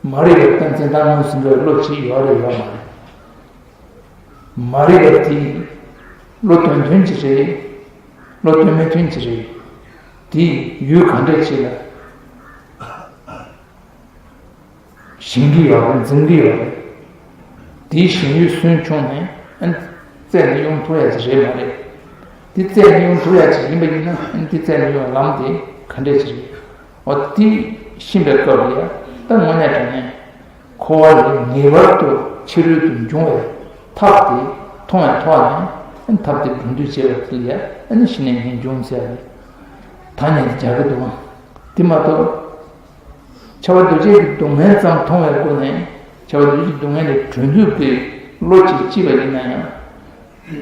མ་རིག་པའི་རྟགས་མཚན་དང་ངོས་ཟིན་པའི་བློ་ཅིག་ཡོད་རེད་ཡོད་མ་རེད། མ་རིག་པ་དེ་བློ་དོན་མཐུན་གྱི་རེད། བློ་དོན་མི་མཐུན་གྱི་རེད། དེ་ཡུལ་ག་འདྲས་ཅིག་ལ། ཞེན་གྱི་ཡོད་རེད། འཛིན་གྱི་ཡོད་རེད། དེའི་ཞེན་ཡུལ་སུན་ཕྱུང་ནས་ཨ་ནི་རྩད་ནས་ཡོང་ཐུབ་ཡ་ཅིག་རེད་མ་རེད། དེ་རྩད་ནས་ཡོང་ཐུབ་ཡ་ཅིག་ཡིན་པ་ཡིན་ན། ཨ་ནི་དེ་རྩད་ནས་ཡོང་བའི་ལམ་དེ་ག་འདྲས་ཅིག་རེད། འོ་དེ་ཤེས་པའི་སྐབས་ལ་ཡ། ད་དངོས་གནས་དྲང་གནས་འཁོར་བ་ལས་ངེས་པར་དུ་ཕྱི་རོལ་དུ་འབྱུང་བའི་ཐབས་དེ་མཐོང་བའི་ཐོག་ནས། ཨ་ནི་ཐབས་དེ་སྒྲུབ་འདོད་བྱེད་པ་དེ་ལ་ཡ། ཨ་ནི་གཞི་ནས་ངེས་འབྱུང་ཟེར་བ་རེད། ཐ་སྙད་དེ་སྦྱར་གི་འདུག་དེ་མ་གཏོགས། ཁྱབ་པ་འདུ་བྱེད་ཀྱི་སྡུག་བསྔལ་ཙམ་མཐོང་བའི་སྒོ་ནས། ཁྱབ་པ་འདུ་བྱེད་ཀྱི་སྡུག་བསྔལ་ལས་གྲོལ་འདོད་པའི་བློ་ཅིག་སྐྱེས་པ་ཡིན་ན་ཡང་།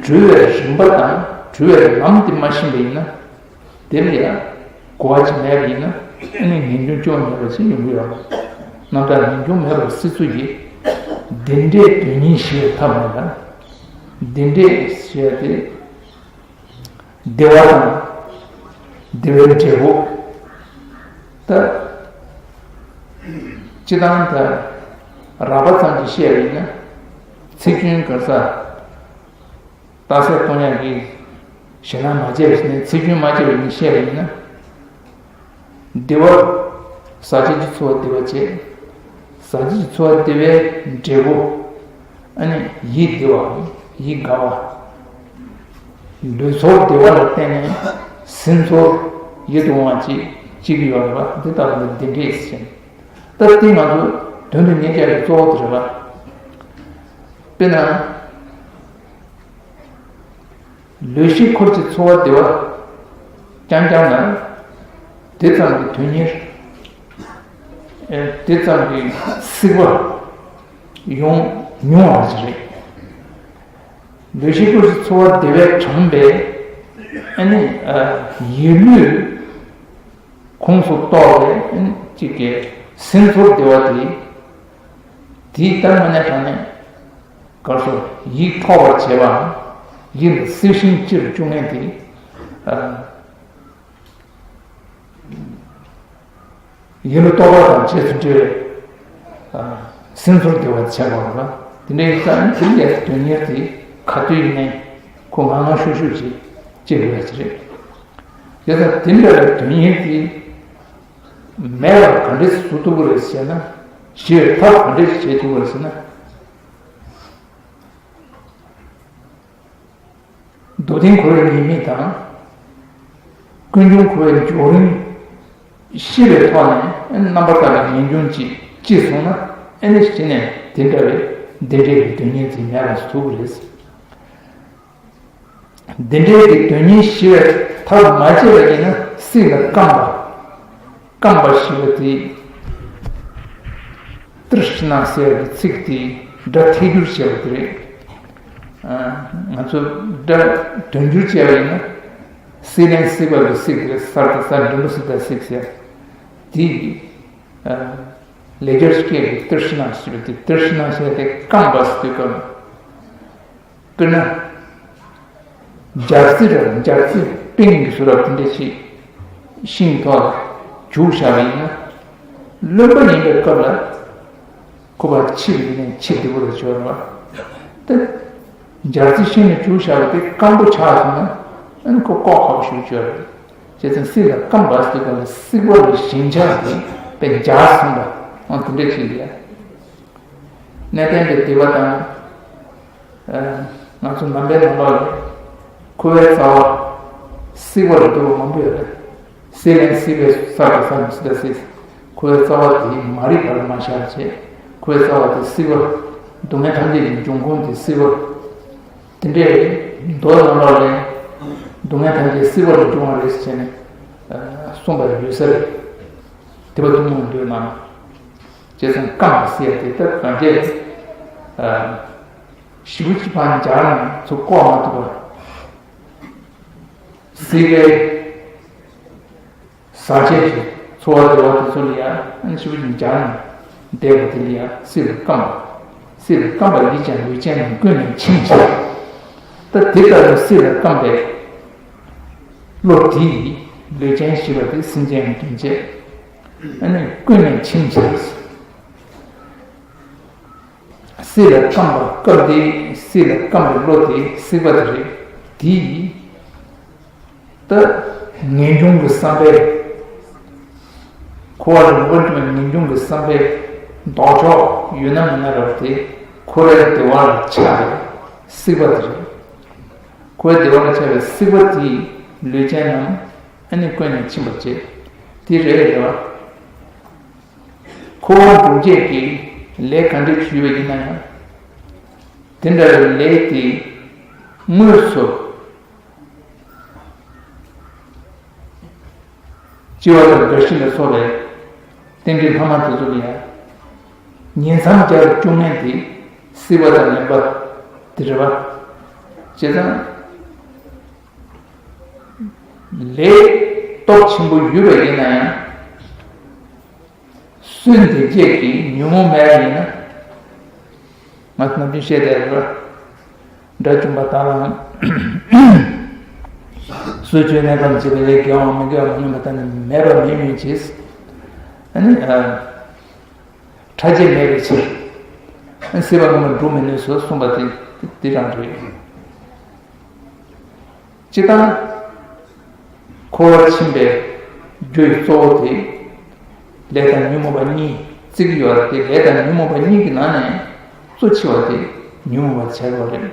གྲོལ་བའི་རིམ་པ་དང་གྲོལ་བའི་ལམ་དེ་མ་ཤེས་པ་ཡིན་ན། དེ་ལ་ཡང་གོ་བ་ཅིག་མེད་པ་ཡིན་ན། ཨ་ནི་ངེས་འབྱུང་སྐྱོ་བ་མེད་པ་ཞིག་ཡོང་གི་ཡོད་རེད། རྣམ་དག་ངེས་འབྱུང་མེད་པར་སྲིད་ཚུལ་གྱི། བདེ་འབྲས་དོན་གཉེར་ཞེས་པའི་ཐབས་མེད་ལ། བདེ་འབྲས་ཞེས་ཏེ། བདེ་བ་དང་། བདེ་བའི་འབྲས་བུ། ད། སྤྱིར་བཏང་ད་རགས་པ་ཙམ་གྱིས་བཤད་པ་ཡིན་ན། ཚིག་སྐྱོན་ག་ས། རྟགས་གསལ་གཏོང་ཡག་གི་ཞེད་སྣང་མ་བྱས་པ་ཞིག་ནས། ཚིག་སྐྱོན་མ་བྱས་པ་ཡིན་བཤད་པ་ཡིན་ན། བདེ་བ། ཟག་བཅས་ཀྱི་ཚོར་བ་བདེ་བ་བྱེད། ཟག་བཅས་ཀྱི་ཚོར་བ་བདེ་བའི་འབྲས་བུ། ཨ་ནི་ཡིད་བདེ་བའམ་ཡིད་དགའ་བ། ལུས་ཚོར་བདེ་བ་ལ་བརྟེན་ནས་སེམས་ཚོར་ཡིད་དུ་འོང་བ་ཅིག་སྐྱེ་གི་ཡོད་རེད་པ། འདི་ལྟ་བུ་ལ་བདེ་འབྲས་ཟེར། ད་འདི་ང་ཚོ་དོན་དུ་གཉེར་ཡག་གི་གཙོ་བོ་དེ་རེད་པ། དཔེར་ན། ལུས་ཤེས་འཁོར་གྱི་ཚོར་བ་བདེ་བ་རྐྱང་རྐྱང་ན། དེ་ཙམ་གྱི་དོན་གཉེར། ཨེ། དེ་ཙམ་གྱི་གཟིགས་པ་ཡོང་ཉུང་བ་ཞིག་རེད། ལུས་ཤེས་འཁོར་གྱི་ཚོར་བ་བདེ་བས་དྲངས་པའི། ཨ་ནི། ཨ། ཡིད་ལུས་ཁོངས་སུ་གཏོགས་པའི། ཨ་ནི་གཅིག་གི་སེམས་ཚོར་བདེ་བ་དེ། དེའི་ལྟར་མ་ནས་དྲང་ནས། གར་སོགས་ཡིད་འཕྲོག་པར་བྱེད་པའམ། ཡིད་ལ་གཟིགས་ཤིང་ཅིར་བཅུག་མཁན་དེ། ཨ། ཡིད་ལ་རྟོག་པ་དང་རྗེས་སུ་འབྲེལ་བའི། ཨ། སེམས་ཚོར་བདེ་བ་བྱེད་པ་རེད་པ། དེ་འདྲའི་ས་ནི་དེ་ལས་དོན་གཉེར་དེ་ག་དུས་ཡིན་ནའི་ཁོ་ངང་ངང་ཤུགས་ཤུགས་ཀྱིས་སྐྱེ་དགོས་པ་ཞིག་རེད། དེ་ལྟར་དེ་འདྲ་བའི་དོན་གཉེར་དེ་མེད་པར་ག་འདྲས་བཟོ་ཐུབ་ཀྱི་རེད་ཟེར་ན། བྱེད་ཐབས་ག་འདྲས་བྱེད་ཐུབ་ཀྱི་རེད་ཟེར་ན། མདོ་སྡེ་འཁོར་བའི་ཉེས་དམིགས་དང་། ཀུན་འབྱུང་འཁོར་བའི་རྒྱུན་རིང་ཤེས་པའི་ཐོག་ནས། རྣམ་པར་དག་པའི་ངེས་འབྱུང་ཅིག་སྐྱེས་སོང་ན། ཨ་ནི་གཞི་ནས་དེ་འདྲ་བའི་བདེ་འབྲས་ཀྱི་དོན་གཉེར་དེ་མེད་པ་ཐུབ་ཀྱི་རེད། བདེ་འབྲས་ཀྱི་དོན་གཉེར་ཞི་བའི་ཐབས་མ་སྐྱེས་པ་ཡིན་ན། སྲིད་ལ་བརྐམ་པ། བརྐམ་པ་ཞེས་པ་དེ། ཏིར་ཤི་ན་ཟེར་བའི་ཚིག་དེ་སྒྲ་ཐད་སྒྱུར་བྱས་པ་དེ་རེད། ཨ། ང་ཚོ་སྒྲ་དོན་སྒྱུར་བྱས་པ་ཡིན་ན། སྲེད་ལེན་སྲེད་པ་གི་སྲེད་དེ་རེད། སར་དང་སར་འགྲེང་བུ་སི་ཏ་སྲེད་ཟེར། དེ་ཡིས། ཨ། ལེགས་སྦྱར་སྐད་ཀྱི་ཏིར་ཤི་ན་ཞེས་པ་དེ། ཏིར་ཤི་ན་ཞེས་པ་དེ་བརྐམ་པ་ཟེར་དུས་སྐབས། དཔེར་ན། སྦྱར་རྩི་ར། སྦྱར་རྩི་པིང་གི་བཟོ་འདྲ་དེ་འདྲ་ཞིག་ཤིང་ཐོག་ལ་བྱུགས་བཞག་པ་ཡིན་ན། རློན་པ་ཡིན་པའི་སྐབས་ལ་ཁོ་པ་ཕྱིར་ཡིན་ནས་ཕྱིར་བདེ་པོ་ལ་བྱོས་ར་བ། ད་སྦྱར་རྩི་ཤིང་ལ་བྱུགས་བཞག་པ་དེ་སྐམ་པོ་ཆགས་སོང་ན། ཨ་ནི་ཁོ་ལྐོག་ཁ་པོ་ཞིག་བྱོས་ར། བྱས་ཙང་སྲེད་ལ་བརྐམ་པ་ཟེར་དུས་སྐབས་ལ་སྲེད་པ་ལ་ཞེན་ཆགས་དེ་དཔེ་འཇགས་སོང་བ། ཨང་། དེ་འདྲ་ཞིག་ཡ། གནས་བརྟན་པའི་སྡེ་པ་དང་། ཨ། ང་ཚོ་ནང་པའི་ནང་ལོགས་ལ་ཁོ་བོའི་རྩ་བ་སྲེད་པ་ལ་འདུ་བ་མང་པོ་ཡོད་རེད། སྲེད་ལེན་སྲེད་པའི་སར་དང་སར་འགྲེང་བུ་སི་ཏ་སྲེད། ཁོ་བོའི་རྩ་བ་དེ་མ་རིག་པ་ལ་མ་བཞག་བྱས། ཁོ་བོའི་རྩ་བ་དེ་སྲེད་པ། སྡུག་བསྔལ་ཐམས་ཅད་ཀྱི་འབྱུང་ཁུངས་དེ་སྲེད་པ། དེ་འདྲའི་མདོ་ནང་ལོགས་ལ་སྡུག་བསྔལ་ཐམས་ཅད་སྲེད་པ་ལས་བྱུང་བ་རེད་ཟེར་ནས། ཨ། གསུངས་པ་ཡོད་ས་རེད། དེ་པ་ཐུན་མོང་མདོའི་ནང་། བྱས་ཙང་བརྐམ་པ་ཟེར་ཡ་དེ་ད་གང་བྱས། ཨ། ཞེ་པོ་ཅིག་ཕར་འཇགས་ནས་ཚུར་བཀོག་མ་ཐུབ་པ། སྲེད་པའི་ཟག་བཅས་ཀྱི་ཚོར་བ་བདེ་བ་དེ་ཚོ་ལ་ཡང་ཞེ་པོ་ཅིག་འཇགས་ནས་བསྡད་པ་དེ་ལ་ཡང་སྲེད་ལ་བརྐམ་པ། སྲེད་ལ་བརྐམ་པ་ཡིས་ཀྱང་ལུས་ཅན་རྣམས་ཀུན་ནས་འཆིང་བྱེད། ད་དེ་ལྟ་བུའི་སྲེད་ལ་བརྐམ་པའི་བློ་དེ་ཡིས་ལུས་ཅན་ཞེས་པ་དེ་སེམས་ཅན་གྱི་དོན་བྱེད། ཨ་ནི་ཀུན་ནས་འཆིང་བྱེད། སྲེད་ལ་བརྐམ་པ། སྐབས་འདིའི་སྲེད་ལ་བརྐམ་པའི་བློ་དེ་སྲེད་པ་དེ་རེད། དེ་ཡིས་ད་ངེས་འབྱུང་གི་བསམ་པས། འཁོར་བ་ལ་འགོད་པའི་ངེས་འབྱུང་གི་བསམ་པའི་ལྡོག་ཕྱོགས་ཡོད་ན་མེད་ན་རབ་དེ་འཁོར་བའི་བདེ་བ་ལ་ཆགས་པའི་སྲེད་པ་དེ་རེད། འཁོར་བའི་བདེ་བ་ལ་ཆགས་པའི་སྲེད་པ་དེས་ལུས་ཅན་རྣམས་ཨ་ནི་ཀུན་ནས་འཆིང་བར་བྱེད། དེ་རེད་རེད་བ། འཁོར་བ་སྒྲོལ་བྱེད་ཀྱི་ལས་ག་འདྲ་ཞིག་ཡོད་པ་ཡིན་ན་ཡང་། དེ་འདྲ་བའི་ལས་དེ་དངོས་སུ་སྤྱི་བོ་དང་དགའ་བཞི་ལ་སོགས་པའི་རྟེན་འབྲེལ་ལྷག་མ་དེ་ཚོ་ལ་ཡང་ཉིང་མཚམས་སྦྱར་བཅུག་མཁན་དེ་སྲེད་པ་དང་ལེན་པ་དེ་རེད་བ། བྱས་ཙང་ལས་སྟོབས་ཆེན་པོ་ཡོད་པ་ཡིན་ན་ཡང་། སྲོད་འདི་བཅས་ཀྱི་ཉོན་མོངས་མེད་པ་ཡིན་ན། ང་ཚོ་ནམ་རྒྱུན་བཤད་བསྡད་ཡོད་རེད། དགྲ་བཅོམ་པ་དག་ལའང་། སྲོད་ཆོས་གནས་སྐབས་བྱེད་པའི་ལས་དགེ་བའམ་མི་དགེ་བའམ་སྨྱོན་པ་དག་ནི་མེད་པ་མེད་མིན་བྱེད། ཨ་ནི། ཨ། ཕྲ་རྒྱས་མེད་པའི་ཕྱིར། ཨ། སྲེད་པ་ངོ་མ་སྒྲུབ་མི་ནུས་སོ་གསུངས་པ་དེ་དེ་རང་རེད། སྤྱིར་བཏང་། འཁོར་བར་ཕྱིན་པའི་རྒྱུ་ཡི་གཙོ་བོ་དེ། ལས་དང་ཉོན་མོངས་པ་གཉིས་བརྩི་གི་ཡོད་རེད་དེ། ལས་དང་ཉོན་མོངས་པ་གཉིས་ཀྱི་ནང་ནས་གཙོ་ཆེ་བ་དེ་ཉོན་མོངས་པ་ཆགས་ཡོད་རེད།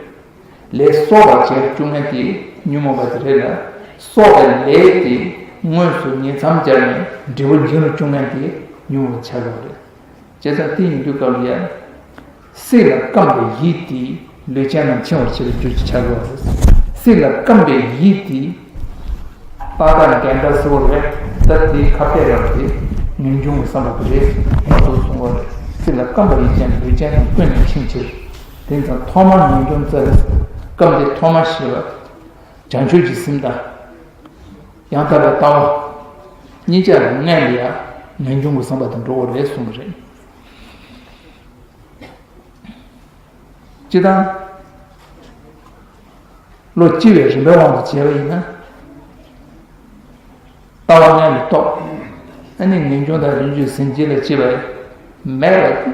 ལས་གསོག་པར་བྱེད་བཅུག་མཁན་དེ་ཉོན་མོངས་པ་དེ་རེད་ལ། གསོག་པའི་ལས་དེ་དངོས་སུ་ཉིང་མཚམས་སྦྱར་ནས་འབྲས་བུ་འབྱིན་རུ་བཅུག་མཁན་དེ་ཉོན་མོངས་པ་ཆགས་ཡོད་རེད། བྱས་ཙང་དེ་ཡིན་དུས་སྐབས་ལ་ཡང་། སྲེད་ལ་བརྐམ་པའི་ཡིད་དེ་ལུས་ཅན་རྣམས་འཆིང་བར་བྱེད་པའི་རྒྱུ་ཆགས་ཡོད་རེད། སྲེད་ལ་བརྐམ་པའི་ཡིད་དེ་ཏག་ཏག་འགལ་ཟླ་གསལ་བོ་རེད། ད་དེའི་ཁ་གཏད་རང་དེ་ངེས་འབྱུང་གི་བསམ་པ་དེ་རེད། ང་ཚོས་གསུང་བ་རེད། སྲེད་ལ་བརྐམ་པ་ཡིས་ཀྱང་ལུས་ཅན་རྣམས་ཀུན་ནས་འཆིང་ཕྱིར། དེ་ཙང་ཐོག་མར་ངེས་འབྱུང་རྩ་ལས་བརྐམ་སྟེ་ཐོག་མར་ཤེས་པ། བྱང་ཆུབ་ཀྱི་སེམས་དང་། ཡང་དག་པའི་ལྟ་བ། གཉིས་ཆར་སྔོན་ལ་ཡང་ངེས་འབྱུང་གི་བསམ་པ་དང་འགྲོ་བ་རེད་གསུངས་པ་རེད། སྤྱིར་བཏང་། བློ་སྐྱེ་བའི་རིམ་པའི་དབང་དུ་བྱས་པ་ཡིན་ན། ལྟ་བ་སྔོན་ལ་རྟོགས། ཨ་ནི་ངེས་འབྱུང་དང་རིམ་བྱུང་ཟིན་བྲིས་ལ་སྐྱེས་པ་མེད་པ་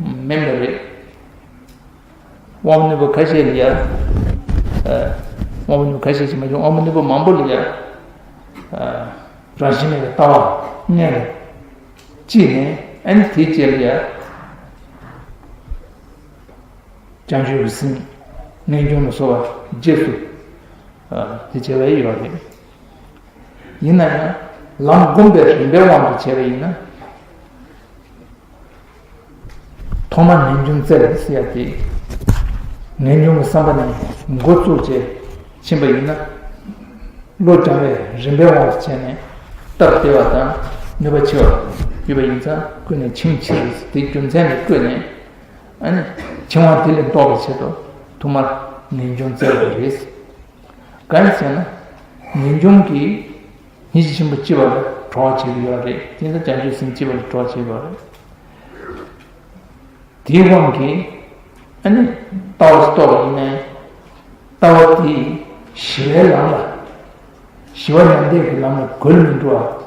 མིན་པ་རེད། དབང་པོ་རྣོན་པོ་ཁ་ཤས་ལ་ཡ། ཨ། དབང་པོ་རྣོན་པོ་ཁ་ཤས་ཤིག་མ་བྱུང་། དབང་པོ་རྣོན་པོ་མང་པོ་ལ་ཡ། ཨ། རང་བཞིན་མེད་པའི་ལྟ་བ་སྔོན་ལ་སྐྱེས་ནས། ཨ་ནི་དེའི་རྗེས་ལ་ཡ། བྱང་ཆུབ་ཀྱི་སེམས། ངེས་འབྱུང་ལ་སོགས་པ་རྗེས་སུ། ཨ། དེ་བྱས་པ་ཡོད་རེད། ཡིན་ན་ཡང་ལམ་བསྒོམས་པའི་རིམ་པའི་དབང་དུ་བྱས་པ་ཡིན་ན། ཐོག་མར་ངེས་འབྱུང་རྩ་ལས་ཟེར་ཡ་དེ། ངེས་འབྱུང་གི་བསམ་པ་ནས་འགོ་བཙུགས་བྱས་ཕྱིན་པ་ཡིན་ན། བློ་སྦྱང་བའི་རིམ་པའི་དབང་དུ་བྱས་ནས་སྟབས་བདེ་བ་དང་ ནུས་པ་ཆེ་བ་ཡོད་པ་ཡིན་ཙང་ཀུན་ནས་འཆིང་ཕྱིར་དེ་རྒྱུ་མཚན་ལས་བཀོད་ནས། ཨ་ནི་འཆིང་བ་དེ་ལས་ཟློག་པའི་ཆེད་དུ་ཐོག་མར་ངེས་འབྱུང་བཙལ་བ་རེད། གང་ཡིན་ཟེར་ན། ངེས་འབྱུང་གིས་ཉིན་བྱེད་ཆེན་པོ་སྐྱེ་བ་ལ་གྲོགས་བྱེད་ཀྱི་ཡོད་རེད། དེ་ཡིན་ཙང་བྱང་ཆུབ་སེམས་སྐྱེ་བ་ལ་གྲོགས་བྱེད་ཀྱི་ཡོད་རེད། དེའི་དབང་གིས་ཨ་ནི་ལྟ་བ་ཞིག་རྟོགས་པ་ཡིན་ནའི། ལྟ་བ་དེས་ཞི་བའི་ལམ་ལ། ཞི་བ་མྱང་འདས་ཀྱི་ལམ་ལ་འགོལ་མི་འགྲོ་བ།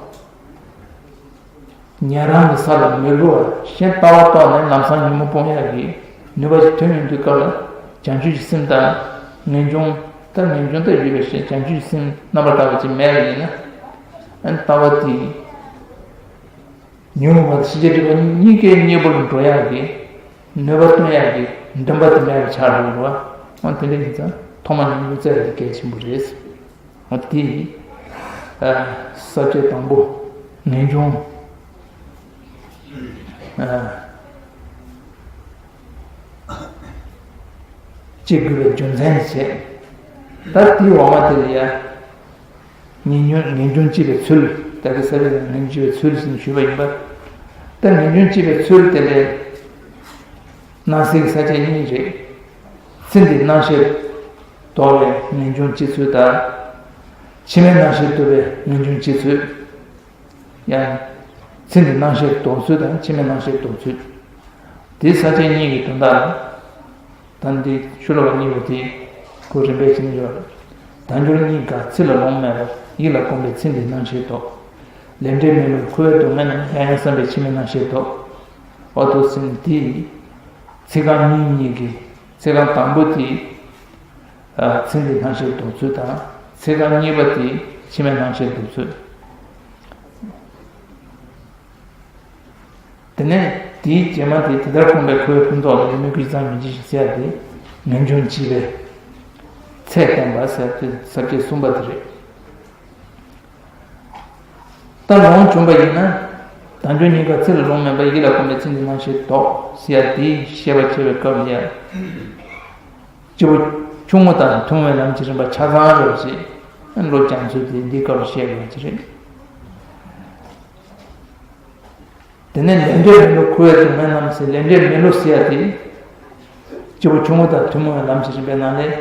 ཉན་རང་གི་ས་ལ་མི་འགྲོ་བ། གཞན་ལྟ་བ་རྟོགས་ནས་ལམ་སང་ཉོན་མོངས་སྤོང་ཡག་གི་ནུས་པ་ཞིག་ཐོན་ཡོང་དུས་སྐབས་ལ། བྱང་ཆུབ་ཀྱི་སེམས་དང་ངེས་འབྱུང་། ད་ངེས་འབྱུང་ད་ཡོད་པའི་ཕྱིར་བྱང་ཆུབ་ཀྱི་སེམས་རྣམ་པར་དག་པ་ཅིག་མེད་པ་ཡིན་ན། ཨ་ནི་ལྟ་བ་དེས། ཉོན་མོངས་པ་དང་ཕྱིན་ཅི་ལོག་གཉིས་ཀའི་གཉེན་པོ་ལ་འགྲོ་ཡག་གི་ནུས་པ་སྟོན་ཡག་གི་འདུན་པ་དེ་འདྲ་ཡང་ཆགས་འགྲོ་གི་རེད་བ། འོ་དེ་འདྲ་ཡིན་ཙང་ཐོག་མར་ངེས་འབྱུང་བཙལ་ཡག་དེ་གལ་ཆེན་པོ་རེད། འོ་དེ་ས་བཅད་དང་པོ་ངེས་འབྱུང་སྐྱེ་དགོས་པའི་རྒྱུ་མཚན་བྱས། ད་དེའི་འོག་མ་དེ་ལ་ཡ། ངེས་འབྱུང་ངེས་འབྱུང་སྐྱེ་བའི་ཚུལ། ད་གིན་ས་བཅད་ནང་ངེས་འབྱུང་སྐྱེ་བའི་ཚུལ་ཞེས་ཞུས་པ་ཡིན་པ། ད་ངེས་འབྱུང་སྐྱེ་བའི་ཚུལ་དེ་ལས། ནང་གསེས་ཀྱི་ས་བཅད་གཉིས་རེད། ཚེ་འདིའི་སྣང་ཤས་ལྡོག་པའི་ངེས་འབྱུང་སྐྱེ་ཚུལ་དང་། ཕྱི་མའི་སྣང་ཤས་ལྡོག་པའི་ངེས་འབྱུང་སྐྱེ་ཚུལ། ཡང་། ཚེ་འདིའི་སྣང་ཤས་ལྡོག་ཚུལ་དང་ཕྱི་མའི་སྣང་ཤས་ལྡོག་ཚུལ། དེའི་ས་བཅད་གཉིས་ཀྱི་དོན་དག་ལ། ད་འདི་ཤོ་ལོ་ཀ་གཉིས་པོ་དེ་ཁོ་རིམ་པས་བྱས་ནས་ཡོད་རེད། དལ་འབྱོར་རྙེད་དཀའ་ཚེ་ལ་ལོང་མེད་པར། ཡིད་ལ་གོམས་པས་ཚེ་འདིའི་སྣང་ཤས་ལྡོག །ལས་འབྲས་མི་བསླུ་འཁོར་བའི་སྡུག་བསྔལ་རྣམས། ཡང་ཡང་བསམ་པས་ཕྱི་མའི་སྣང་ཤས་ལྡོག །འོ་དེ་ཚེ་འདིའི་ཚིག་རྐང་གཉིས་གཉིས་ཀྱི་ཚིག་རྐང་དང་པོ་དེ། ཚེ་འདིའི་སྣང་ཤས་ལྡོག་ཚུལ་དང་། ཚིག་རྐང་གཉིས་པ་དེ་ཕྱི་མའི་སྣང་ཤས་ལྡོག་ཚུལ། དེ་ནས་དེའི་རྗེས་མ་དེ། དེ་ལྟར་གོམས་པས་འཁོར་བའི་ཕུང་ཚོགས་ལ། ཡིད་མོས་གུས་ཀྱིས་ཙམ་མི་འཇིགས་ཤིང་ཟེར་ཡག་དེ་ངེས་འབྱུང་སྐྱེ་བའི་ཚད་བསྟན་པ་ཟེར་དེ་ས་བཅད་གསུམ་པ་དེ་རེད། ད་ལོངས་སྤྱོད་པ་ཡིན་ན། དལ་འབྱོར་རྙེད་དཀའ་ཚེ་ལ་ལོང་མེད་པར། ཡིད་ལ་གོམས་པས་ཚེ་འདིའི་སྣང་ཤས་ལྡོག །ཟེར་ཡག་དེའི་བཤད་པ་བྱེད་པའི་སྐབས་ལ་ཡ། སྐྱེས་བུ་ཆུང་ངུ་དང་ཐུན་མོང་བའི་ལམ་གྱི་རིམ་པ་ཆ་ཚང་རེད་ཅེས་བློ་སྦྱང་ཚུལ་དེ་འདིའི་སྐབས་ལ་བཤད་དགོས་པ་ཅིག་རེད། དེ་ནས་ལས་འབྲས་མི་བསླུ་འཁོར་བའི་སྡུག་བསྔལ་རྣམས་ཟེར། ལས་འབྲས་མི་བསླུ་ཟེར་ཡག་དེ། སྐྱེས་བུ་ཆུང་ངུ་དང་ཐུན་མོང་བའི་ལམ་གྱི་རིམ་པའི་ནང་ནས་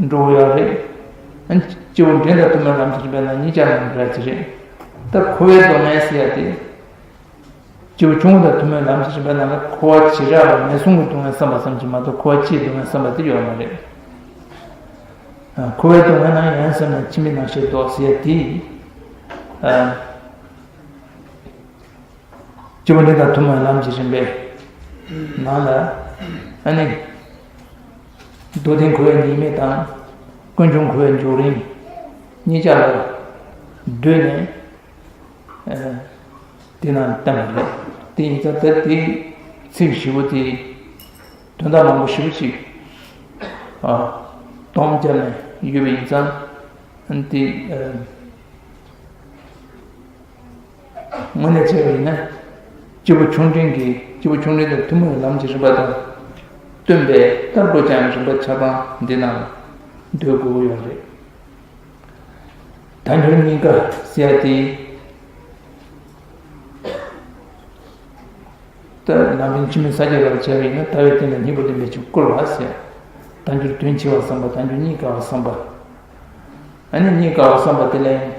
འགྲོ་གི་ཡོད་རེད། སྐྱེས་བུ་འབྲིང་དང་ཐུན་མོང་བའི་ལམ་གྱི་རིམ་པའི་ནང་གཉིས་ཆར་ནང་འགྲོ་ཡག་དེ་རེད། ད་འཁོར་བའི་སྡུག་བསྔལ་ཟེར་ཡག་དེ། སྐྱེས་བུ་ཆུང་ངུ་དང་ཐུན་མོང་བའི་ལམ་གྱི་རིམ་པའི་ནང་ལ་འཁོར་བ་བྱེ་བྲག་པ་ངན་སོང་གི་སྡུག་བསྔལ་བསམ་པ་ཙམ་གྱིས་མ་གཏོགས་འཁོར་བ་སྤྱིའི་སྡུག་བསྔལ་བསམ་པ་དེ་ཡོད་མ་རེད། འཁོར་བའི་སྡུག་བསྔལ་རྣམས་ཡང་བསམ་ན་ཕྱི་མའི་སྣང་ཤས་ལྡོག་ཟེར་ཡག་དེ། སྐྱེས་བུ་འབྲིང་དང་ཐུན་མོང་བའི་ལམ་གྱི་རིམ་པའི་ནང་ལ། ཨ་ནི། མདོ་སྡེ་འཁོར་བའི་ཉེས་དམིགས་དང་། ཀུན་འབྱུང་འཁོར་བའི་འབྱུང་རིམ་གཉིས་ཆར་ལ་བསྡུས་ནས། དེ་རྣམས་བསྟན་པ་རེད། དེ་ཡིན་ཙང་ད་དེའི་ཚིག་བཞི་པོ་དེ་དོན་དག་མང་པོ་ཞེ་པོ་ཅིག་སྡོམ་བརྒྱབ་ནས་ཡོད་པ་ཡིན་ཙང་། དེ་དངོས་གནས་བྱས་པ་ཡིན་ན། སྐྱེས་བུ་ཆུང་འབྲིང་གི། སྐྱེས་བུ་ཆུང་འབྲིང་དང་ཐུན་མོང་གི་ལམ་གྱི་རིམ་པ་དང་བསྟུན་པའི་ལྟར་བློ་སྦྱང་རིམ་པ་ཆ་ཚང་འདི་ནང་ལ་སྡོད་དགོས་ཀྱི་ཡོད་རེད། དལ་འབྱོར་རྙེད་དཀའ་ཟེར་ཡག་དེ། ད་ནང་པའི་ཕྱི་མའི་ས་བཅད་ལ་བྱས་པ་ཡིན་ན། ལྟ་བའི་རྟེན་ལ་སྙིང་པོ་ལྡན་པའི་ཕྱིར་བཀོལ་བ་ཟེར། དལ་འབྱོར་དོན་ཆེ་བ་བསམ་པ། དལ་འབྱོར་རྙེད་དཀའ་བ་བསམ་པ། ཨ་ནི་རྙེད་དཀའ་བ་བསམ་པ་དེ་ལ་ཡང་།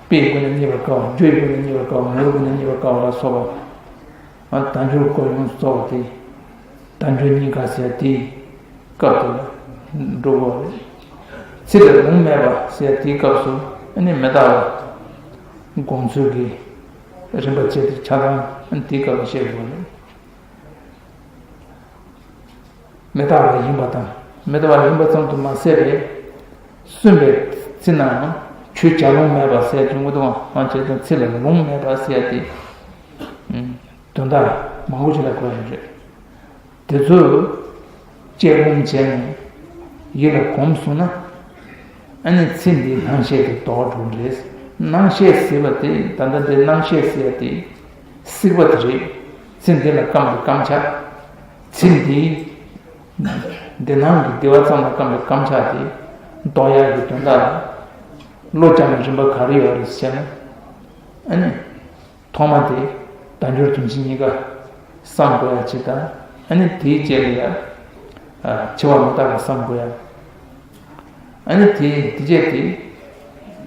དཔེའི་སྒོ་ནས་རྙེད་པར་དཀའ་བ། རྒྱུ་ཡི་སྒོ་ནས་རྙེད་པར་དཀའ་བ། ངོ་བོའི་སྒོ་ནས་རྙེད་པར་དཀའ་བ་ལ་སོགས་པ། ཨ། དལ་འབྱོར་སྐོར་ཡོངས་སུ་རྫོགས་པ་དེ། དལ་འབྱོར་རྙེད་དཀའ་ཟེར་དེའི་སྐབས་དེ་ལ་འགྲོ་དགོས་པ་རེད། ཚེ་ལ་ལོང་མེད་པ་ཟེར་དེའི་སྐབས་སུ། ཨ་ནི་མི་རྟག་པ་སྒོམ་ཚུལ་གྱི་རིམ་པ་བྱས་ཏེ་ཆ་ཚང་དེའི་སྐབས་ལ་བཤད་དགོས་པ་རེད། མི་རྟག་པ་ཡིན་པ་དང་། མི་རྟག་པ་ཡིན་པ་ཙམ་དུ་མ་ཟད་པའི། གསུངས་པའི་ཚེ་ནའང་ཆོས་བྱ་ལོང་མེད་པ་ཟེར་དུས། དངོས་དང་དབང་བྱེད་དང་། ཚེ་ལ་ལོང་མེད་པ་ཟེར་ཏེ། དོན་དག་མང་པོ་ཞིག་ལ་གོ་ཡ་རེད། དེ་ཚོ་དཔྱད་སྒོམ་བྱས་ནས་ཡིད་ལ་གོམས་སོང་ན། ཨ་ནི་ཚེ་འདིའི་སྣང་ཤས་དེ་ལྡོག་འགྲོ་གི་རེད། སྣང་ཤས་ཟེར་བ་དེ། ད་ལྟ་འདིར་སྣང་ཤས་ཟེར་ཡ་དེ་སྲེག་པ་དེ་རེད། ཚེ་འདི་ལ་བརྐམ་པའི་བརྐམ་ཆགས། ཚེ་འདིའི་འདི་སྣང་གི་བདེ་བ་ཙམ་ལ་བརྐམ་པའི་བརྐམ་ཆགས་དེ་ལྡོག་ཡག་གི་དོན་དག་ལ་བློ་སྦྱང་བའི་རིམ་པ་ག་རེ་ཡོད་རེད་ཟེར་ན། ཨ་ནི། ཐོག་མ་དེ་དལ་འབྱོར་དོན་ཆེན་གཉིས་ཀ་བསམ་དགོས་ཡ་ཅིག་དང་། ཨ་ནི་དེའི་རྗེས་ལ་ཡ་འཆི་བ་མི་རྟག་པ་བསམ་དགོས་ཡ། ཨ་ནི་དེ་དེ་རྗེས་དེ་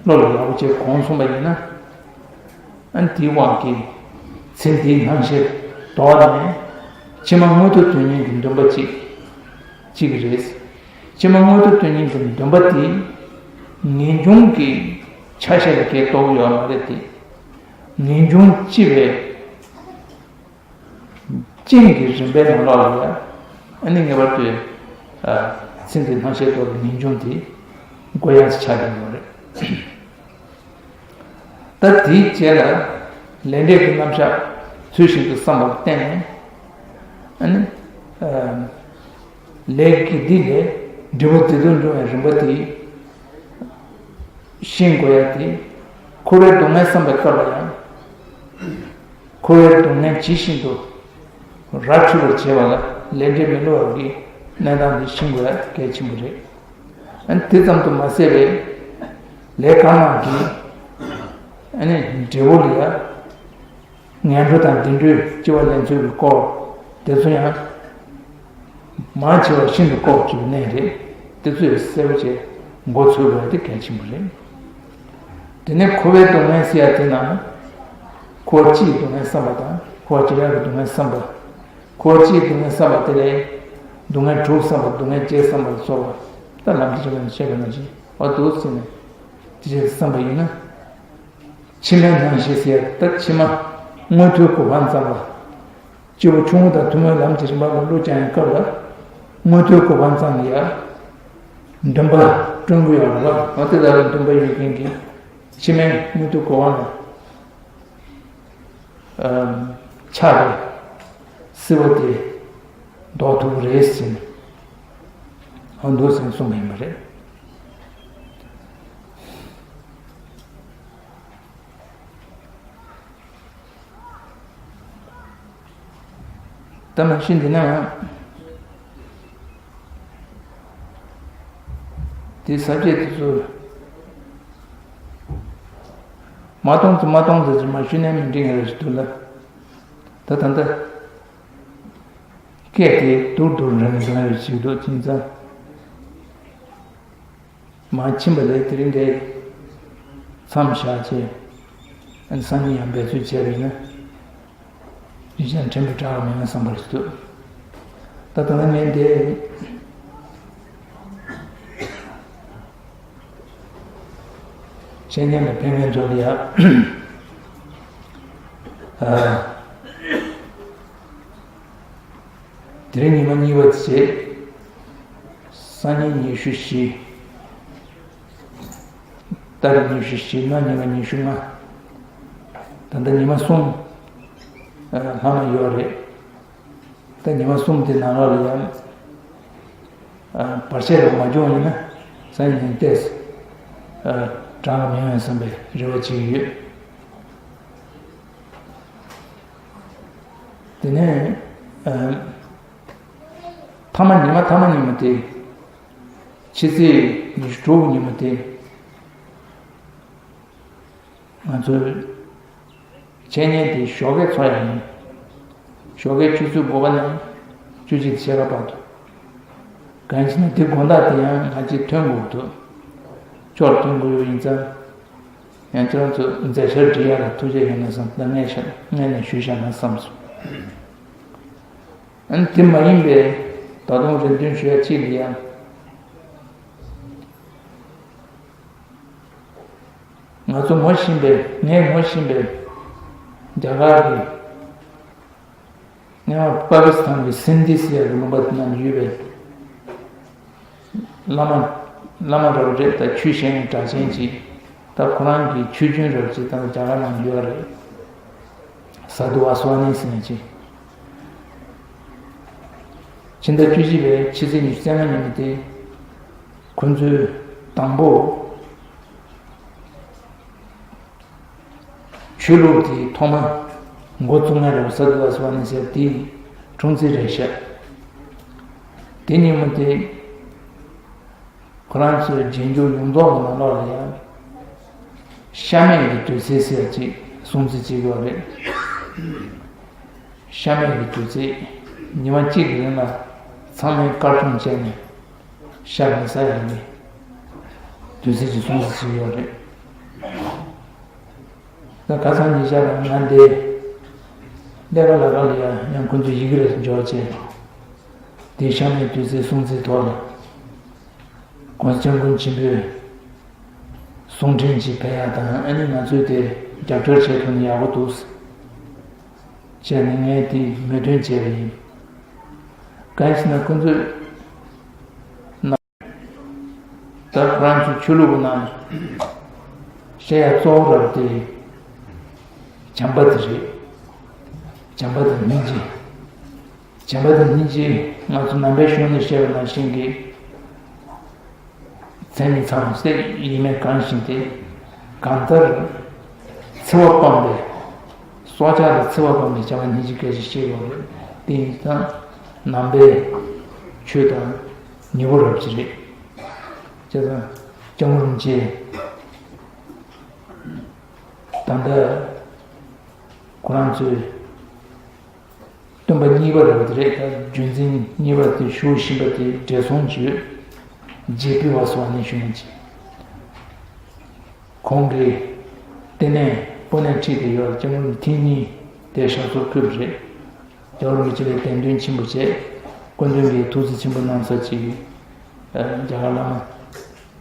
བློ་ལ་ཡག་པོ་བྱས་གོང་སོང་པ་ཡིན་ན། ཨ་ནི་དེའི་དབང་གིས་ཚེ་འདིའི་སྣང་ཤས་དོར་ནས་ཕྱི་མ་མངོན་མཐོ་དོན་གཉེར་གྱི་འདུན་པ་ཅིག་སྐྱེ་གི་རེད། ཕྱི་མ་མངོན་མཐོ་དོན་གཉེར་གྱི་འདུན་པ་དེ་ངེས་འབྱུང་གི་ཆ་ཤས་ལ་གལ་གཏོགས་ཡོད་མ་རེད་དེ། ངེས་འབྱུང་སྐྱེ་བའི་རྐྱེན་གྱི་རིམ་པའི་ནང་ལོགས་ལ་ཡ། ཨ་ནི་ངེས་པར་དུ་ཚེ་འདིའི་སྣང་ཤས་དོར་བའི་ངེས་འབྱུང་དེ་འགོ་ཡག་ཅིག་ཆགས་ཀྱི་ཡོད་རེད། ད་དེའི་རྗེས་ལ་ལས་འབྲས་ཀྱི་རྣམ་གཞག་ཚུལ་བཞིན་དུ་བསམ་པར་བརྟེན་ནས། ཨ་ནི་ལས་ཀྱི་འདི་ལས་འབྲས་བུ་བདེ་སྡུག་འབྱུང་བའི་རིམ་པ་དེ་ཤེས་དགོས་ཡ་དེ། འཁོར་བའི་སྡུག་བསྔལ་བསམ་པའི་སྐབས་ལ་ཡང་། འཁོར་བའི་སྡུག་བསྔལ་ཇི་བཞིན་དུ་ར་འཕྲོད་པར་བྱེད་པ་ལ་ལས་འབྲས་མི་བསླུ་བ་གི་གནས་སྟངས་འདི་ཤེས་དགོས་ཡ་གལ་ཆེན་པོ་རེད། ཨ་ནི་དེ་ཙམ་དུ་མ་ཟད་པའི་ལས་དཀར་དམར་གྱི་ཨ་ནི་འབྲས་བུ་ལ་ཡ། ངན་འགྲོ་དང་བདེ་འགྲོའི་སྐྱེ་བ་ལེན་ཚུལ་གྱི་སྐོར་དེ་ཚོ་ཡང་མང་ཆེ་བ་ཤིན་ཏུ་ལྐོག་གྱུར་གནས་རེད། དེ་ཚོ་ཡང་གསལ་པོ་བྱས་མགོ་ཚོས་དགོས་ཡ་དེ་གལ་ཆེན་པོ་རེད། དེ་ནས་འཁོར་བའི་སྡུག་བསྔལ་ཟེར་ཡ་དེ་ནང་འཁོར་བ་སྤྱིའི་སྡུག་བསྔལ་བསམ་པ་དང་། འཁོར་བ་བྱེ་བྲག་གི་སྡུག་བསྔལ་བསམ་པ། འཁོར་བ་སྤྱིའི་སྡུག་བསྔལ་བསམ་པ་དེ་ལས་སྡུག་བསྔལ་དྲུག་བསམ་པ། སྡུག་བསྔལ་བརྒྱད་བསམ་པ་ལ་སོགས་པ། ད་ལམ་གྱི་རིམ་པ་ནས་བཤད་པ་ནང་བཞིན་འོ་འདུག་ཟེར་ནས་དེ་བྱས་བསམ་པ་ཡིན་ན། ཕྱི་མའི་སྣང་ཤས་ཟེར་ཡ་ད་ཕྱི་མ་མངོན་མཐོའི་གོ་འཕང་ཙམ་ལ། སྐྱེས་བུ་ཆུང་ངུ་དང་ཐུན་མོང་ལམ་གྱི་རིམ་པ་ལ་བློ་སྦྱང་ཡའི་སྐབས་ལ་མངོན་མཐོའི་གོ་འཕང་ཙམ་ལ་ཡ་འདུན་པ་བསྐྲུན་དགོས་ཡོད་རེད་པ། འོ་དེ་ལྟ་བུའི་འདུན་པ་ཡོད་མཁན་གྱི་ཕྱི་མའི་མངོན་མཐོའི་གོ་འཕང་ལ་ཆགས་པའི་སྲིད་པ་དེ་ཟློག་ཐུབ་ཀྱི་རེད་ཟེར་ནས། འོ་འདུག་ཟེར་ནས་གསུངས་པ་ཡིན་པ་རེད། ད་མ་གཞི་འདི་ན། དེ་ཟབ་རྒྱས་དེ་ཚོ་མ་གཏོང་ཚོ་མ་གཏོང་ཚོ་ཅིག་མ་ཞུས་ན་མི་འགྲིག་ཡ་རེད་ཞིག་འདུག་ལ། ད་ད་ལྟ་སྐད་དེ་སྡུག་སྡུག་རང་རང་རེད་ཞིག་འདུག་དེང་སང་། མར་ཕྱིན་པ་ལས་དེ་རིང་འདིར་མཚམས་བཞག་བྱས། ཨ་ནི་སང་ཉིན་ཡང་འབད་རྩོལ་བྱས་པ་ཡིན་ན། ཡིན་ཀྱང་ཕྲན་བུ་དྲག་མེད་ན་བསམ་པ་ཞིག་འདུག་ད་ད་ལྟ་ངས་འདི་འཆད་ཉན་ལ་ཕན་མཁན་ཚོ་ལ་ཡ། ཨ། དེ་རིང་ཉི་མ་གཉིས་པ་བྱས། སང་ཉིན་ཉི་ཤུ་བཞི། ཏ་རིག་ཉི་ཤུ་བཞི། གནངས་ཉི་མ་ཉི་ཤུ་ལྔ། ད་ལྟ་ཉི་མ་གསུམ་ལྷག་མ་ཡོད་རེད། ད་ཉི་མ་གསུམ་དེ་ནང་ལོགས་ལ་ཡང་བར་ཆད་རེ་མ་བྱུང་ཡིན་ན། སང་ཉིན་ཏོག་ཙམ་གྲང་མི་ཡོང་བསམ་པའི་རེ་བ་བྱེད་ཀྱི་ཡོད། དེ་ནས་ཨ། ཐ་མ་ཉི་མ་ཐ་མ་ཉི་མ་དེ། ཕྱི་ཚེས་ཉི་ཤུ་དྲུག་ཉི་མ་དེ། ང་ཚོའི་འཆད་ཉན་དེ་ཞོགས་ཀས་ཚོགས་ཡ་ཡིན། ཞོགས་ཀའི་ཆུ་ཚོད་དགུ་པ་ནས་བཅུ་གཅིག་ཕྱེད་ཀ་བར་དུ། གང་ཡིན་ཟེར་ན་དེ་དགོང་དག་དེ་ཡང་ང་ཚོས་ཐོན་དགོས་འདུག་ཕྱོགས་ཐོན་དགོས་ཡོད་ཡིན་ཙང་། ཡང་ཁྱེད་རང་ཚོ་མཛད་འཆར་སྒྲིག་ཡག་ལ་ཐུགས་རྗེ་ཡོད་ན་བསམ། ད་ངས་ཤ་ངས་ནས་ཞུས་བཞག་ན་བསམ་སོང་། ཨ་ནི་དེ་མ་ཡིན་པའི་ད་དུང་རེ་འདུན་ཞུ་ཡ་གཅིག་ལ་ཡང་། ང་ཚོ་ངོ་ཤེས་པའི་ངས་ངོ་ཤེས་པའི་རྒྱ་གར་གྱི་སྔོན་མ་པ་ཀི་སི་ཐན་གྱི་སིན་དྷི་ཟེར་ཡག་གི་ལུང་པ་དེ་ནང་ཡོད་པའི་བླ་མ། བླ་མ་རབ་རེད། ད་ཆོས་གཞན་གྱི་གྲགས་ཅན་ཅིག་ད་ཁོ་རང་གི་ཆོས་རྒྱུན་རབ་ཅིག་ད་རྒྱ་གར་ནང་ཡོད་རེད། ས་དྷུ་ཝ་སི་ཝ་ནི་ཟེར་ནས་ཅིག་ཕྱི་ཟླ་བཅུ་གཅིག་པའི་ཕྱི་ཚེས་ཉི་ཤུ་རྩ་ལྔ་ཉིན་མོ་དེ། ཁོ་ཚོས་དང་པོ། ཆོས་ལུགས་དེའི་ཐོག་མ་འགོ་བཙུགས་མཁན་རེད་པ། ས་དྷུ་ཝ་སི་ཝ་ནི་ཟེར་དེའི་འཁྲུངས་ཚེས་རེད་ཤག་དེ་ཉིན་མོ་དེ་ཁོ་རང་ཚོའི་རྗེས་འཇུག་ཡོངས་རྫོགས་ཀྱི་ནང་ལོགས་ལ་ཡང་ཤ་མེད་ཀྱི་དུས་ཚེས་ཟེར་ཅིག་སྲུང་བརྩི་བྱེད་དགོས་རེད། ཤ་མེད་ཀྱི་དུས་ཚོད་ཉི་མ་གཅིག་གི་རིང་ལ་ཚང་མས་དཀར་ཆུང་བྱས་ནས་ཤ་མི་ཟ་ཡ་ཡིན། དུས་ཚོད་ཀྱི་སྲུང་བརྩི་བྱེད་དགོས་རེད། ད་ཁ་སང་ཉིན་ཤར་ལ་ང་འདི་ཀླད་པ་ལ་ཀ་ལ་ཡ་ཡང་ཁོ་ཚོས་ཡི་གེ་རེ་འབྱོར་བྱས། དེ་ཤ་མེད་དུས་ཚོད་སྲུང་བརྩིའི་ཐོག་ལ་༸གོང་ས་༸སྐྱབས་མགོན་ཆེན་པོས་གསུང་འཕྲིན་ཅིག་ཕེབས་ཡ་དང་ཨ་ནི་ང་ཚོས་དེ་རྒྱབ་སྐྱོར་བྱེད་ཐུབ་ན་ཡག་པོ་འདུག་ཟེར་ནས་ངས་དེ་མོས་མཐུན་བྱས་པ་ཡིན། གང་ཡིན་ཟེར་ན་ཁོ་ཚོས་ད་ཁོ་རང་ཚོའི་ཆོས་ལུགས་ཀྱི་ནང་ནས་བཤད་ཡ་གཙོ་བོ་རབ་དེ་བྱམས་པ་དེ་རེད། བྱམས་པ་དང་སྙིང་རྗེ། བྱམས་པ་དང་སྙིང་རྗེ་ང་ཚོ་ནང་པའི་གཞུང་ནས་བཤད་པ་ནང་བཞིན་གྱི་མཚན་ཉིད་ཚང་བ་སྟེ་ཡིན་མིན་གང་ཞིག་སྟེ། གང་ལྟར་འཚེ་བ་སྤངས་པའི་སྲོག་ཆགས་ལ་འཚེ་བ་སྤངས་པའི་བྱམས་པ་སྙིང་རྗེ་སྐད་ཆ་བཤད་ཡོད་རེད། དེ་ཡིན་ཙང་ནང་པའི་ཆོས་དང་ཉེ་པོ་རབ་ཅིག་རེད། བྱས་ཙང་སྐྱབས་མགོན་རིན་པོ་ཆེ་ད་ལྟ་ཁོ་རང་ཚོའི་སྟོན་པ་གཉིས་པ་རེད་པ། དེ་རེད། ད་རྒྱུད་འཛིན་གཉིས་པ་དེ་ཞུ་བཞིན་པ་དེ་བགྲེས་སོང་བརྒྱུད་རྗེ་པི་བ་སོ་ནས་ཞུ་ཡིན་གྱི། ཁོང་གིས་ལྟེ་གནས་སྤོ་ནས་ཁྲིད་དེ་ཡོད། སྐྱབས་མགོན་ཐེངས་གཉིས་དེ་ཞབས་སོར་ཕུལ་བ་རེད། རྒྱལ་བ་རིན་པོ་ཆེ་ལ་གདན་འདྲེན་ཆེན་པོ་བྱས། སྐུ་མདུན་གྱིས་ཐུགས་རྗེ་ཆེན་པོ་གནང་ས་ཅིག་རྒྱ་གར་བླ་མ་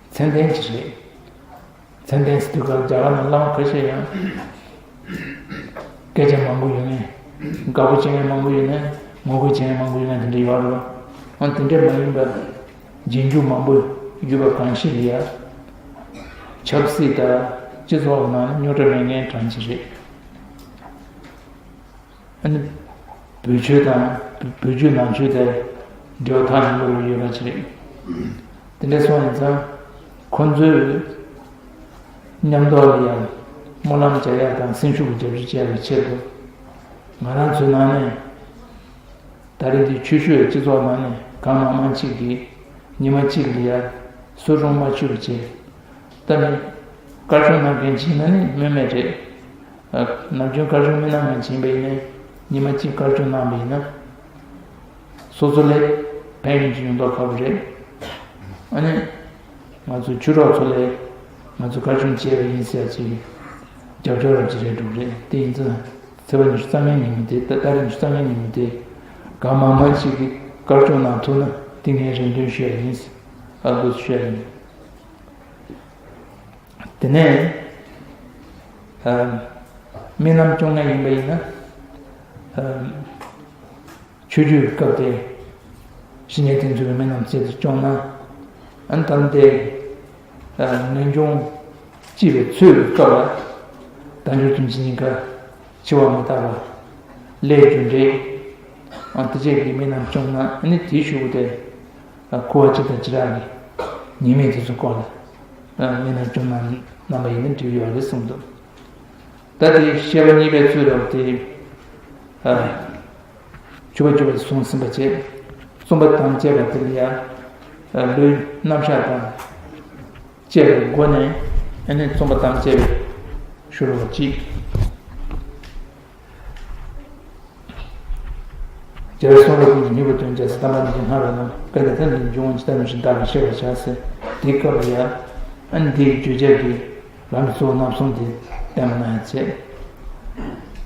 མཚན་ལྡན་ཅིག་རེད། མཚན་ལྡན་ཟེར་དུས་སྐབས་རྒྱ་གར་ནང་བླ་མ་ཁ་ཤས་ཡང་སྐད་ཆ་མང་པོ་ཡོད་མཁན། དགའ་པོ་བྱེད་མཁན་མང་པོ་ཡོད་མཁན། ངོ་རྒོལ་བྱེད་མཁན་མང་པོ་ཡོད་མཁན་དེ་འདྲ་ཡོད་རེད་པ། འོན་དེ་འདྲ་མ་ཡིན་པར་རྗེས་འཇུག་མང་པོ་ཡོད་པ་གང་ཞིག་ལ་ཡ། ཆབ་སྲིད་དང་སྤྱི་ཚོགས་ནང་རྙོག་དྲ་མེད་མཁན་གྲངས་ཅིག་རེད། ཨ་ནི་བོད་ཆོས་དང་བོད་བརྒྱུད་ནང་ཆོས་དེ་འབྲེལ་བ་ཐག་ཉེ་པོ་ཡོད་པ་ཅིག་རེད། དེ་འདྲ་སོང་ཡིན་ཙང་ཁོང་ཚོས་མཉམ་དུ་ལ་ཡང་སྨོན་ལམ་རྒྱག་ཡག་དང་སེམས་ཤུགས་ཀྱི་རྒྱབ་སྐྱོར་བྱེད་ཡག་གི་ཆེད་དུ། ང་རང་ཚོའི་ནང་ནས་ད་རེས་འདི་ཆོས་ཞུ་བའི་སྤྱི་ཚོགས་ནང་ནས་གང་མང་མང་ཅིག་གིས་ཉི་མ་གཅིག་ལ་ཡ་སུ་རུང་མ་ཆུ་རུ་བྱེད། ད་ནི་དཀར་ཆུང་ནང་གན་ཅིག་ན་ནི་སྨོས་མེད་རེད། ཨ། ནམ་རྒྱུན་དཀར་ཆུང་མི་ནང་ངན་ཕྱིན་པ་ཡིན་ན། ཉི་མ་གཅིག་དཀར་ཆུང་གནང་བ་ཡིན་ན། སོ་སོ་ལས་ཕན་ཡོན་ཅིག་ཡོང་མདོག་ཁ་པོ་རེད། ཨ་ནི། ང་ཚོ་ཆོས་གྲོགས་ཚོ་ལས་ང་ཚོ་དཀར་ཆུང་བྱས་པ་ཡིན་ཟེར་ཅིག་རྒྱབ་སྐྱོར་རབ་ཅིག་རེད་འགྲོ་གི་རེད། དེ་ཡིན་ཙང་ཚེས་པ་ཉི་ཤུ་རྩ་ལྔའི་ཉིན་མོ་དེ། ད་ད་རེས་ཉི་ཤུ་རྩ་ལྔའི་ཉིན་མོ་དེ་གང་མང་མང་ཞིག་གིས་དཀར་ཆུང་གནང་ཐུབ་ན་དེ་ངས་རེ་འདུན་ཞུ་ཡ་ཡིན། ཨ་དགོས་ཞུ་ཡ་ཡིན། དེ་ནས་ཨ་རྨི་ལམ་སྐྱོང་མཁན་ཡིན་པ་ཡིན་ན། ཨ་ཆོས་བརྒྱུད་ཀྱི་སྐབས་དེ་བཤེས་གཉེན་དེ་ཚོས་རྨི་ལམ་རྩལ་དུ་སྐྱོང་ན། ཨ་ནི་ད་ལྟའི་ཨ་ངེས་འབྱུང་སྐྱེས་པའི་ཚོད་ཀྱི་སྐབས་ལ་དལ་འབྱོར་དོན་གྱི་སྙིང་ག་འཆི་བ་མི་རྟག་པ། ལས་རྒྱུ་འབྲས། ཨ་དེ་བཅས་ཀྱི་རྨི་ལམ་སྐྱོང་ན། ཨ་ནི་དེའི་གཞུག་གུ་དེ། ཨ་ཁུ་བ་གཅིག་དང་གཅིག་ར་གི་ཉེས་དམིགས་དེ་ཚོ་སྐོར་ལ། ཨ་རྨི་ལམ་སྐྱོང་གནང་གནང་བ་ཡིན་ན་འགྲིག་ཡོད་རེད་གསུངས་འདུག། ད་དེ་བཤད་པ་གཉིས་པའི་ཚུལ་ལ་དེ། ཨ་ཆོས་པ་ཆོས་པ་གསུངས་ཟིན་པ་བྱས། རྩོམ་པ་དམ་བཅས་པ་དེ་ལ་ཡ། ཨ་ལོའི་རྣམ་གཞག་དང་བཅས་པའི་སྒོ་ནས། ཨ་ནི་རྩོམ་པ་དམ་བཅས་པའི་ཤོ་ལོ་ཀ་གཅིག། རྒྱལ་བའི་གསུང་རབ་ཀུན་གྱི་སྙིང་པོ་དོན་རྒྱལ་སྲས་བསྟན་པ་རྣམ་རྒྱལ་སྔགས་རབ་རྣམས་སྐལ་ལྡན་ཐབས་ཀྱི་འབྱུང་བ་ཇི་ལྟ་བ་བཞིན་བདག་གིས་ཤེས་པར་བྱ་ཟེར། དེའི་སྐབས་ལ་ཡང་། ཨ་ནི་འདིའི་བརྗོད་བྱ་གི་ལམ་གྱི་གཙོ་བོ་རྣམ་གསུམ་དེ་བསྟན་པ་གནང་ཡ་བྱས།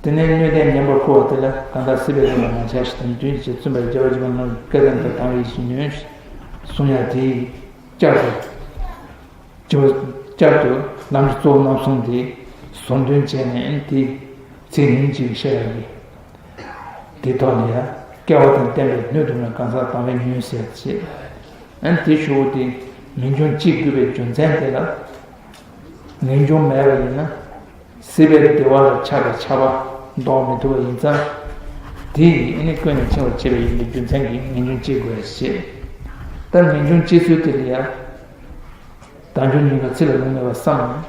དེ་ནས་སྣོད་ལྡན་ཉན་པར་མཁས་པ་དེ་ལ། གང་དག་སྲིད་པའི་རི་ལ་མ་ཆགས་ཤིང་། དོན་གྱི་ཕྱིར་བརྩོན་པར་བྱ་བ་ཇི་མ་ངོས། སྐལ་ལྡན་དང་དང་བའི་ཡིད་བཞིན་ནོན། གསུང་ཡ་དེའི་བསྐྱར་དུ། བསྐྱར་དུ་ལམ་གྱི་གཙོ་བོ་རྣམ་གསུམ་དེ་ཟུར་འདོན་བྱས་ནས། དེ་ཚིག་ཉུང་ཅིག་བཤད་ཡ་གི། དེ་ཐོག་ནས་ཡང་སྐལ་བ་དང་ལྡན་པའི་སྣོད་དུ་མེད་གང་ཟག་དང་བས་ཉོན་ཟེར་བྱས། ཨ་ནི་དེའི་གཞུག་གུ་དེ་ངེས་འབྱུང་སྐྱེ་དགོས་པའི་རྒྱུ་མཚན་དེ་ལ། ངེས་འབྱུང་མེད་པ་ཡིན་ན། སྲིད་པའི་བདེ་བ་ལ་ཆགས་པའི་ཆགས་པ་ཟློག་མི་ཐུབ་པ་ཡིན་ཙང་། དེ་ཡིས་ཨ་ནི་ཀུན་ནས་འཆིང་བར་བྱེད་པ་ཡིན་པའི་རྒྱུ་མཚན་གྱིས་ངེས་འབྱུང་སྐྱེ་དགོས་པར་བཤད། ད་ངེས་འབྱུང་སྐྱེ་ཚུལ་དེ་ལ་ཡང་། དལ་འབྱོར་སྙིང་ག་ཚིག་ལ་ལོང་མེད་པར་བསམ་ནས་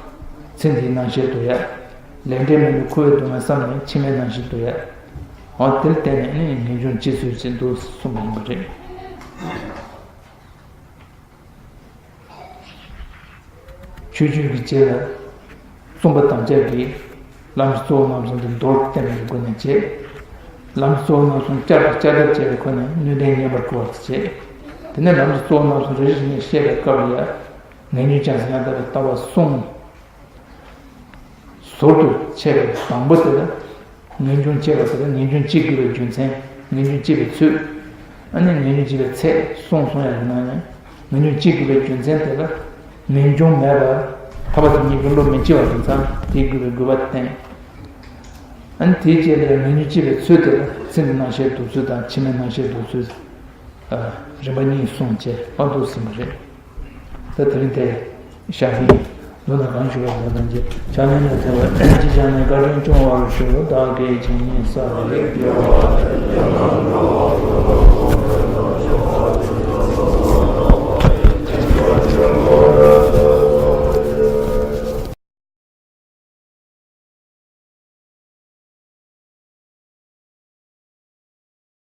ཚེ་འདིའི་སྣང་ཤས་དོར་ཡ། ལས་འབྲས་མེད་པའི་འཁོར་བའི་སྡུག་བསྔལ་བསམ་ནས་ཕྱི་མའི་སྣང་ཤས་དོར་ཡ། འོ་དེར་བརྟེན་ནས་ནི་ངེས་འབྱུང་སྐྱེ་ཚུལ་ཅན་དུ་གསུངས་པ་ཡིན་པ་རེད། ཆོས་བརྒྱུད་ཀྱི་རྗེས་ལ་རྩོམ་པ་དམ་བཅའ་གིས། ལམ་གྱི་གཙོ་བོ་རྣམ་གསུམ་དེ་མདོར་བསྟན་པའི་སྒོ་ནས་བྱེད། ལམ་གྱི་གཙོ་བོ་རྣམ་གསུམ་བསྐྱར་དུ་བསྐྱར་ཟློས་བྱས་པའི་སྒོ་ནས་ནུས་ལྡན་ཉན་པར་བསྐུལ་བར་བྱེད། དེ་ནས་ལམ་གྱི་གཙོ་བོ་རྣམ་གསུམ་རེ་རེ་བཞིན་བཤད་པའི་སྐབས་ལ་ཡང་ངེས་འབྱུང་ཅན་ཟེར་ཡང་དག་པའི་ལྟ་བ་གསུམ། ཟུར་དུ་ཕྱེ་བའི་དང་པོ་དེ་ལ་ངེས་འབྱུང་སྐྱེ་བ་དེ་ལ་ངེས་འབྱུང་སྐྱེ་དགོས་པའི་རྒྱུ་མཚན། ངེས་འབྱུང་སྐྱེ་བའི་ཚུལ། ཨ་ནི་ངེས་འབྱུང་སྐྱེ་བའི་ཚད་གསུམ་གསུངས་ཡ་ཡིན་ན་ཡང་ངེས་འབྱུང་སྐྱེ་དགོས་པའི་རྒྱུ་མཚན་དེ་ལ་ངེས་འབྱུང་མེད་པར་ཐར་པ་དེ་ཉིད་ཀྱི་བློ་མི་སྐྱེ་བ་དེ་ཙམ་དེའི་དགོས་པའི་དགོས་པ་བསྟན། ཨ་ནི་དེའི་རྗེས་ལ་ངེས་འབྱུང་སྐྱེ་བའི་ཚུལ་དེ་ལ་ཚེ་འདི་སྣང་ཤས་འདོགས་ཚུལ་དང་ཕྱི་མའི་སྣང་ཤས་འདོགས་ཚུལ། རིམ་པ་གཉིས་གསུངས་བྱས་ཨ་འདུག་ཟིན་པ་རེད། ད་དེ་རིང་དེ་ཤར་ཕྱིན་ལོ་ན་གང་བཞུགས་པ་ལ་དང་རྗེ་ཕྱག་ལེན་ལ་ཐེ་བ་ཅི་བྱ་ནས་བཀའ་དྲིན་སྐྱོང་བར་ཞུ། བདག་གིས་བྱིན་གཉིས་བསགས་པའི་དགེ་བ་དེ་ཡང་འགྲོ་བ་རོ།